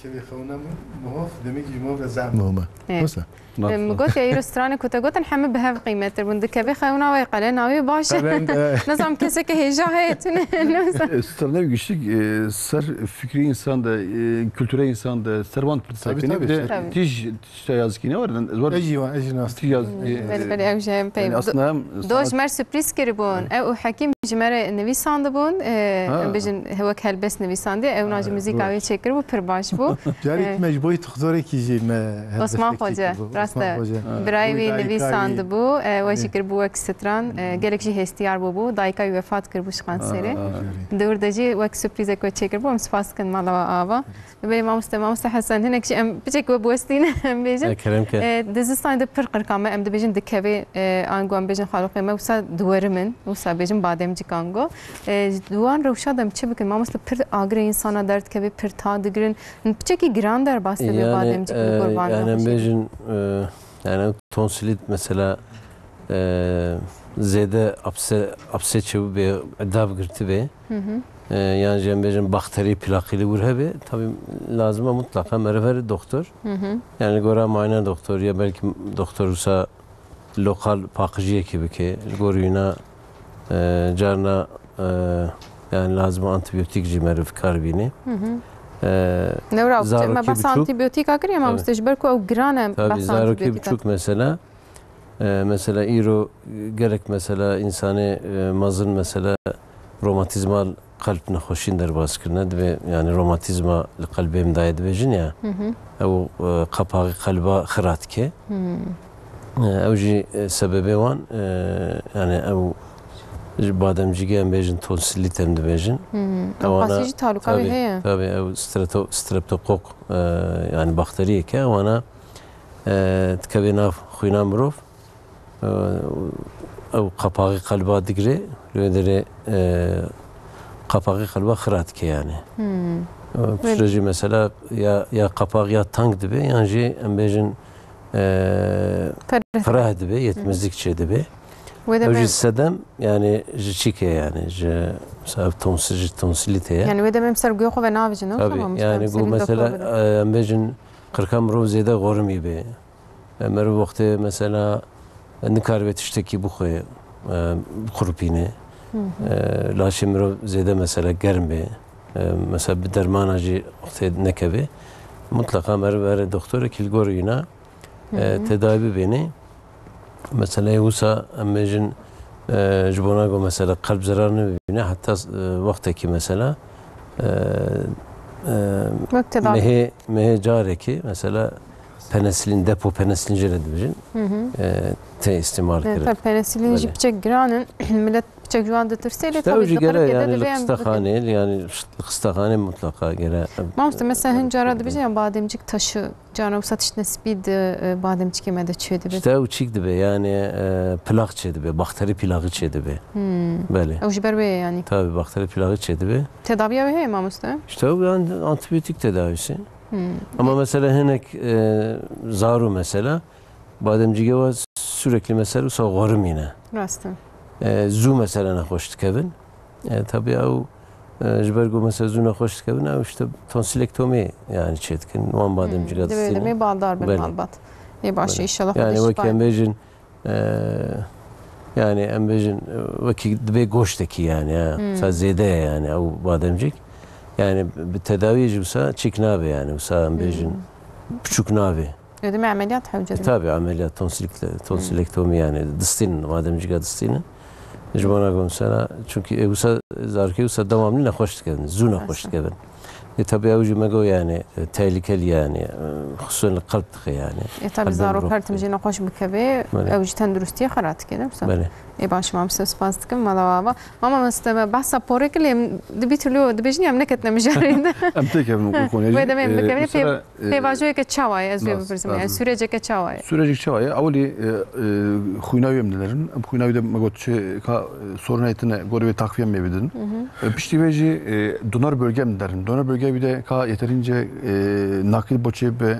Kevê xewna min, mihof, demek ji mihof re zehf. Muhim e. Ê. Wisa. E, min got ya, îro stranê ku te gotin hemû bi hev qîmettir bûn. Di kevê xewna wê qele navê baş e. Tabii, e. Nizam keseke hêja heye tune. Ne wisa. E, stranê güçlük, e, ser fikri insan da, e, kültüre insan da, ser wan Tabii, tabii, Bir de tabii. Tij, tişta yazık ki ne var? Ez var. Ejî wan, ejî nas. Tij yaz-, e, Belê, belê, ew jî em peyv. Yani aslında hem Do-, do ji me re surprîz kiribûn. Ew û Hekîm ji me re nivîsandibûn. E, Ha. em bêjin, wek helbest nivîsandiye. Ew na ji Ha, muzîka doğru. Wê çêkiribû, pir baş bû. Carek E, me ji bo doktorekî jî me Osman helbestekî Xoce, kiribû. Rast e. Osman Xoce. Birayê Wî wî dayika nivîsandibû. E, we jî Wî. kiribû wek stran. E, gelek jî hêstiyar bûbû. Dayika wî wefat kiribû ji kanserê. Ha. Di wir de jî wek surprîzek we çêkiribû. Em spas dikin mala we ava. Belê mamoste, mamoste Hesen, hinek jî em piçek we biwestîne, em bêjin. E, kerem ke. E, di zistanê de pir qirka me, em dibêjin dikevê, e, ango em bêjin xaloqê me, wisa diwerimin, wisa bêjin bademcik ango. E, ji wan rewşa de em çi bikin? Mamoste, pir agirê insana derdikevê, pir ta digirin. Piçekî giran derbas dibe Yani, bademcik li e, gor van yani em nexweşê de. bêjin, e, yani tonsilit mesela, e, zêde apse, apse çewbê, dav girtibê. Hı hı. E, yan jî em bêjin bakterî plaqî li wir hebe, tabii lazim e mutlaka meriv here doktor. Hı hı. Yani li gora muayene doktor ya belkî doktor wisa lokal paqijiyekê bike. Li gor wîna, e, carna, e, yani lazim e antibiyotîk jî meriv kar bîne. Hı hı. E, Newra, zarokê me behsa biçûk. antibiyotîka kiriye, Evet. mamoste, ji ber ku ew giran e Tabii, behsa zarokê antibiyotîka. biçûk mesela, E, mesela îro gelek mesela însanê, e, mezin mesela romatîzmal qelb nexweşîn derbas kirine. Divê, yani romatîzma li qelbê min daye dibêjin ya. Hı hı. Ew, e, qapaxê qelba xira dike. Hı. E, ew jî, e, sebebê wan, e, yani ew ji bademcîgê em bêjin tonsilît em dibêjin. Hı. Ewana Qasî jî taluka wê tabii, heye. tabii ew streto-, streptokok, e, yani bakteriyeke ewana e, dikeve nav xwîna mirov, e, ew qapaxê qelba digire, li wê derê, e, qapaxê qelba xira dike yani. Hmm. E, Wê piştre jî mesela ya, ya qapax ya tang dibe, yan jî em bêjin, e, Fereh. fereh dibe, yetmezlik çê dibe. Wê de Ew jî me- sedem yani ji çîkê yani, ji, mesela tonsil, ji tonsilîtê ye. Yani wê de em ser guya xwe ve navijin, ew Tabii, tamam, yani işte, bu senin mesela, doktor e, em bêjin qirka mirov zêde xormî be. E, meriv wextê mesela nikaribe tiştekî bixwe, e, bixurpîne. Hı hı. E, laşê mirov zêde mesela germ be. E, mesela bi dermana jî wextê nekeve. Mutlaka meriv here doktorekî li gor wîna, e, Hı hı. tedawî bibêne. Mesela wisa em bêjin, e, ji bona ku mesela qelb zerar nebibîne, heta, e, wextekî mesela, e, e, Wek tedavi. mehê, mehê carekê mesela penesilîn, depo penesilîn jê re dibêjin, Hı hı. e, tê îstîmal Evet, kirin. tabii penesilîn jî Belê. piçek giran in. Millet piçek ji wan ditirsê, lê İşte tabii ew jî gere diqirikê de yani li dibê em xistexanê, yani li xistexanê mutlaka gere. Mamoste, mesela hin cara dibêjin ya bademcik taşı, cara wisa tiştine spî di, e, bademcikê me de çê dibe. İşte ew çîk dibe, yani, e, plak çê dibe, bakteri plakî çê dibe. Hmm. Belê. Ew ji ber wê ye yani. Tabii, bakteri plakî çê dibe. Tedaviya wê heye mamoste? İşte ew yani antibiyotik tedavisi. Hmm. Ama mesela hinek, e, zarû mesela, bademcîgê we sürekli mesela wisa xwerimîne. Rast e. E, zû mesela nexweş dikevin. E, tabii ew, e, ji ber ku mesela zû nexweş dikevin, ew işte tonsilektomî yani çê dikin. Wan bademcîga Hmm, divê distînin. demê baldar bin Belê. malbat. Ê baş, Belê. inşallah Yani Xwedê wekî şifa em bêjin, e, yani em bêjin, e, wekî dibê goştekî yani, ha. Hmm. Wisa zêde ye yani ew bademcîk. Yani bi tedawiyê jî wisa çîk nabe yani, wisa em bêjin Hmm. piçûk nabe. Ödeme ameliyat hewce E, dibe. tabii ameliyat, tonsilikle-, tonsilektomi yani distînin, bademcîga distînin. Ji bona ku mesela, çünkü e, wisa, zarokê wisa devamlı nexweş dikevin, zû nexweş Rast e. dikevin. E, tabii ew jî me got yani, e, tehlikeli yani, e, xusûsen li qelb dixe yani. E, tabii Qelbê zarok mirov. her tim jî nexweş bikeve, Belê. ew jî tenduristiyê xera dike, ne wisa? Belê. Ê baş, mamoste, spas dikim, mala we ava. Mama, mamoste, me behsa porê kir, lê em di bir türlü dibêjin ya em neketine mijarê de. Em têkevin û konuya Wê jî, demê em e, bikevin, mesela, pê-, e, pêvajoyeke çawa ye, ez wê rast, bipirsim, yani rast. süreceke çawa ye? Sürecek çawa ye? Ewilî, e, e, xwîna wê em dinerin. Em xwîna wê de me got çi ka, e, sorunê tine gorê wê takviye em ê bidin. Hı hı. E, piştî vê jî, e, donör bölge em dinerin. Donör bölge wî de ka yeterince, e, nakil bo çêbe,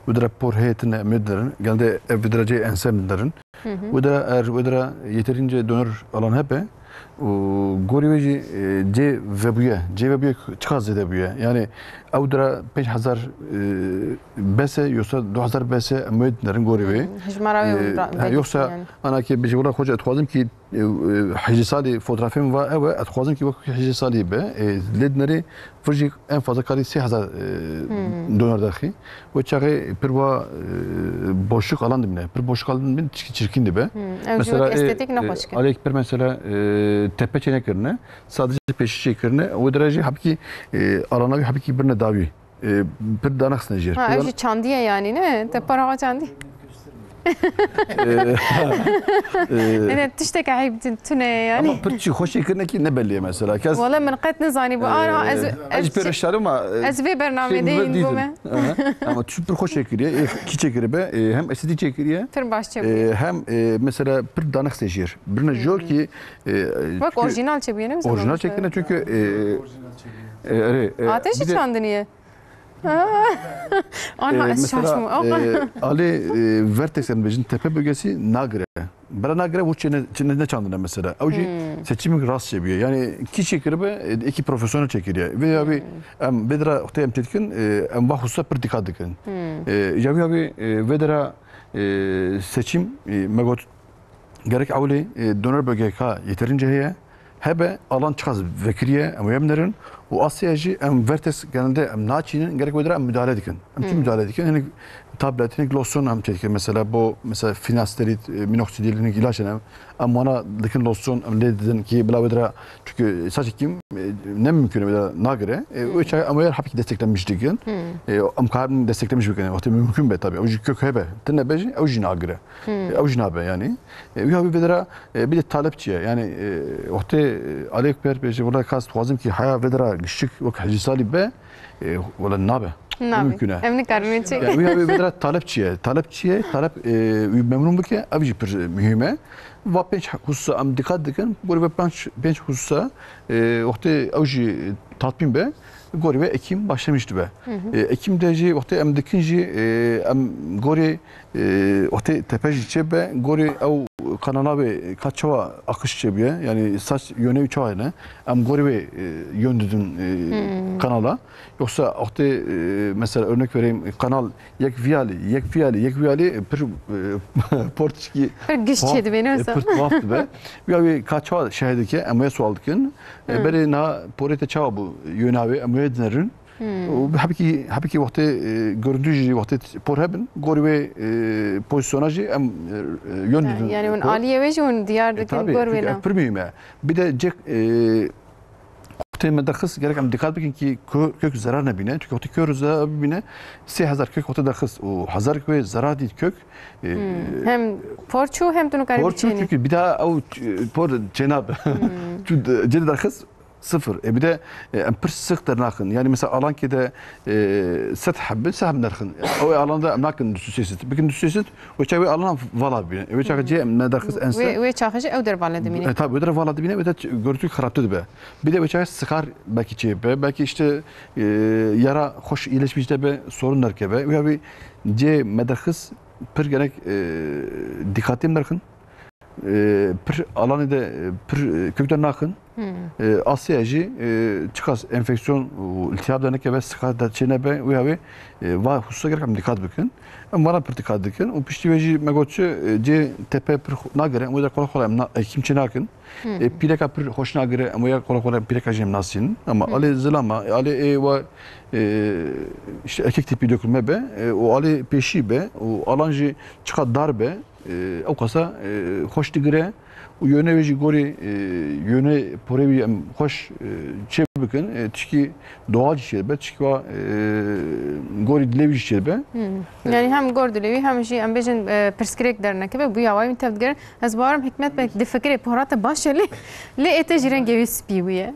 wî de re por heye tine em ê dinerin. Genelde ev wî de re cê ensem dinerin. Hı hı. Wî de re er wî de re yeterince donör alan hebe û gorî wê jî, e, cê vebûye, cê vebûye çiqas zêde bûye. Yani ew wî de re pênc hezar, e, bes e, yoksa du hezar bes e, em wê dinerin gorî wê. Hı, hijmara wê E, ra-, ha, belli yoksa yani. Ana ke bijî wela xwe ez dixwazim ki e, e, hicî salî fotografê min va ew e, ez dixwazim ki wek hicî salî be. E, lê dinerê vir jî en fazla karî sê hezar, e, Hmm. dolar derxî. Wê çaxê pir wa, e, boşluk alan dibîne. Pir boşluk alan dibîne, çi-, çirkin dibe. Hmm. Ew jî Mesela, wek e, estetik e, nexweş kir. Alek pir mesela, e, tepe çênekirine, sadece pêşî çêkirine. Wê dire jî hebkî, e, alana wî hebkî birine dawî. E, pir danexistine jêr. Ha, Pir ev dan- jî çandiye yani, ne? Te para çandî. E, e, Ne, ne, tiştek eyb tune yani. Ama pir çi xweş kirine ki ne belli mesela. Kes, Wala min qet nizanî bu. Ara, e, ez, ez ez pir pişt- reştarım ama, e, ez vê bernamê şey, dîn bû me. Aha. Ama tu pir xweş çekiriye, e, ki çekiribe, e, hem estetik çekiriye, Pir baş çekiriye. E, hem, e, mesela pir danexistine jêr. Birine jor ki, e, Wek çünkü orijinal çebiye, ne? Orijinal çekirine çünkü, e, e, erê, e, Ateşi bir de çandiniye. Ana, e, ez mesela, şaşmam. E, alê, e, vertex em bêjin tepe bölgesi nagire. Bera nagire bu çene, çene ne çandine mesela. Ew jî Hmm. seçimik rast çebiye. Yani ki çekiribe, e, eki profesyonel çekiriye. Ve ya bir, Hmm. em vedra wextê em çetkin, e, em va hususa pir dikkat dikin. Hmm. E, ya bir, ya bir, e, vedra, e, seçim, e, megot Gerek ewlê, e, donör bölgeye ka yeterince heye, hebe alan çiqas vekiriye, em wê binerin û asya jî em vertes genelde em naçînin, gerek wê dire em müdahale dikin. Em çi Hmm. müdahale dikin? Hinek tablet, hinek lotion em çêdikin mesela bo, mesela finasterid, e, minoxidil, hinek ilaç em, em wana dikin lotion, em lê didin ki bila wê dire, çünkü saç kim, e, ne mümkün wê dire nagire. E, Hmm. wê çağı em wê yer hepkî desteklemiş dikin. Hmm. E, em karin desteklemiş bikin. Wextê mümkün be tabii. Ew jî kök hebe. Tine be jî, ew jî nagire. Hmm. E, ew jî nabe yani. E, wî havî vedera, e, bir de talep çi ye? Yani, e, wextê, e, alêk per bêje, wela kas dixwazim ki haya vedera gişik wek hecî salî be, e, wela nabe. Nabe. Mümkün e. Em nikarin çi. Yani, wî havî vedera talep çi ye? Talep çi ye? Talep, e, wî memnun bike, ev jî pir mühim e. Va pênc hususa em dikkat dikin. Gorî ve pênc, pênc hususa, e, wextê ew jî tatmin be, gorî ve ekim başlamiş dibe. Hı hı. E, ekim de jî wextê em dikin jî, e, em gorî E, wextê tepe jî çêbe, gorî ew kanala wê ka çawa aqiş çêbûye, yani saç yönü çawa ne? Em gorî wê, e, yön didin, e, Hmm. kanala. Yoksa wextê, e, mesela örnek vereyim, kanal yek viyali, yek viyali, yek viyali, e, pir, e, portişkî Pir giş tuhaf, çêdibe, ne e, wisa? Pir tuhaf dibe. Ya wê ka çawa şehedike, em wê sual dikin. E, Hmm. Berê na porê te çawa bû yöna wê, em wê dinerin. Hmm. Û hebkî, hebkî wextê, e, görüntü jî wextê por hebin, gorî wê, e, pozisyona jî em, e, e, yön didin. Yani hûn aliyê wê jî hûn diyar dikin, tabii, gor wê na. Pir mühim e. Bir de cek, e, wextê me derxist gerek em dikkat bikin ki kö-, kök zerar nebîne. Çünkü wextê kök zerar bibîne, sê hezar kök wextê derxist û hezar wê zerar dît kök. E, Hmm. Hem por çû hem tu nikarî biçînî. Por çû çünkü bir daha ew, e, por çênabe. Hmm. Çû de-, cê derxist Sıfır. E, bir de, e, em pir six dernaxin. Yani mesela alan ki de, e, sed hebbi, seh hem derxin. O alanda em nakin du yüz sêsit. Bikin du yüz sêsit, o çağı alana vala bine. E, o çağı cê em ne derxis en Wê, wê çaxê jî ew dervale dimîne. E, tabii, o der vala dimîne, o da görüntü xirabtı dibe. Bir de o çağı sıkar belki çê be, belki işte, e, yara hoş iyileşmiş de be, sorun derke be. Ve abi cê me derxis pir gerek, e, dikkatim derxin. E, pir alanê de, e, pir, e, kök de naxin. Hmm. E, asya jî, e, çiqas enfeksiyon û iltihab de nekeve, siqat de çê nebe, wê havê, e, va hususa gerek em dikkat bikin. Em vana pir dikkat dikin. Û piştî wê jî me got çi, e, cê tepe pir xu-, nagere, wê de kolay kolay em na-, hekîm çê nakin. Hmm. E, pîreka pir xweş nagire, em wê ya kolay kolay pîreka jî em nasînin. Ama Hmm. alê zilama, e, alê ê wa, e, işte erkek tipi dökülme be, e, û alê pêşî be, û alan jî çiqa dar be, e, ew kasa, e, xweş digire û yöne wê jî gorî, e, yöne porê wî em xweş, e, çê bikin, e, tişkî doğal jî çê dibe, tişkî wa, e, gorî dilê wî jî çê dibe. Hmm. E, Yani hem gor dilê wî hem jî em bêjin, e, pirsgirêk dernekeve, bûya wayî tev digerin. Ez bawerim Hikmet Bey difikirê, pora te baş e lê, lê ê te jî rengê wî spî bûye. Em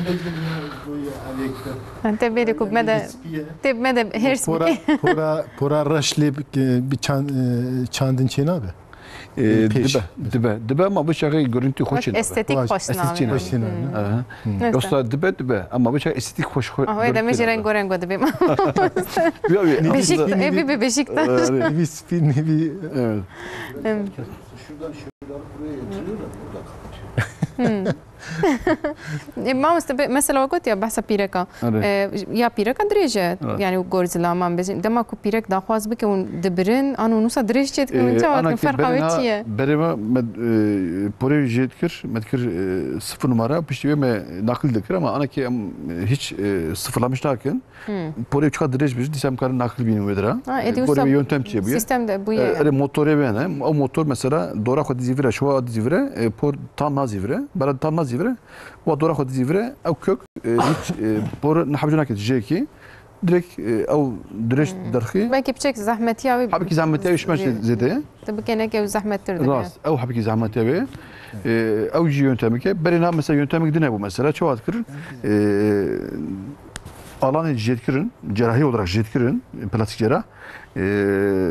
bêjin ya bûye alêktir. Te bêrê ku me de, Rengê wî spî ye. Tê me de hêrs Pora, bike. Pora, pora reş lê bi, bi çand-, e, çandin çê nabe? E, Pêş. Dibe, dibe, dibe ama bu çaxê görüntü xweş Wek çênabe. Estetik Baş, xweş estetik nabe. Çênabe. Xweş çênabe. Aha. Hı. Neyse. Yoksa dibe, dibe ama bu çaxê estetik xweş, xweş Ah, wê görüntü demê jî çênabe. Rengo rengo dibe. Yok, yok, Beşik, aslında e, bir, bir Beşiktaş. Ee, Nîvî spî, nîvî Evet. Em. Şuradan şöyle alıp buraya getiriyorlar, burada kapatıyor. Hmm. E, mamoste, be-, mesela we gotiya behsa pîreka. Evet. E, ya pîreka dirêj e, Evet. yani gor zilaman bêjin. Dema ku pîrek daxwaz bike hûn dibirin, an hûn wisa dirêj çê dikin, hûn Ee, çawa ana dikin, ki ferqa wê berê çi ye? Berê me, me, e, porê jê dikir, me dikir, e, sıfır numara, piştî wê me naqil dikir ama ana ki em, e, hiç, e, sıfırlamış nakin. Hmm. Porê çiqa dirêj bêjin, dîsa em karin naqil bînin wê dira. Ha, êdî E, wisa gorê wê yöntem çêbûye. Sistem de bûye. E, erê motorê wê ne? O motor mesela dora xwe dizîvire, şowa dizîvire, e, por tam nazîvire, bera tam nazîvire. Wa dora xwe dizîvire, ew kök, e, hiç, e, por ne hebce nake jêkî. Direkt, e, ew dirêj Hmm. derxî. Belkî piçek zehmetiya wê Hebekî zehmetiya wê şima zê-, zêde ye. Te bikene ke ew zehmettir dibe. Rast, ew hebekî zehmetiya wê. E, ew jî yöntemik e. Berê na mesela yöntemik din hebû mesela. Çawa dikirin? E, alanê jêdkirin, cerahî olarak jêdkirin, plastik cerrah. E,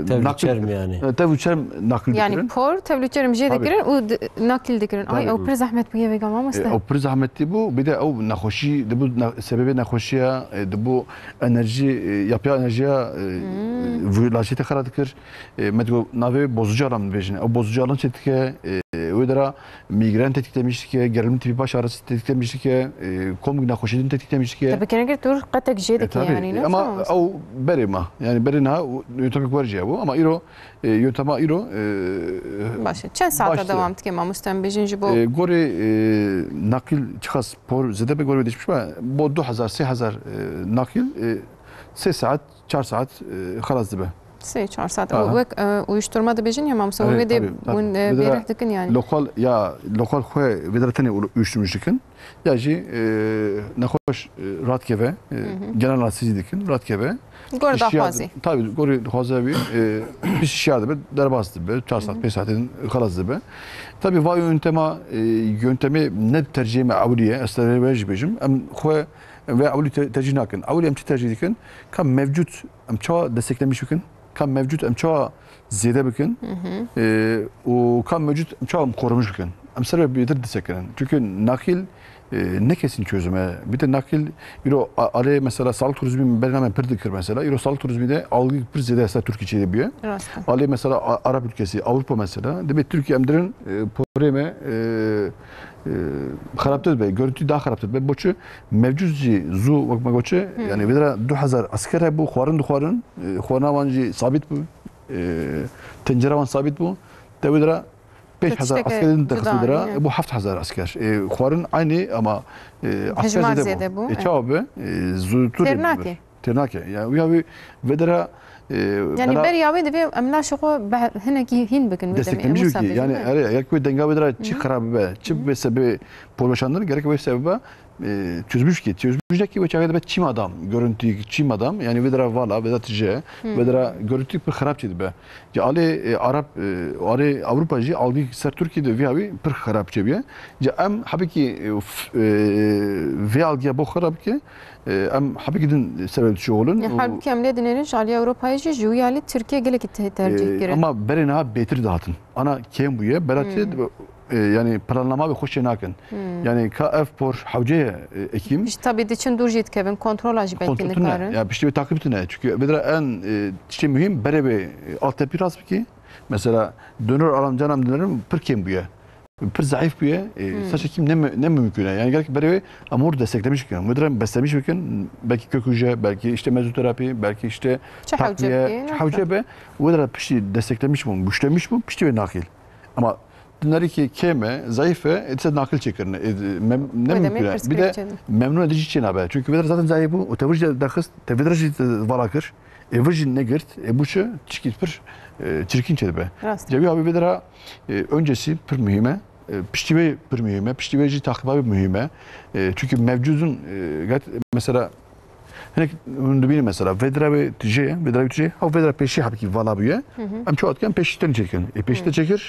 Tevlî nakil, çerm yani. e, tevlî çerm nakil Yani dikirin. Por, tevlî çerm jê Tabii. dikirin û di-, nakil dikirin. Ay, Tabii. ew pir zehmet bûye vêga E, mamoste. ew pir zehmetî bû. Bir de ew nexweşî, di bu ne-, sebebê nexweşiya, e, di bu enerji, e, yapıya enerjiya, e, Hmm. vû-, lajê te xera dikir. E, me digo navê bozucu alan dibêjin. Ew bozucu alan çê dike, e, wê dera mîgren tetiklemiş dike, gerilim tipi baş ağrısı tetiklemiş dike, e, komik nexweşî din tetiklemiş dike. Te bikene gir tu qetek jê E, dike tabii. yani, E, ne ama zaman? ew berê ma. Yani berê niha yöntemik wer jî hebû. Ama îro, e, yöntema îro, e, Baş e. Çend saata baştı. devam dike mamoste em bêjin ji bo? E, gorê, e, nakil çiqas por zêde be gorê değişmiş be. Bo du hezar, sê hezar, e, nakil, e, sê saat, çar saat, e, xelas dibe. Sê çar saat. Aha. Wek, e, uyuşturma dibêjin ya mamoste, Evet, wê dê tabii, tabii. hûn, e, Bir de bêrih dikin yani. Lokal, ya lokal xwe vê dere tenê uyuşturmuş dikin. Ya jî, e, nexweş, e, rahat keve, e, Hı hı. genel anestezi dikin, rahat keve. Gor Şişiya daxwazî. di-, tabii, gorî daxwaza wî, e, bir şişiya dibe, derbas dibe, çar saat, Hı hı. pênc saat xelas dibe. Tabii, va yöntema, e, yöntemi ne tercihê me ewliye, ez tercihê jî bêjim. Em xwe ve ewlî te-, tercih nakin. Ewlî em çi tercih dikin? Ka mevcut em çawa desteklemiş bikin? Ka mevcut em çawa zêde bikin? Hı hı. E, û ka mevcut em çawa em korumuş bikin? Em ser ve bêtir disekinin. Çünkü nakil, e, ne kesin çözüme. Bir de nakil, îro a-, alê mesela sağlık turizmi bernamen pir dikir mesela. Îro sağlık turizmi de algı pir zêde esa Türkiye çêde bûye. Rast e. Alê mesela A-, Arap ülkesi, Avrupa mesela. Demek Türkiye em dirin, e, porê me, e, e, xerabtir be, görüntü daha xerabtir be. Boçi mevcut jî zu wek me goçi, Hı. yani vê dera du hezar esker hebû, xwarin dixwarin, e, xwarina wan jî sabit bû, e, tencera wan sabit bû. Te wê dera pênc hezar Tiştek e esker din te cuda, xist wê dera, yine. e, bû heft hezar esker. E, xwarin aynî ama, e, esker Hejmar zêde zêde bû. bû, E, evet. çawa be? E, zu tu Têr rê nake. bû. Têr nake. Ya, ya wî, vê dera, e, Yani bela beriya wê divê em laşê xwe be-, hinekî hîn bikin, wê demê. Desteklemiş Em wisa bikî. Yani bêjin, evet. erê, eger ku denga wê dera çi Hı hı. xirab be, çi Hı hı. be sebê porveşandin, gerek wê sebeba, e, çözmüş ki. Çözmüş de ki wê çaxê dibe çî madam, görüntü çî madam. Yani vê dera vala, vê dera tije, Hı. vê dera görüntü pir xirab çê dibe. Ca alê, e, Arap, e, alê Avrupa jî algî ser Türkiye de vî hawî pir xirab çê bûye. Ca em hebikî, e, f-, e, vê algiya bo xirab ki, e, em hebikî din sebep çi olin. Ya, Û halbuki em lê dinêrin ji alî Ewropayê jî ji wî alî Tirkiye gelekî te-, tercîh E, kirin. Ama berê niha bêtir dihatin. Ana kêm bûye, bela çi Hmm. dibe, e, yani planlama ve xweş çê nakin. Hmm. Yani ka ev por hewce ye, e, Ekîm. Ji tabii diçin dûr jî dikevin, kontrola jî belkî Kontrol tune. nikarin. Ya piştî wê takip tune. Çünkü vê dera en, e, tiştê muhîm berê wê, e, altyapı rast bikî. Mesela donör alan canam dönerim pir kêm bûye. Pir zayıf bûye. E, Hmm. saç ekim ne mü-, ne mümkün. Yani gerek berê wê amur desteklemiş bikin. Wê dera beslemiş bikin. Belki kök hücre, belki işte mezoterapi, belki işte Çi takviye, hewce bikî, çi ne hewce be. Wê dera piştî desteklemiş bûn, güçlemiş bûn, piştî wê nakil. Ama dinarî ki kêm e, zayıf e, e, dîsa nakil çêkirine. E, mem-, ne Wê demê mümkün e. Bir de pirsgirêk çêdin. memnun edici çê nabe. Çünkü vê dera zaten zayıf bû, û te vir jî derxist, te vê dera jî te vala kir. E, vir jî negirt, e, bu çi, tişkî pir, e, çirkin çê dibe. Rast. Cevî abi vê dera, e, öncesi pir mühim e. E, piştî wê pir mühim e. Piştî wê jî takip abi mühim e. E, çünkü mevcudun, e, gat-, mesela Hinek hûn dibînin mesela, vê dera wê tijê ye, vê dera wê tijê, ha vê dera pêşî hebkî vala bûye. Hı hı. Em çawa dikin, pêşî tên çêkin. E, pêşî te Hı. çêkir,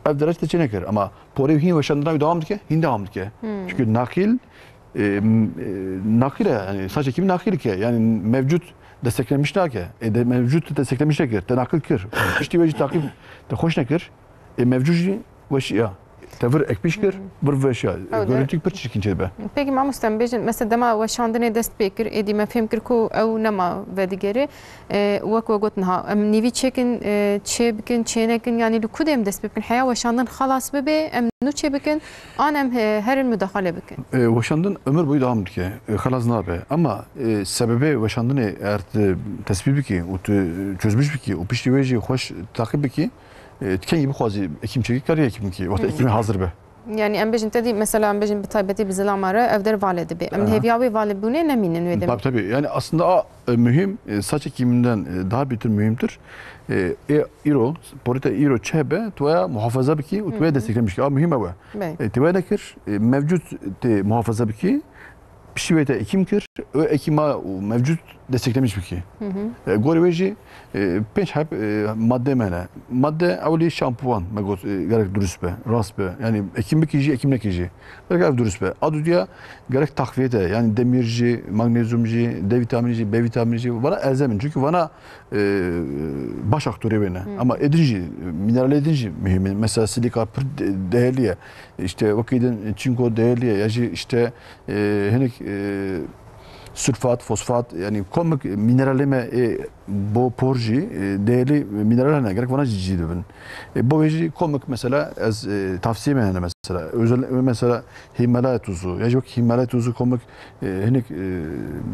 ev dera te çênekir. Ama porê hîn weşandina wî dewam dike, hîn dewam dike. Hı. Çünkü nakil, e, m-, e, nakil e, yani saç ekimi nakil ke, yani mevcut desteklemiş nake. E, de, mevcut desteklemiş nekir, te nakil kir. Piştî wê jî takip te xweş nekir. Ê mevcû jî weşiya. Te vir ekpîş kir, vir veşiya. Ew de- Görüntük pir çirkin çêdibe. Peki mamoste, em bêjin, mesela dema weşandinê dest pê kir, êdî me fêm kir ku ew nema vedigerê. E, wek we got niha, em nîvî çêkin, e, çê bikin, çê nekin, yanî li ku dê em dest pê bikin? Heya weşandin xelas bibe, em nû çê bikin, an em, e, herin mudaxale bikin? E, weşandin ömür boyu devam dike, e, xelas nabe. Ama, e, sebebê weşandinê eğer tu tespît bikî û tu çözmüş bikî û piştî wê jî xweş taqîb bikî, e, tu kengî bixwazî ekîm çêkî, karî ekîm bikî, wexta ekîmê hazir be. Yani em bêjin te dî, mesela em bêjin bi taybetî bi zilama re ev der vale dibe. Em Aha. hêviya wê vale bûnê nemînin wê demê. Tabii, tabii. Yani aslında a, e, mühim, e, saç ekiminden, e, daha beter mühimdir. E, e, îro, porê te îro çi hebe, tu ya muhafaza bikî û tu ya desteklemiş bikî. A mühim ew e. Bey. E, tu ya nekir, e, mevcut te muhafaza bikî, piştî wê te ekîm kir, o ekîma û mevcut desteklemiş bikî. Hı hı. E, gorê wê jî, e, pênc heb, e, madde me hene. Madde ewlî şampuan me got, e, gerek durust be, rast be. Yani ekîm bikî jî, ekîm nekî jî. Gerek ev durust be. A dudiya gerek takviye te, yani demir jî, magnezyum jî, D vitamini jî, B vitamini jî, vana elzem in. Çünkü vana, e, baş aktorê wê ne. Hı. Ama êdin jî, mineralê din jî mühim in. Mesela silika pir de-, değerli ye. İşte wekî din çinko değerli ye. Ya jî işte, e, hinek, e, sulfat, fosfat, yani komik mineralê me, e, bo por jî, e, değerli mineral hene. Gerek vana jî cî dibin. E, bo wê jî komik mesela ez, e, tavsiye me hene mesela. Özel, mesela Himalaya tuzu. Ya jî wek Himalaya tuzu komik, e, hinek, e,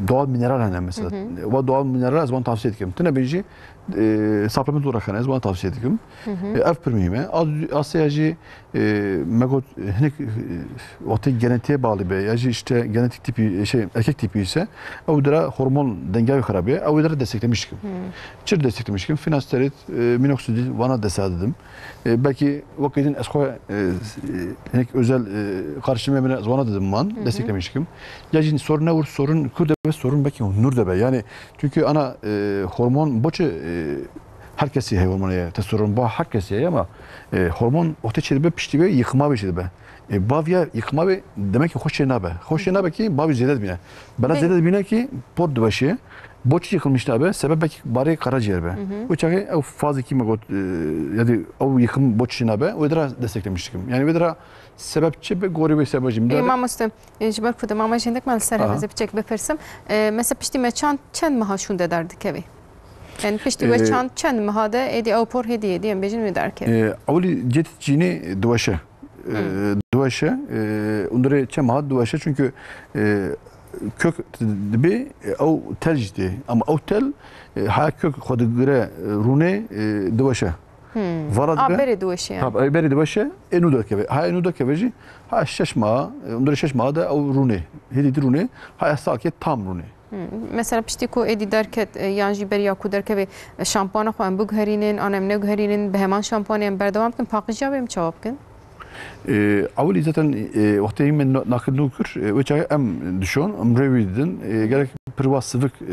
doğal mineral hene mesela. Hı hı. E, wa doğal mineral ez wan tavsiye dikim. Tine bin jî, e, supplement olarak hene, ez wan tavsiye dikim. Hı hı. E, ev pir mühim e. Az-, asya jî, e, me got, e, hinek, e, wextê genetiğe bağlı be, ya jî işte genetik tipi, e, şey, erkek tipi ise, ew dira hormon dengayı xirab e, ew dira desteklemiş dikim. Hı. Çir desteklemiş dikim? Finasterid, e, minoxidil, vana desa dedim. E, belki wekî din ez xwe, e, e, hinek özel, e, karışımê min ez vana dedim man, Hı hı. desteklemiş dikim. Ya jî sorun ne vur, sorun kur de be, sorun belki nur de be. Yani çünkü ana, e, hormon boçi, e, her kesî heye hormonê ye, testosteron ba her kesî heye ama, e, hormon wextê çêdibe piştî be yıkıma be çêdibe. E, bav ya yıkıma be demek ki xweş çê nabe. Xweş çê nabe ki bavî zêde dibîne. Bela Belê. zêde dibîne ki por diweşe. Boçi yıkılmış nabe, sebep belki barê karaciğer be. Hı hı. O çaxê ew fazekî me got, e, ya di ew yıkım boçi çê nabe, wê dira desteklemiş dikim. Yani wê dira sebep çi be, gorê wê sebep jî. Ê, mamoste, e, ji ber ku demama jî hindek me li ser Aha. heveze piçek bipirsim. E, mesela piştî me çand çend meha şûnde derdikeve? Yani piştî we Ee, çand çend meha de êdî ew por hêdî hêdî em bêjin wê derkeve? Ee, ewilî cêt çînê diweşe. Ee, Hmm. diweşe. Ee, hundirê çend meha diweşe çünkü, ee, kök dibê, ee, ew tel jî tê. Ama ew tel, ee, haya kök xwe digire, ee, rûnê, ee, diweşe. Hmm. Vara A dibe. berê diweşe yani. Tabii, ew berê diweşe, ê nû derkeve. Haya nû derkeve jî, ha şeş meha, ee, hundirê şeş meha de ew rûnê. Hêdî di rûnê, haya salkê tam rûnê. Hmm. Mesela piştî ku êdî derket, e, yan jî beriya ku derkeve, e, şampuana xwe em biguherînin, an em neguherînin, bi heman şampuanê em berdewam bikin, paqijiya wê em çawa bikin? E, ewilî zaten, e, wextê min na-, nakil nû kir, e, wê çaxê em dişon, em rêwî didin, e, gerek pirwa sivik, e,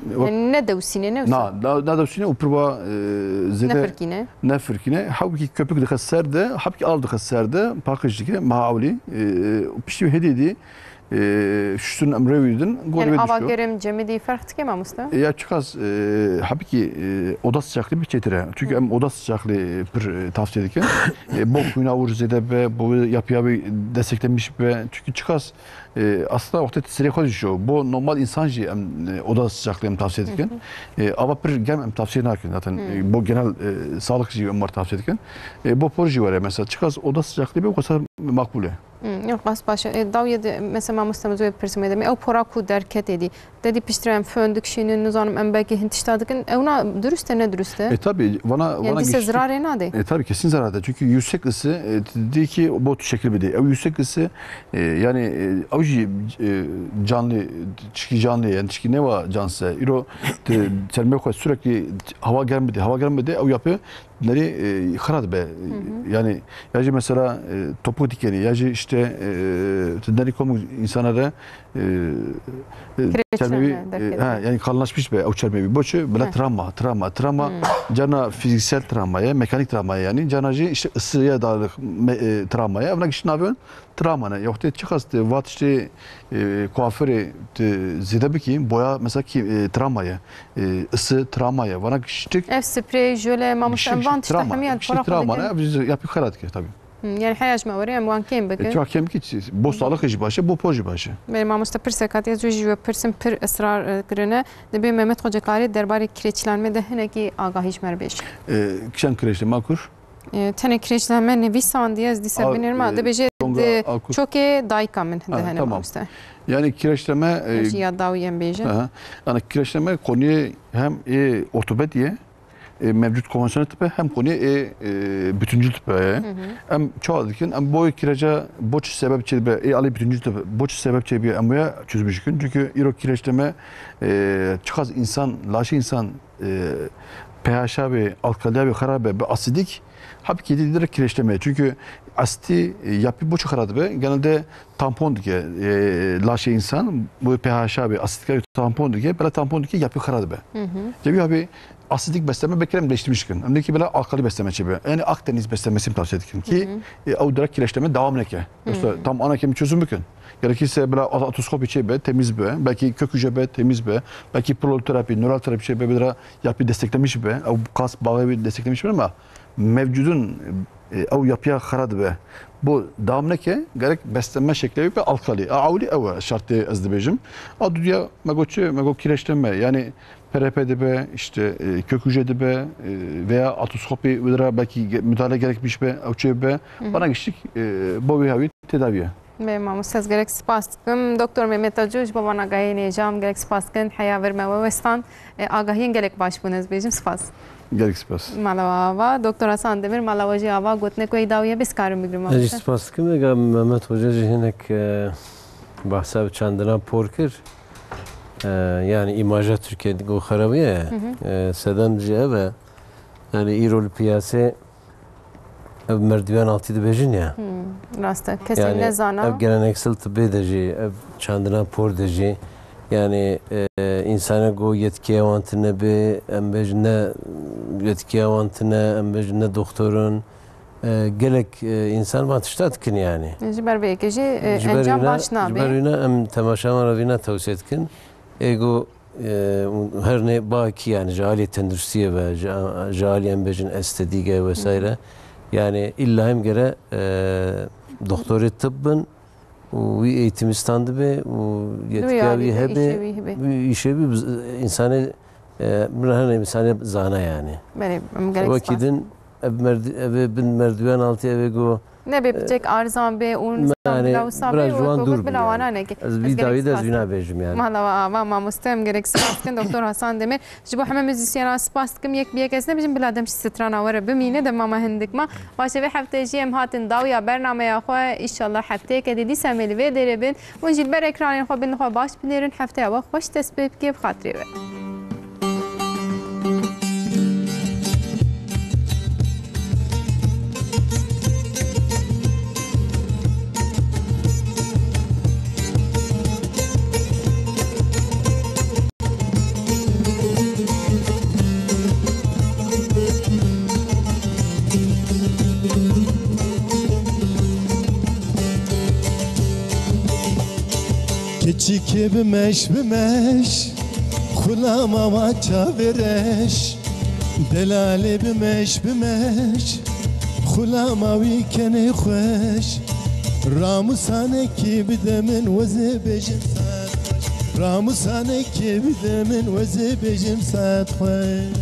wek Yani ne dewsîne, ne Na, wisa? na, na dewsîne û pirwa, e, zêde Nefirkîne. nefirkîne. Hewkî köpük dixe ser de, hewkî av dixe ser de, paqij dike, meha ewilî, e, û piştî wê hêdî dî, e, şuştin em rêwî din, gorî Yani wê ava dişo. germ cemidî ferq dike mamoste? E, ya çiqas, e, hebikî, e, oda sıcaklığı bir çetire. Çünkü Hı. em oda sıcaklığı pir, e, tavsiye dikin. E, bo kuyna vur zêde be, bo yapıya bir desteklemiş be. Çünkü çiqas, e, aslında wextê sirê xwe jî şo. Bo normal insan jî em, e, oda sıcaklığı em tavsiye dikin. Hı hı. E, ava pir germ em tavsiye nakin zaten. Hı. E, bo genel, e, sağlık jî em var tavsiye dikin. E, bo por jî were mesela. Çiqas oda sıcaklığı be, o kadar makbule. Hmm, yok, qas baş e. E, dawiyê de, mesela, mamoste, min zû wê pirsim wê demê. Ew pora ku derketê dî, te dî piştre em fön dikişînin, nizanim em belkî hin tişta dikin. Ew na durust e, ne durust e? E, tabii, vana, Yani vana dîse güçlü- zirarê nade? E, tabii, kesin zarar eder. Çünkü yüksek ısı, e, dedi ki bu şekil bir değil. Ew yüksek ısı, e, yani, e, ew jî, e, canlı, çiki canlı, yani çiki ne var cansı. Îro, te, termê xwe sürekli hava germ bide, hava germ bide, ew yapı Nerî, e, xira dibe. Hı hı. Yani, ya jî mesela, e, topuk dikenî, ya jî işte, e, tu nerî komik insana re, e, e, Kireçlenme çermevî, e, derketiyor. ha, yani kalınlaşmış be ew çermevî. Boçi, bile Heh. travma, travma, travma. Hmm. Carna fiziksel travma ye, mekanik travma ye yani. Carna jî işte ısıya dayalı me-, e, travma ye. Evna kişi navê travma ne. Yoxtê çi xast vat işte, e, kuaförê tu zêde bikî, boya mesela ki, e, travma ye. E, ısı travma ye. Vana kiştik Ev sprey, jöle, mamoste, em Kiştik, Van tişta travma, hemiya kişî xwe travma ne, xwe ev yapî xera dike tabii. Hmm, yani heya ji me were em wan kêm bikin. E, çawa kêm ki, bo salixê jî baş e, bo po jî baş e. Belê mamoste, pirsek hatiye, ez wê jî we pirsim, pir israr, e, kirine. Dibê Mehmet Xocekarî derbarê kireçlenme de hinekî agahî ji me re bêje. E, kişan kireçlenme kur? E, tenê kireçlenme nivîsandiye, ez dîse A, binêrim, e, dibêje Tonga di Akur. Çokê dayika min Ha, hene tamam. Mamoste. Yani kireçlenme, e, Jî ya dawî em bêjin. Aha. Yani kireçlenme konuyu hem, e, ortopediye, e, mevcut konvansiyonel tipe hem konuya ê, e, bütüncül tipe ye. Hı hı. Em çawa dikin, em boy kireca boç sebep çêbe, ê alî bütüncül tipe boç sebep çêbe, em ya çözmüş dikin. Çünkü îro kireçleme, e, çiqas insan, laşê insan, e, pH be, alkaliya be, xera be, be asidik, hep kedi direkt kireçleme. Çünkü asiti, e, yapı boç xera be, genelde tampon dike, e, laşê insan, bu pH be, asidik be, tampon dike, bela tampon dike, yapı xera be. Hı hı. Cebi abi asidik beslenme bekerem değiştirmiş kin. Em de ki bela alkali beslenme çêbe. Yani Akdeniz beslenmesi tavsiye dikin ki, Hı hı. e, ew direkt kireçleme devam neke. Yoksa Hı hı. tam ana kem çözüm mümkün. Gerekirse bela at-, atoskopi çêbe, temiz be, belki kök hücre be, temiz be, belki proloterapi, nöral terapi çêbe, bela yapı desteklemiş be, ew kas bağı bir desteklemiş be ama mevcudun, e, ew yapıya xera dibe. Bu devam neke, gerek beslenme şekli be alkali. A, awli ew e, şartê ez dibêjim. A, dudiya me got çi, me got kireçlenme. Yani P R P dibe, işte, e, kök hücre dibe, e, veya artroskopi wî ra belki ge-, müdahale gerekmiş be, ew çê be. Hı hı. Bana geçtik, e, bo wî hawî tedaviye. Bê mamoste, ez gelek spas dikim. Doktor Mehmet Acû, ji bo van agahiyê nêjam gelek spas dikin. Heya vir me we westan. E, agahiyên gelek baş bûn, ez bêjim spas. Gelek spas. Mala we ava. Doktor Hasan Demir, mala we jî ava, gotinek wê dawiye bê, ez karim bigrim. Ez jî spas dikim. Ega Mehmet Hoca jî hinek, e, bahsa bi çandina por kir. E, yani îmaja Tirkiye go xerabiye. Hı hı. E, sedem jî ev e. Yani îro li piyasê ev merdiven altî dibêjin ya. Hmm, rast e. Kesên Yani nezana. ev geleneksel tibbê de jî, ev çandina por de jî, yani, e, insane go yetkiya wan tine bê, em bêjin ne yetkiya wan tine, em bêjin ne doktor in. E, gelek, e, insan van tişta dikin yani. Ji ber vê yekê jî, e, Ji ber encam wîna, baş ji ber nabê. wîna em temaşevan re vîna tewsiye dikin. Ê go, e, her ne bakî yani ji alî tenduristiyê ve, ji, ji alî em bêjin estetîke vesaire. Hı hı. Yani illa hem gere, e, doktorê tıp bin û wî eğitimî standibe û yetkiya wî hebe, wî îşê wî biz-, insanê, e, min her ne insanê zana yani. Belê, em gelek Wekî spas. din ev merdi-, ev bin merdiven altı eve go, Nebê piçek arzan bê û nizam Yani, bila wisa bê biraz û ji wan wek dûr bila bû wana yani. neke. Ez Ez vî gerek dawî de ez spas wîna dikim. bêjim yani. Mala we ava, mamoste, em gerek spas dikin. Doktor Hasan Demir, ji bo heme muzîsyena spas dikim. Yek bi yek ez nebêjim, bila dem ji strana we re bimîne, dema me hindik ma. Baş e, vê heftê jî em hatin dawiya bernameya xwe. Înşallah hefteyeke dî dîsa em ê li vê derê bin. Hûn jî li ber ekranên xwe bin, li xwe baş binêrin. Hefteya we xweş dest pê bike, bi xatirê we. Keçikê bimeş bimeş, xulama wa çavê reş. Delalê bimeş bimeş, xulama wî kenê xweş. Ramusanekê bide min, wezê bêjim sed xweş. Ramusanekê bide min, wezê bêjim sed xweş.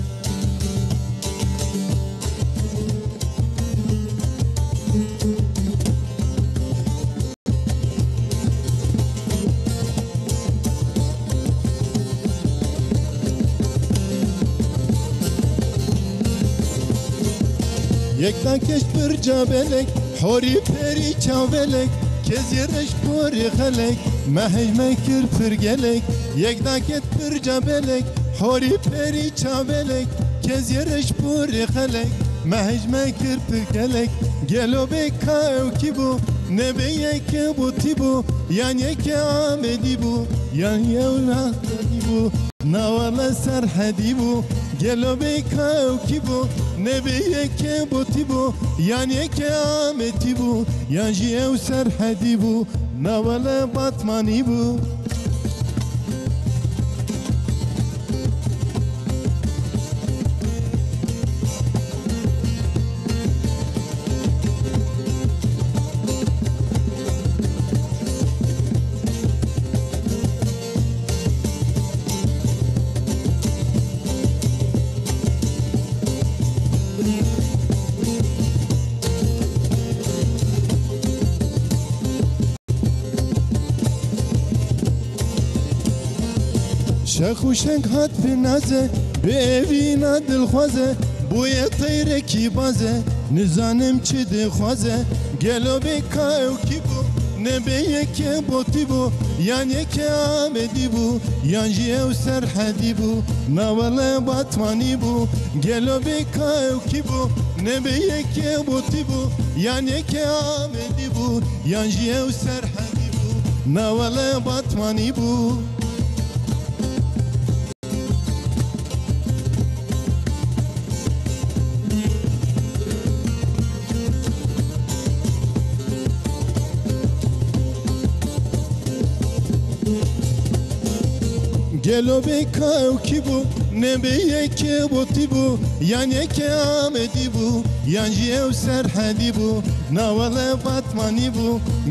Yek dakeş pirca belek, horî perî çavelek, kezê reş porê xelek, mehej me kir pir gelek. Yek daket pirca belek, horî perî çavelek, kezê reş porê xelek, mehej me kir pir gelek. Gelo bê ka ew kî bû, nebê yeke bû tî bû, yan yeke Amedî bû, yan yew Lahdedî bû, na wele Serhedî bû. Gelo bê ka ew kî bû, nebê yeke bû tî bû, yan yeke Amedî bû, yan jî ew Serhedî bû, na wele Batmanî bû. Şex û şeng hat bi naze, bi evîna dilxwaze, bûye teyrekî baze, nizanim çi dixwaze. Gelo bê ka ew kî bû, nebê yekê Botî bû, yan yekê Amedî bû, yan jî ew Serhedî bû, na wele Batmanî bû. Gelo bê ka ew kî bû, nebê yekê Botî bû, yan yekê Amedî bû, yan jî ew Serhedî bû, na wele Batmanî bû. Gelo bê ka ew kî bû, nebê yekê Botî bû, yan yekê Amedî bû, yan jî ew Serhedî bû, na wele Batmanî bû.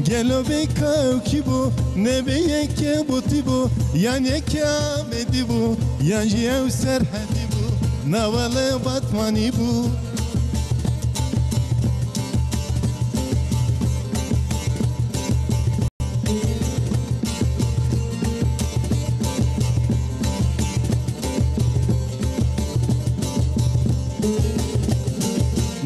Gelo bê ka ew kî bû, nebê yekê Botî bû, yan yekê Amedî bû, yan jî ew Serhedî bû, na wele Batmanî bû.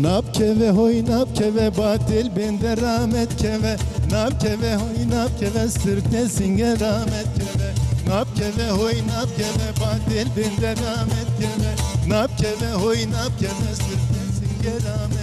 Nabkeve hoy nabkeve, batêl bênde ramet keve. Nabkeve hoy nabkeve, sirtê sînge ramet keve. Nabkeve hoy nabkeve, batêl bênde ramet keve. Nabkeve hoy nabkeve, sirtê sînge ramet